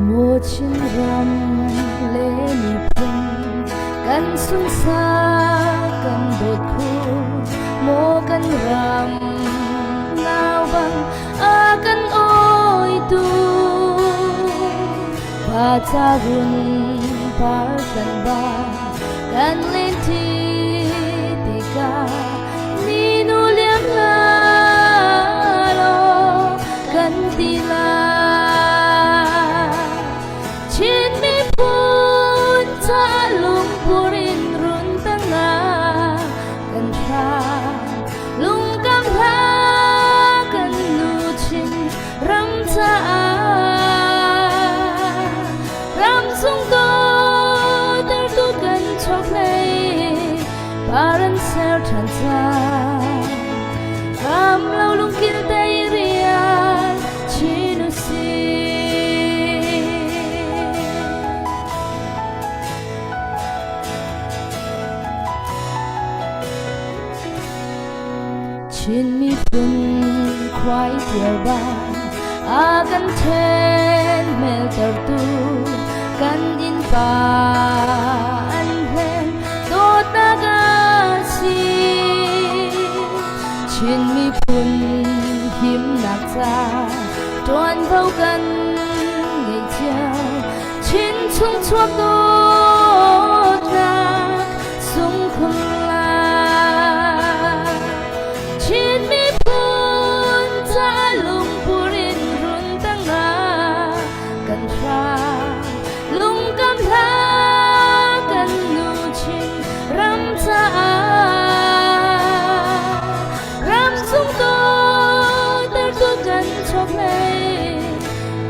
Maw Chinram le miphun. Kan sunsak kan dawt khu maw kan ram nau bang a kan awitu pa ca run par kan ba kan len thi tikah ni nu liam la law kan ti lai. Chin miphun ca lungpur in run tangah kan hra lungkam hla kan nu Chin ram caah ram chung dawtertu kan chokhlei paran ser ṭhan cang ram lo lungkil tei rian Chin usih. Chin miphun khuai tial ba a kan then meltertu kan innpa an hlen dawtnak a si. Chin miphun himnak ca ṭuanvo kan ngei cio. Chin chung chuak dawtnak sungkhun lai. Chin miphun ca lungpur in run tangah kan hra. Lungkam hla kan nu Chin ram caah ram sung dawtertu kan chokhlei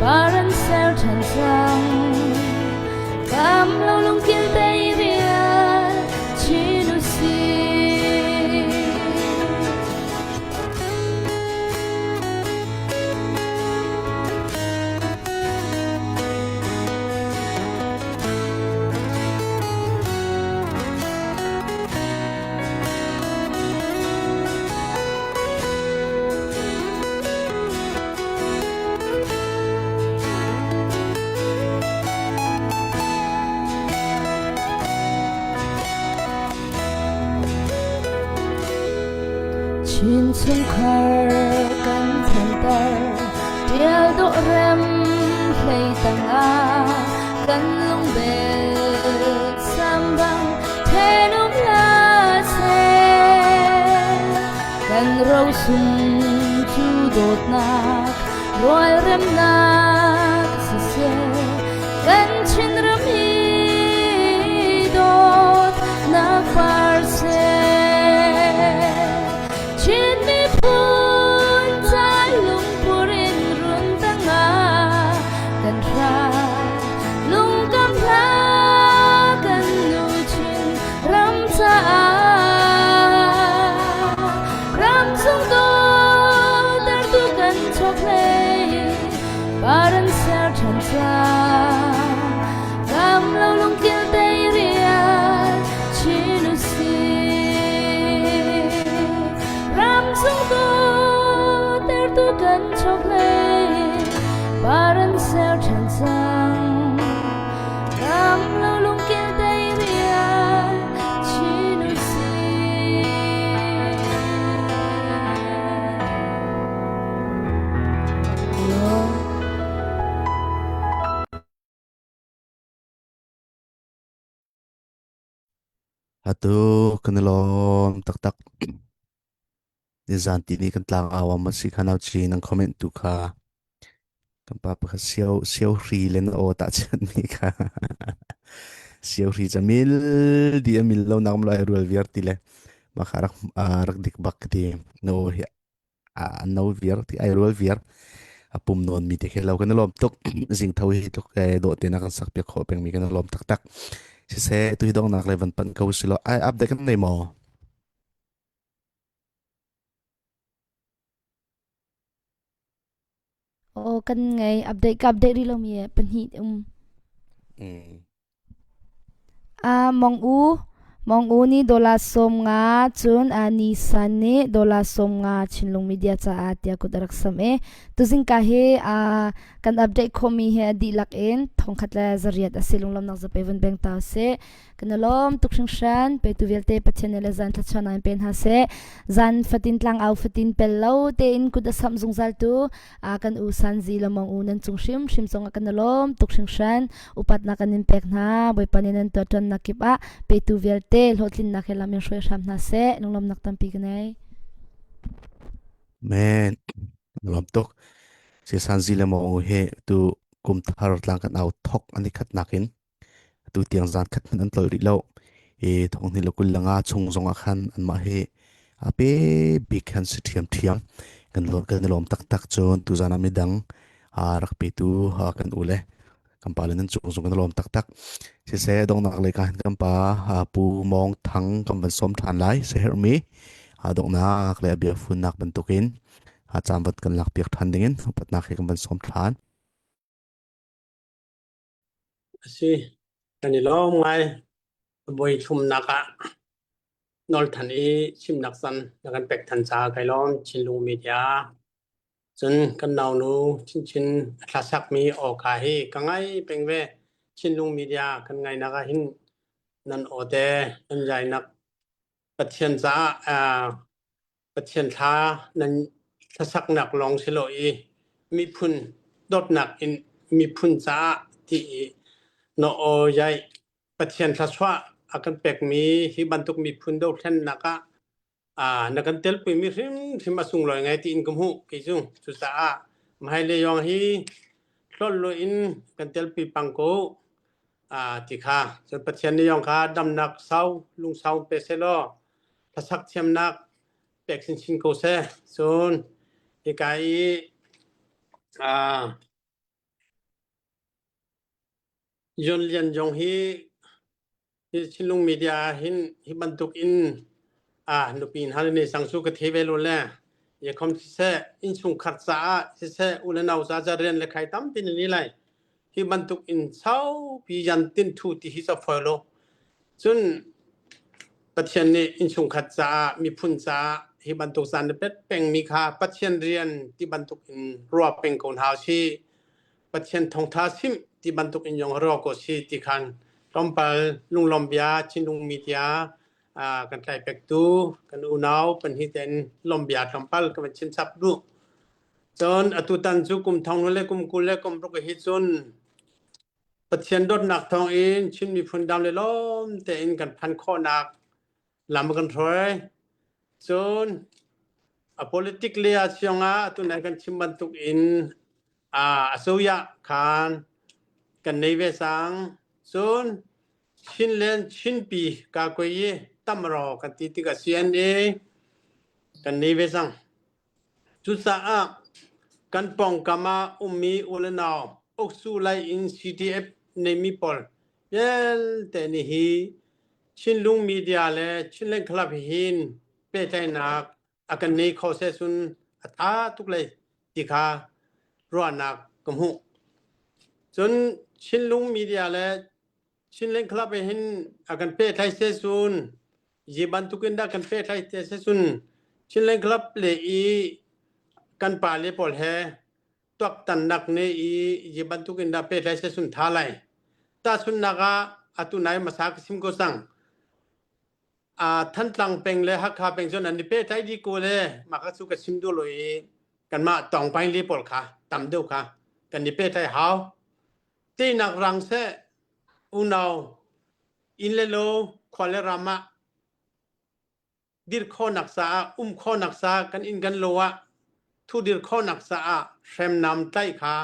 par an ser ṭhan cang. Kam lo lungkil tei rial Chin usih. Chin chungkhar kan thanter tial dawh rem hlei tangah kan lungbel sambang thenum la seh kan rosung cu dawtnak rualremnak siseh kan Chinram hi dawtnak par seh Chin miphun ca lungpur in run tangah kan hra lungkam hla kan nu Chin ram caah ram chung dawtertu kan chokhlei par an ser ṭhan cang ram lo lungkil tei rian Chin usih ram chung dawtertu kan chokhlei par an ser ṭhan cang ram lo lungkil tei rian Chin usih. Atu kan i lawm taktak. Nizan ti ni kan tlang au am si kha nau chi nang comment tu kha kan pa pakhat sio sio hri le na aw ta chan mi kha sio hri cha mil di a mil lo nak lai rual viar ti le ma kha rak rak dik bak ti no hi a no viar ti ai rual viar a pum non mi te khi lo kan lom tuk zing tho hi tuk do te na kan sak piak kho peng mi kan lom tak tak si se tu hi dong nak le van pan ko si lo ai update kan nei mo Aw kan ngei update ka update rih lomi pahnih um. Ah Mong U. Mong U nih dollar 50 cun Ani San nih dollar 50 Chinlung Media caah tiah kut a rak sam i tuzing ka hi kan update khomi hi a dihlak in thongkhat le zariat a si lunglawmnak zape vun beng ta sih. Kan i lawm tuk hringhran. Petu vialte Pathian nih le zan thluachuahnak in pe hna seh. Zan fatin tlang au fatin pel lo tein kut a samh zungzal tu kan u Sanzi le Mong U nan cung hrimhrim zong ah kan i lawm tuk hringhran. Upatnak kan in pek hna. Bawipa nih nan tuahṭuannak kip ah petu vialte hlawhtlinnak he lam in hruai hram hna seh. Lunglawmnak tampi ka nei. Men lawm tuk. Si Sanzi le Mong U hi tu kum thar tlang kan au thok ani khat nakin Atu tiang zan khat hmanh an tlolh rih lo. I thonghni le 25 chung zongah khan anmah hi a pe bik han si ṭhiamṭhiam. Kan kan i lawm taktak cun tuzan ah midang rak petu kan u le kan pa le nan cung zong kan i lawm taktak. Siseh donghnak lei ka hin kan pa Pu Mawng Thang kan van sawm ṭhan lai siaherhmi donghnak le a biafunnak bantukin caanvat kan lakpiak ṭhan dingin upatnak he kan van sawm ṭhan. A si. Kan i lawm ngai. Voi thumnak ah nawl than i chimnak san na kan pek than caah kai lawm Chinlung Media. Cun kan naunu chinchin a thlasakmi awka hi ka ngai peng ve. Chinlung Media kan ngainak ah hin nan aw te nan zainak Pathian caah uh, Pathian thla nan hlasaknak lawng si lo i miphun dawtnak in miphun caah ti i na aw yaih Pathian thluachuah a kan pekmi hi bantuk miphun dothlennak ah aa na kan telpimi hrimhrim a sunglawi ngai tiin ka hmuh kei cu. Cucaah hmailei yong hi hlawt in kan telpi pang ko aa ti kha. Cun Pathian nih yong kha damnak sau lungsau pe sehlaw hlasak thiamnak pek chinchin ko seh. Cun hika i aa Yon Lian zong hi hi Chinlung media ah hin hi bantuk in ah nupi hna le ne sang su ka the ve lo le ye khom siseh innchungkhar caah siseh u le nau ca ca rian le khai tampi na ni lai hi bantuk in saupi yan tin thu ti hi ca foi lo Cun Pathian nih innchungkhat caah, miphun caah hi bantuk caan na pet pengmi kha Pathian rian ti bantuk in ruah peng ko hna usih. Pathian thawngtha chimh ti bantuk in zong ruah ko sih ti khan tlawmpal lunglawm bia Chinlung media kan tlai pektu kan unau pahnih tein lawm bia tlawmpal ka van chim chap duh. Cun atutan cu kum thong le kum 20 le kum ruk hi cun Pathian dawtnak thawngin Chin miphun dam le lawm tein kan phan khawhnak lam a kan hruai. Cun a politic le ah siangah atu nai kan chim bantuk in a asoyah khan kan nei ve sang. Cun Chinland Chinpi ka koi i tamro kan ti tikah CNA kan nei ve cang. Cucaah kan pawngkam ah ummi u le nau uksu lei in CDF neimi pawl vialte nih hi Chinlung media le Chinland Club hin pehtlaihnak a kan nei kho seh cun a tha tuk lai ti kha ruahnak ka hmuh. Cun Chinlung media le Chinland Club hin a kan pehtlai seh cun Hi bantuk in dah kan pehtlai te seh cun Chinland Club le i kan pa le pawl he tuaktannak ne i hi bantuk in dah pehtlai seh cun tha lai. Tahchunhnak ah atu nai hmasa ka chim ko cang. Uh, Thantlang peng le Hakha peng cun an i pehtlai dih ko le mah ka cu ka chim duh lo i kanmah tawngpaing le pawl kha tam deuh kha kan i pehtlai hau. Teinak rang seh unau inn le lo khua le ram ah dir khawhnak caah um khawhnak caah kan inn kan lo ah thu dir khawhnak caah hremnam tlaih kha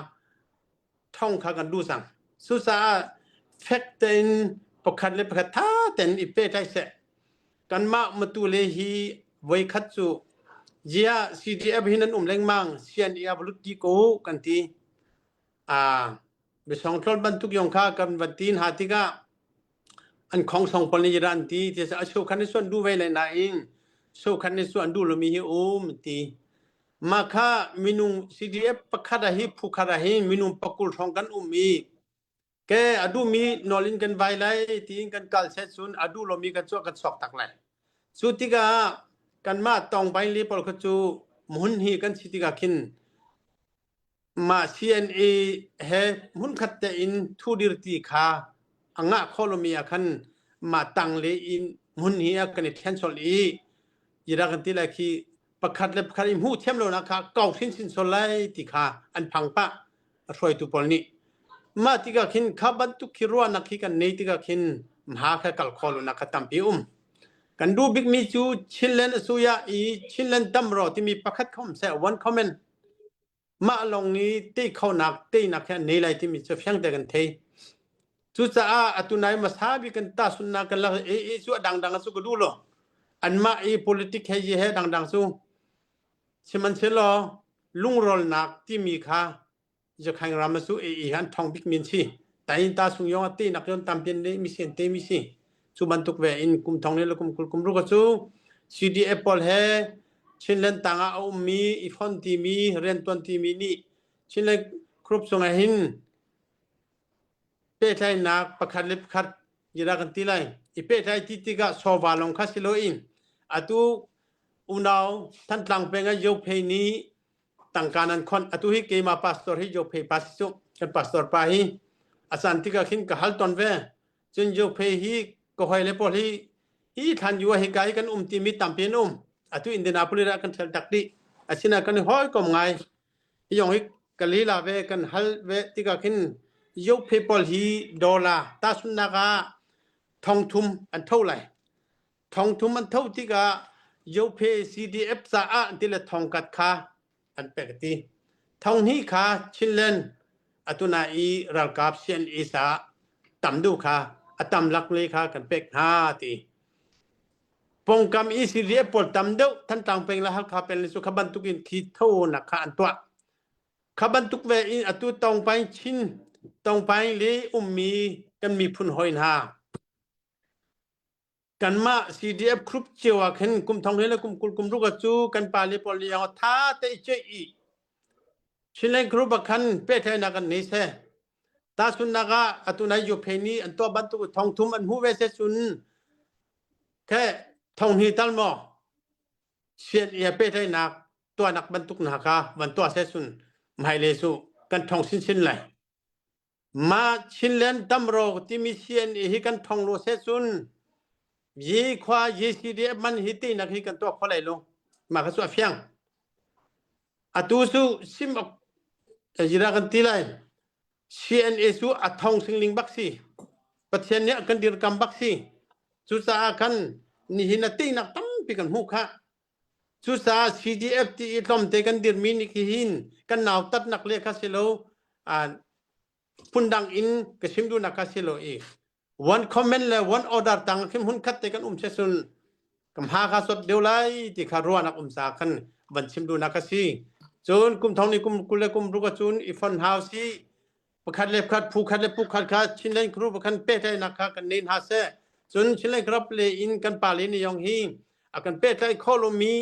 thong kha kan duh cang. Cucaah fek tein pakhat le pakhat tha tein i pehtlaih seh. Kanmah Matu le hi voikhat cu ziah CDF hin an um lengmang CNA a va lut dih ko kan ti. Ah, misongtlol bantuk yong kha kan van ti hna tikah an khongsong pawl nih an ti ti a sokhan ni suan duh ve lai nain sokhan ni suan duh lomi hi um ti mah kha minung CDF pakhat ah hi phu khat ah hi minung pakul hrawng kan um i. Ke a duhmi nawl in kan vai lai tiin kan kal set cun a duh lomi kan chuah kan chuak tak lai. Cu tikah kanmah tawngbain le pawl kha cu hmun hi kan si tikah khin mah CNA he hmunkhat tein thu dirti kha a ngah khawh lomi ah khan mah tang le in hmun hi a kan i thlen sol i ira kan ti lai khi pakhat le pakhat i hmuh thiam lonak kha kau hrin sin sol lai ti kha an phang pah a hruaitu pawl nih. Mah tikah khin kha bantuk khi ruahnak khi kan nei tikah khin mha kha kal kho lonak kha tampi um. Kan duh bikmi cu Chinland asuya i Chinland tamro timi pakhat kha um seh one comment mah lawng i tei khonak teinak hi an nei lai timi cu fiang te kan thei. Cucaah atu nai hmasa bik kan tahsunnak kan lak i e cu a dangdang cu ka duh lo. Anmah i politic he yi he dangdang cu Sihmanhsehlaw lungrawlnak timi kha Zakhaing ram cu ei an ṭhawng bik min si. Tain ta sung yong a te nak yon tampian le mi sian te mi si. Cu bantuk ve in kum thong le kum 20 kum ruk cu CDF pawl he Chinland tang ah a ummi i fon timi riantuan timi nih Chinland group chungah hin pehtlaihnak pakhat le pakhat ira kan ti lai. I pehtlai ti tikah sawva lawng kha si loin atu unau Thantlang peng ah Yophei nih tangka nan khonh atu hi keimah pastor hi Yophei pa si cu kan pastor pa hi a caan tikah khin ka hal ton ve cun Yophei hi ka hoi le pawl hi hi thlan yu hi ka hi kan um timi tampi an um atu Indianapolis ah kan ṭhial tak dih asina kan i hawikom ngai hi yong hi ka lila ve kan hal ve tikah khin Yophei pawl hi dollar tahchunhnak ah thongthum an tho lai Thongthum an tho tikah Yophe CDF caah an ti le thongkat kha an pek ti. Thonghnih kha Chinland atuna i ralkap CNA sa tam duh kha a tam lak le kha kan pek hna ti. Pongkam i CDF pawl tam deuh Thantlang peng le Halkha peng le cu kha bantuk in khi tho nak kha an tuah. Kha bantuk ve in atu Tongpaing Chin Tongpaing le ummi kan miphun hoi hna Kanmah CDF group cio ah khin kum thong he le kum 20 kum ruk cu kan pale pawl nih tha te i ceih i Chinland group ah khan pehtlaihnak an nei seh. Tahchunhnak ah atu nai Yophe nih an tuah bantuk thong thum an hmuh ve se cun the thong hnih tal maw sian ia pehtlaihnak tuahnak bantuk hna kha van tuah se cun hmailei cu kan thong sinsin lai. Mah Chinland Damro timi CNA hi kan thong lo seh cun yi khua YCDF man hi tinak hi kan tuah kho lai lo. Mah kha cu a fiang. Atu cu sim ok zira kan ti lai. CNA cu a thong singling bak si. Pathian nih a kan dirkam bak si. Cucaah khan nihin a teinak tampi kan hmuh khah. Cucaah CDF ti i tlawmte kan dirmi nih hin kan nautatnak le kha si lo phundang in ka chim duhnak kha si lo i one comment le one order tang khin hmun khat te kan um se sun kam ha kha sot deuh lai ti kha ruahnak um sa khan van chim duhnak a si. Cun kum thong ni kum 20 le kum ruk cun i fon hau si pakhat le pakhat phu khat le phu khat kha Chinland group khan pehtlaihnak kha kan nei hna seh cun Chinland group le in kan pa le ni yong hi a kan pehtlaih kho lomi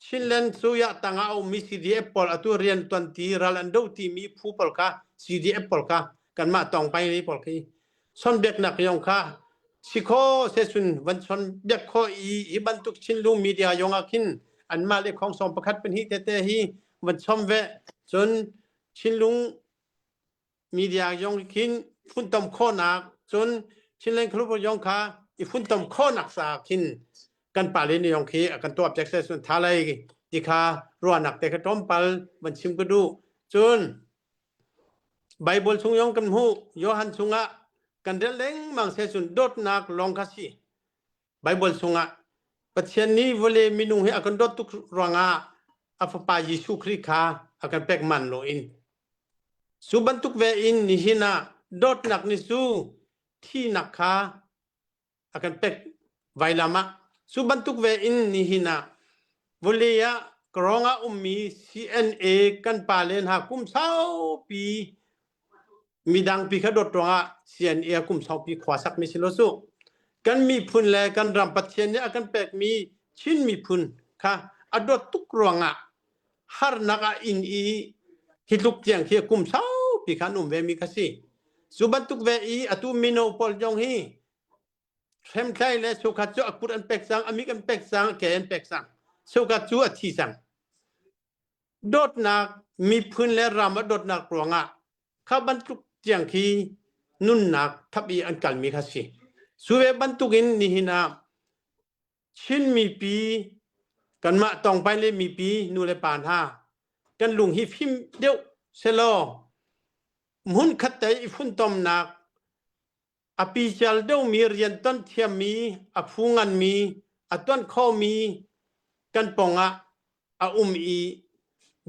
Chinland suya tangah a ummi CDF pawl atu rian tuan ti ral an do ti mi phu pawl kha CDF pawl kha kanmah tawng pai ni pawl khi son biaknak yong kha sikho se sun van son biak kho i hi bantuk Chinlung media yong ah khin anmah le khong song pakhat pahnih te te hi van chom ve cun Chinlung media zong khin funtom khawhnak cun Chinland Club zong kha i funtom khawhnak sa khin kan pale nih yong khi a kan tuah piak se sun tha lai ti kha ruahnak te kha tlawmpal van chim ka duh cun Bible chung yong kan hmuh Johan chungah kan rel lengmang se cun dawtnak lawng kha si Baibal chungah Pathian nih vawlei minung hi a kan dawt tuk ruangah a fapa Jesuh Khrih kha a kan pek man loin cu bantuk ve in nihin ah dawtnak nih cu thihnak kha a kan pek vailam ah cu bantuk ve in nihin ah vawlei ah ka ah ummi CNA kan pale hna kum saupi Midang pi kha dawt ruangah CNA kum saupi khua sakmi si lo cu. Kan miphun le kan ram Pathian nih a kan pekmi Chin miphun kha a dawt tuk ruangah harnak ah inn i hi tluk tiang khi kum saupi kha an um vemi kha si. Cu bantuk ve i atu mino pawl zong hi hremthlai le sukhat cu a kut an pek cang, a mik an pek cang, a ke an pek cang. Sukhat cu a thi cang. Dawtnak miphun le ram a dawtnak ruangah kha bantuk tiang khi nunnak thap i an kalmi kha si. Cu ve bantukin nihin ah Chin mipi kanmah tawngpai le mipi nu le pa hna kan lung hi fim deuh selaw hmunkhat te i funtomnak a pical deuhmi rian ton thiammi a phu nganmi a tuan khomi kan pongah a um i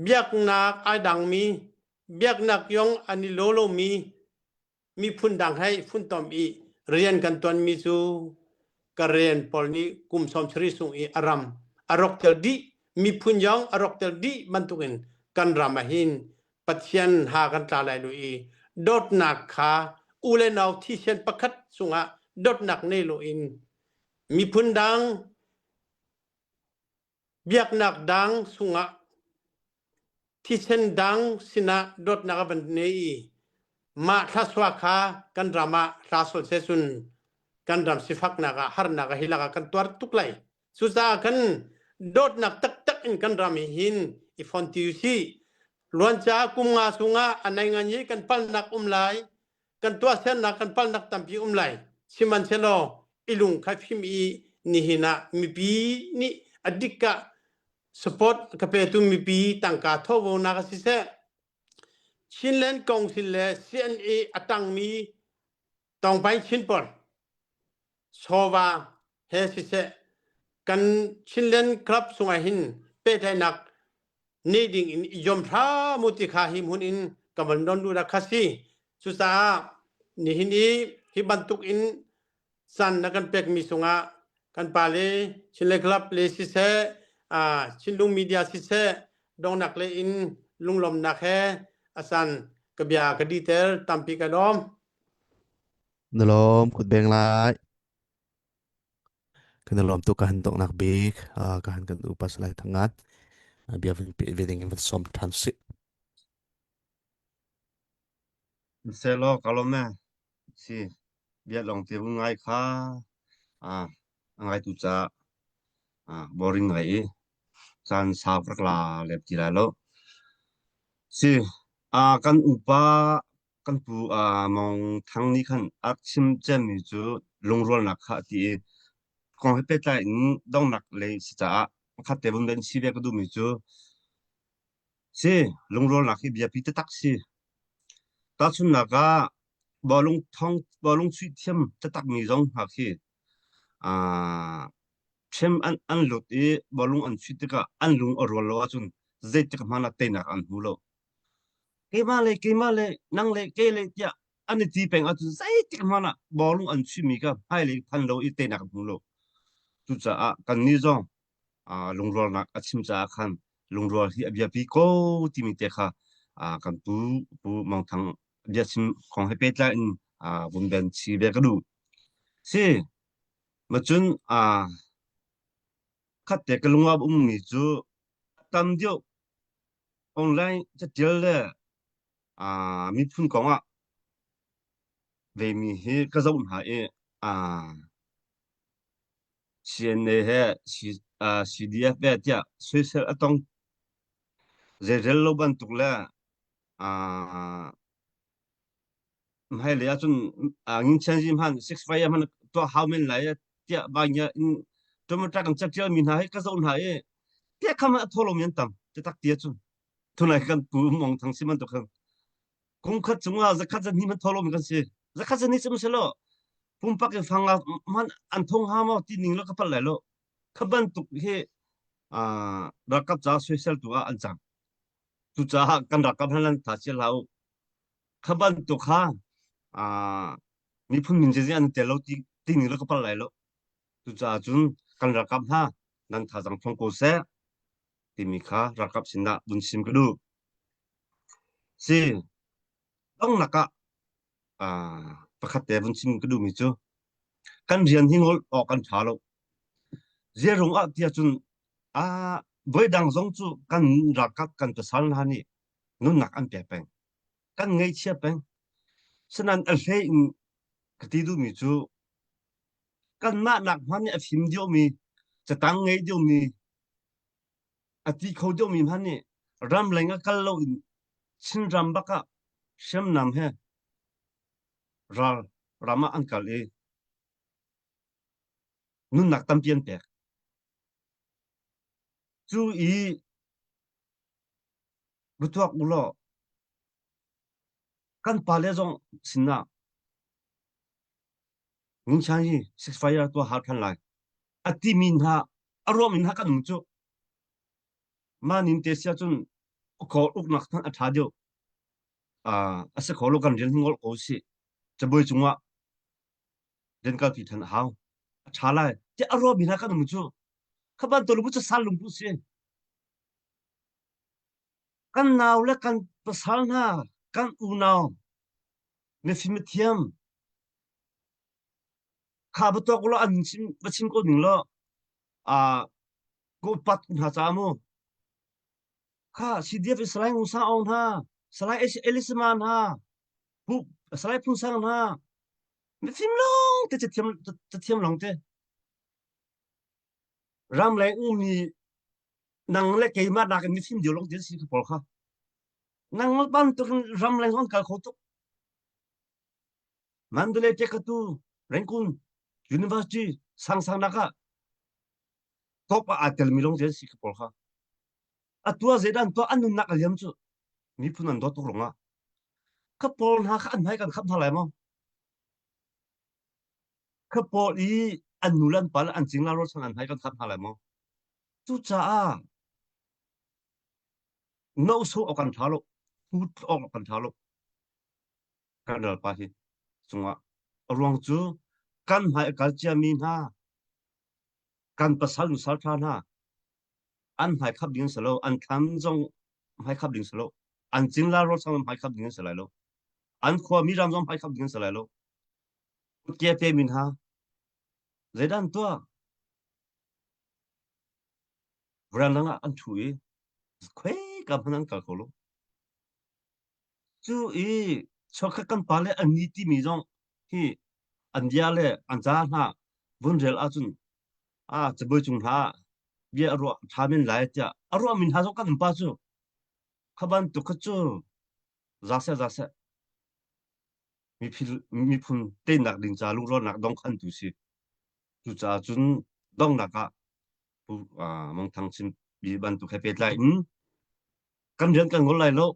biaknak ai dangmi biaknak yong an i lo lomi miphun dang he funtom i rian kan tuanmi cu Karen pawl nih kum 70 sung i a ram a rokter dih miphun yong a rokter dih bantukin kan ram ah hin Pathian ha kan tla lai lo i dawtnak kha u le nau thisen pakhat chungah dawtnak nei loin miphun dang biaknak dang chungah thisen dang sinah dawtnak a van nei i mah thlasua kha kan ram ah hla sol se cun kan ram sifaknak ah harnak ah hi lakah kan tuar tuk lai. Cucaah kan dawtnak taktak in kan ram hi hin i fonti usih. Luancia kum nga chungah a nei ngan i kan palnak um lai, kan tuahsernak kan palnak tampi um lai. Sihmanhsehlaw i lung kha fim i nihin ah mipi nih a dik ah support ka petu mipi tangka thawhvonak a siseh, Chinland Council le CNA a tangmi Tawngpai Chin pawl chawva he siseh kan Chinland Club sungah hin pehtlaihnak nei ding in i zuam hram u ti kha hi hmun in ka van don duhnak kha si. Cucaah nihin i hi bantuk in san na kan pekmi sungah kan pa le Chinland Club le siseh Chinlung Media siseh dongnak le in lunglawmnak he asan ka bia ka diter tampi ka lawm. Na lawm kut beng lai. Kan lawm tuk ka han donghnak bik ka han kan upa salai thangat bia vun pe ve ding in van som than si. Selaw ka lawm e. Si bia lawng te vun ngai kha ah a ngai tu ca ah boring ngai i caan sau rak la lep ti lai lo. Si ah kan upa kan pu Mong Thang nih khan a rak chim cemmi cu lungrualnak kha a ti i kong he pehtlai in donghnak lei si caah pakhat te vun ben si ve ka duhmi cu si lungrualnak hi biapi taktak si. Tahchunhnak ah bawlung thong bawlung chuih thiam taktakmi zong hna khi ṭhem an an lut i bawlung an chuih tikah an lung a rual lo ahcun zeitik hmanh ah teinak an hmu lo. Keimah le keimah le nang le kei le tiah an i ti peng ahcun zeitik hmanh ah bawlung an chuihmi kha hmailei phan lo i teinak an hmu lo. Cucaah kannih zong lungrualnak a chim caah khan lungrual hi a biapi ko timi te kha kan pu Pu Mang Thang biachim kong he pehtlai in vun ben chi ve ka duh. Si, macun khatte ka lung a ummi cu tam deuh Online catial le miphun kong ah vemi hi ka zoh hna i CNA he CDF he tiah soisel a tong zeirel lo bantuk le hmailei ahcun nginchenzi hman 65 hman tuah hau men lai tiah bangya in tomato kan catial mi hna hi ka zoh hna i tiah kham a thaw lomi an tam taktak ti ahcun tunai kan pu mong thang si man to khan kum khat chungah zakhat zan hi man thaw lomi kan si zakhat zan hi sim selo pumpak in fanga man an thong ha mo ti ning lo ka pal lai lo kha bantuk hi ralkap ca soisel tu ah an cang cucaah kan ralkap hna lan tha sia hlah u Kha bantuk kha miphun min zeizei an tel lo ti ning le ka pal lai lo. Cucaah cun kan ralkap hna nan thazaang ṭhawng ko seh timi kha ralkap sinah vun sim ka duh. Si, donghnak ah pakhat te vun chim ka duhmi cu kan rian hi ngol awk kan ṭha lo. Ziarung ah tiah cun voidang zong cu kan ralkap kan pasal hna nih nunnak an pek peng. Kan ngaihchia peng. Sinain a hlei in ka ti duhmi cu kanmah nak hmanh nih a fim deuhmi, catang ngei deuhmi, a ti kho deuhmi hmanh nih ramleng ah kal loin Chinram bak ah hriamnam he ral ram ah an kal i nunnak tampi an pek. Cu i rutuak u law kan pale zong sinah Ngun Chan hi ceasefire tuah hau than lai. A timi hna a ruahmi hna kan um cu. Mah nin te sia cun kawl uknak hmanh a ṭha deuh. A si kho lo kan rian hi ngol ko si. Cabuai cungah rian kalpi than a hau. A ṭha lai. Tiah a ruahmi hna kan um cu. Kha bantuk lungput cu sal lungput si. Kan nau le kan pasal hna, kan unau, mifim mithiam, kha va tuak law an chim va chim ko ning law ah ko pat hna ca mu kha CDF in Salai Ngu Sang Aung hna Salai Elisama hna Pu Salai Phung Sang hna mifim lawng te cathiam cathiam lawng te ramleng ummi nang le keimah nakin mifim deuh lawng te si kha pawl kha nang bantuk in ramleng zong kal kho tuk Mandalay Tekatu Rangoon University sangsang nak ah top ah aa telmi lawng te si kha pawl kha atua zeidan tuah an nunnak a liam cu miphun an dawt tuk rungah kha pawl hna kha an hmai kan khap hna lai maw kha pawl i an nu le an pa le an cingla rualchan an hmai kan khap hna lai maw cucaah no so awk kan ṭha lo hut awk kan ṭha lo kan ralpa hi cungah a ruang cu kan hmai a kal ciami hna kan pasal nusal ṭha hna an hmai khap ding si lo an thlam zong hmai khap ding si lo an cingla rual sang hmai khap ding si lai lo an khua mi ram zong hmai khap ding si lai lo ke pe min ha zeidan tuah Vran ah an ṭhu i khuaika hmanh an kal kho lo. Cu i chuakkhat kan pale an ni timi zong hi an bia le an ca hna vun rel ahcun a cabuai cung hna ah bia a ruah ṭha men lai tiah a ruah min hna zong kan pa cu kha bantuk kha cu za seh za seh miphun teinak ding ca lungrualnak dong khan tu si. Cucaah cun donghnak ah Pu Mang Thang chimmi bantuk he pehtlai in kan rian kan ngol lai lo.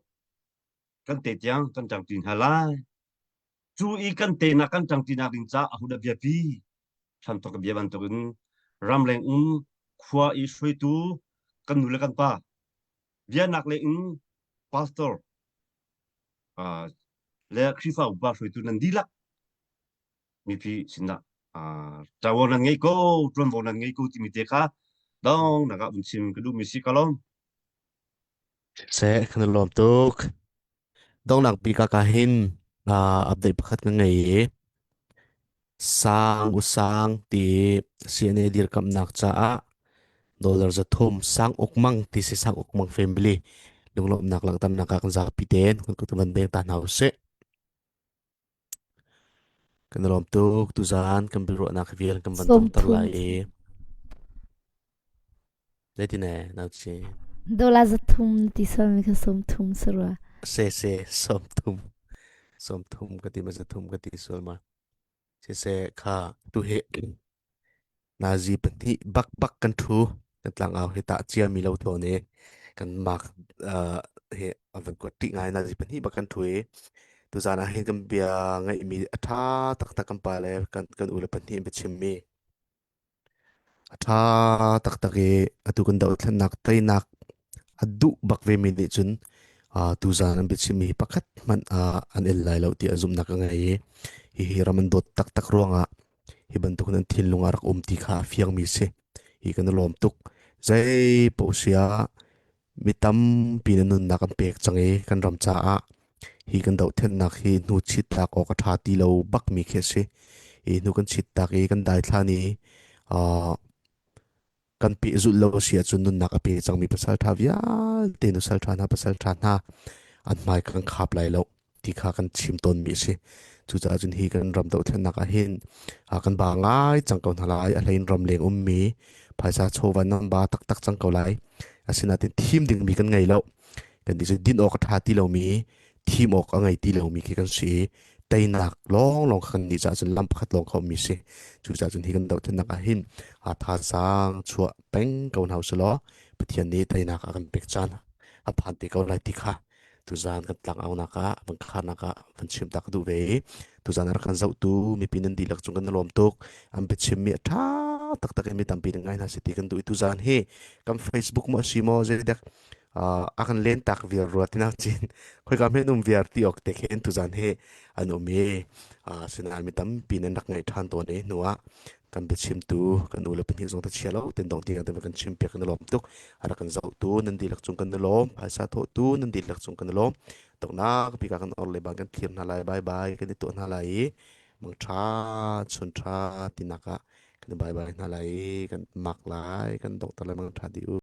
Kan te tiang kan ṭangṭi hna lai. Cu i kan tenak kan ṭangṭinak ding caah ahodah biapi? Hramthawk bia bantukin ramleng um khua i hruaitu kan nu le kan pa biaknak lei in pastor le Khrihfa upa hruaitu nan dihlak mipi sinah ṭawo nan ngei ko ṭuanvo nan ngei ko timi te kha dong nak ah vun chim ka duhmi si ka lawm. Seh kan i lawm tuk. Dongnak bik ah ka hin update pakhat ka ngei i sang usang ti CNA dirkamnak caah dollar 300 sang ukmang ti si sang ukmang family lunglawmhnak langhternak ah kan zapi tein kan kut van beng ta hna usih. Kan i lawm tuk. Tuzaan kan biaruahnak hi vial kan van donghter Sawmthum lai i zeitin ee nauci? Dollar 300 na ti sualmi kha 30 si rua. Se se 30 30 ka ti ma 300 ka ti sual ma. Siseh kha tuhi Nazi pahnih bakbak kan ṭhu. Kan tlangau hi tah ciami lo thawn i kan mak uh, hi a van kuat ṭih ngai nazi pahnih bak kan ṭhu i tuzaan ah hin kan bia ngaihmi a ṭha taktak kan pa le kan, kan u le pahnih an biachimmi a ṭha taktak i atu kan dohthlennak teinak a duh bak vemi nih cun uh, tuzaan an biachimmi hi pakhat hmanh uh, an el lai lo tiah zumhnak ka ngei i hihi ram an dawt taktak ruangah hi bantuk in an thinlung ah rak um ti kha a fiangmi si. Hi kan i lawm tuk. Zei paoh sia mi tampi na nunnak an pek cang i kan ram caah hi kan dohthlennak hi hnu chit tak awk a ṭha ti lo bakmi khi a si. Hi hnu kan chit tak i kan daithlan i uh, kan pehzulh lo si ahcun nunnak a pe cangmi pasal ṭha vialte nusal ṭha hna pasal ṭha hna an hmai kan khap lai lo. Ti kha kan chim tawnmi a si. Cucaah cun hi kan ram dohthlennak ah hin kan ba ngai cang ko hna lai. A hlein ramleng ummi phaisa chawva nan ba taktak cang ko lai. Asinain thim dingmi kan ngei lo. Kan ti cu din awk a ṭha ti lomi, thim awk a ngei ti lomi khi kan si i teinak lawnglawng kha kan nih caah cun lam pakhat lawng kha ummi si. Cucaah cun hi kan dohthlennak ah hin thazaang chuah peng ko hna usih law Pathian nih teinak a kan pek caan a phan te ko lai ti kha tuzaan kan tlangaunak ah van kharnak ah van chim ta ka duh ve i tuzaan a rak kan zohtu mipi nan dihlak cung kan i lawm tuk an biachimmi a ṭha taktak in mi tampi nih ngai hna seh ti kan duh i tuzaan hi kan Facebook maw a si maw zeidek a kan len tak viar rua tina cin khoika men um viar ti awk te khin tuzaan hi an um i sinain mi tampi nan rak ngaih ṭhan tawn i hnu ah kan biachimtu kan u le pahnih zong ta chia lo ten dong tiang te kan chim piak kan i lawm tuk a rak kan zohtu nan dihlak cung kan i lawm phaisa thawhtu nan dihlak cung kan i lawm toknak pika kan or le bang kan thlir hna lai bye bye kan i tuah hna lai i mang tha chun tha tinak ah kan i bye bye hna lai i kan mak lai kan dongter lai mang tha di u.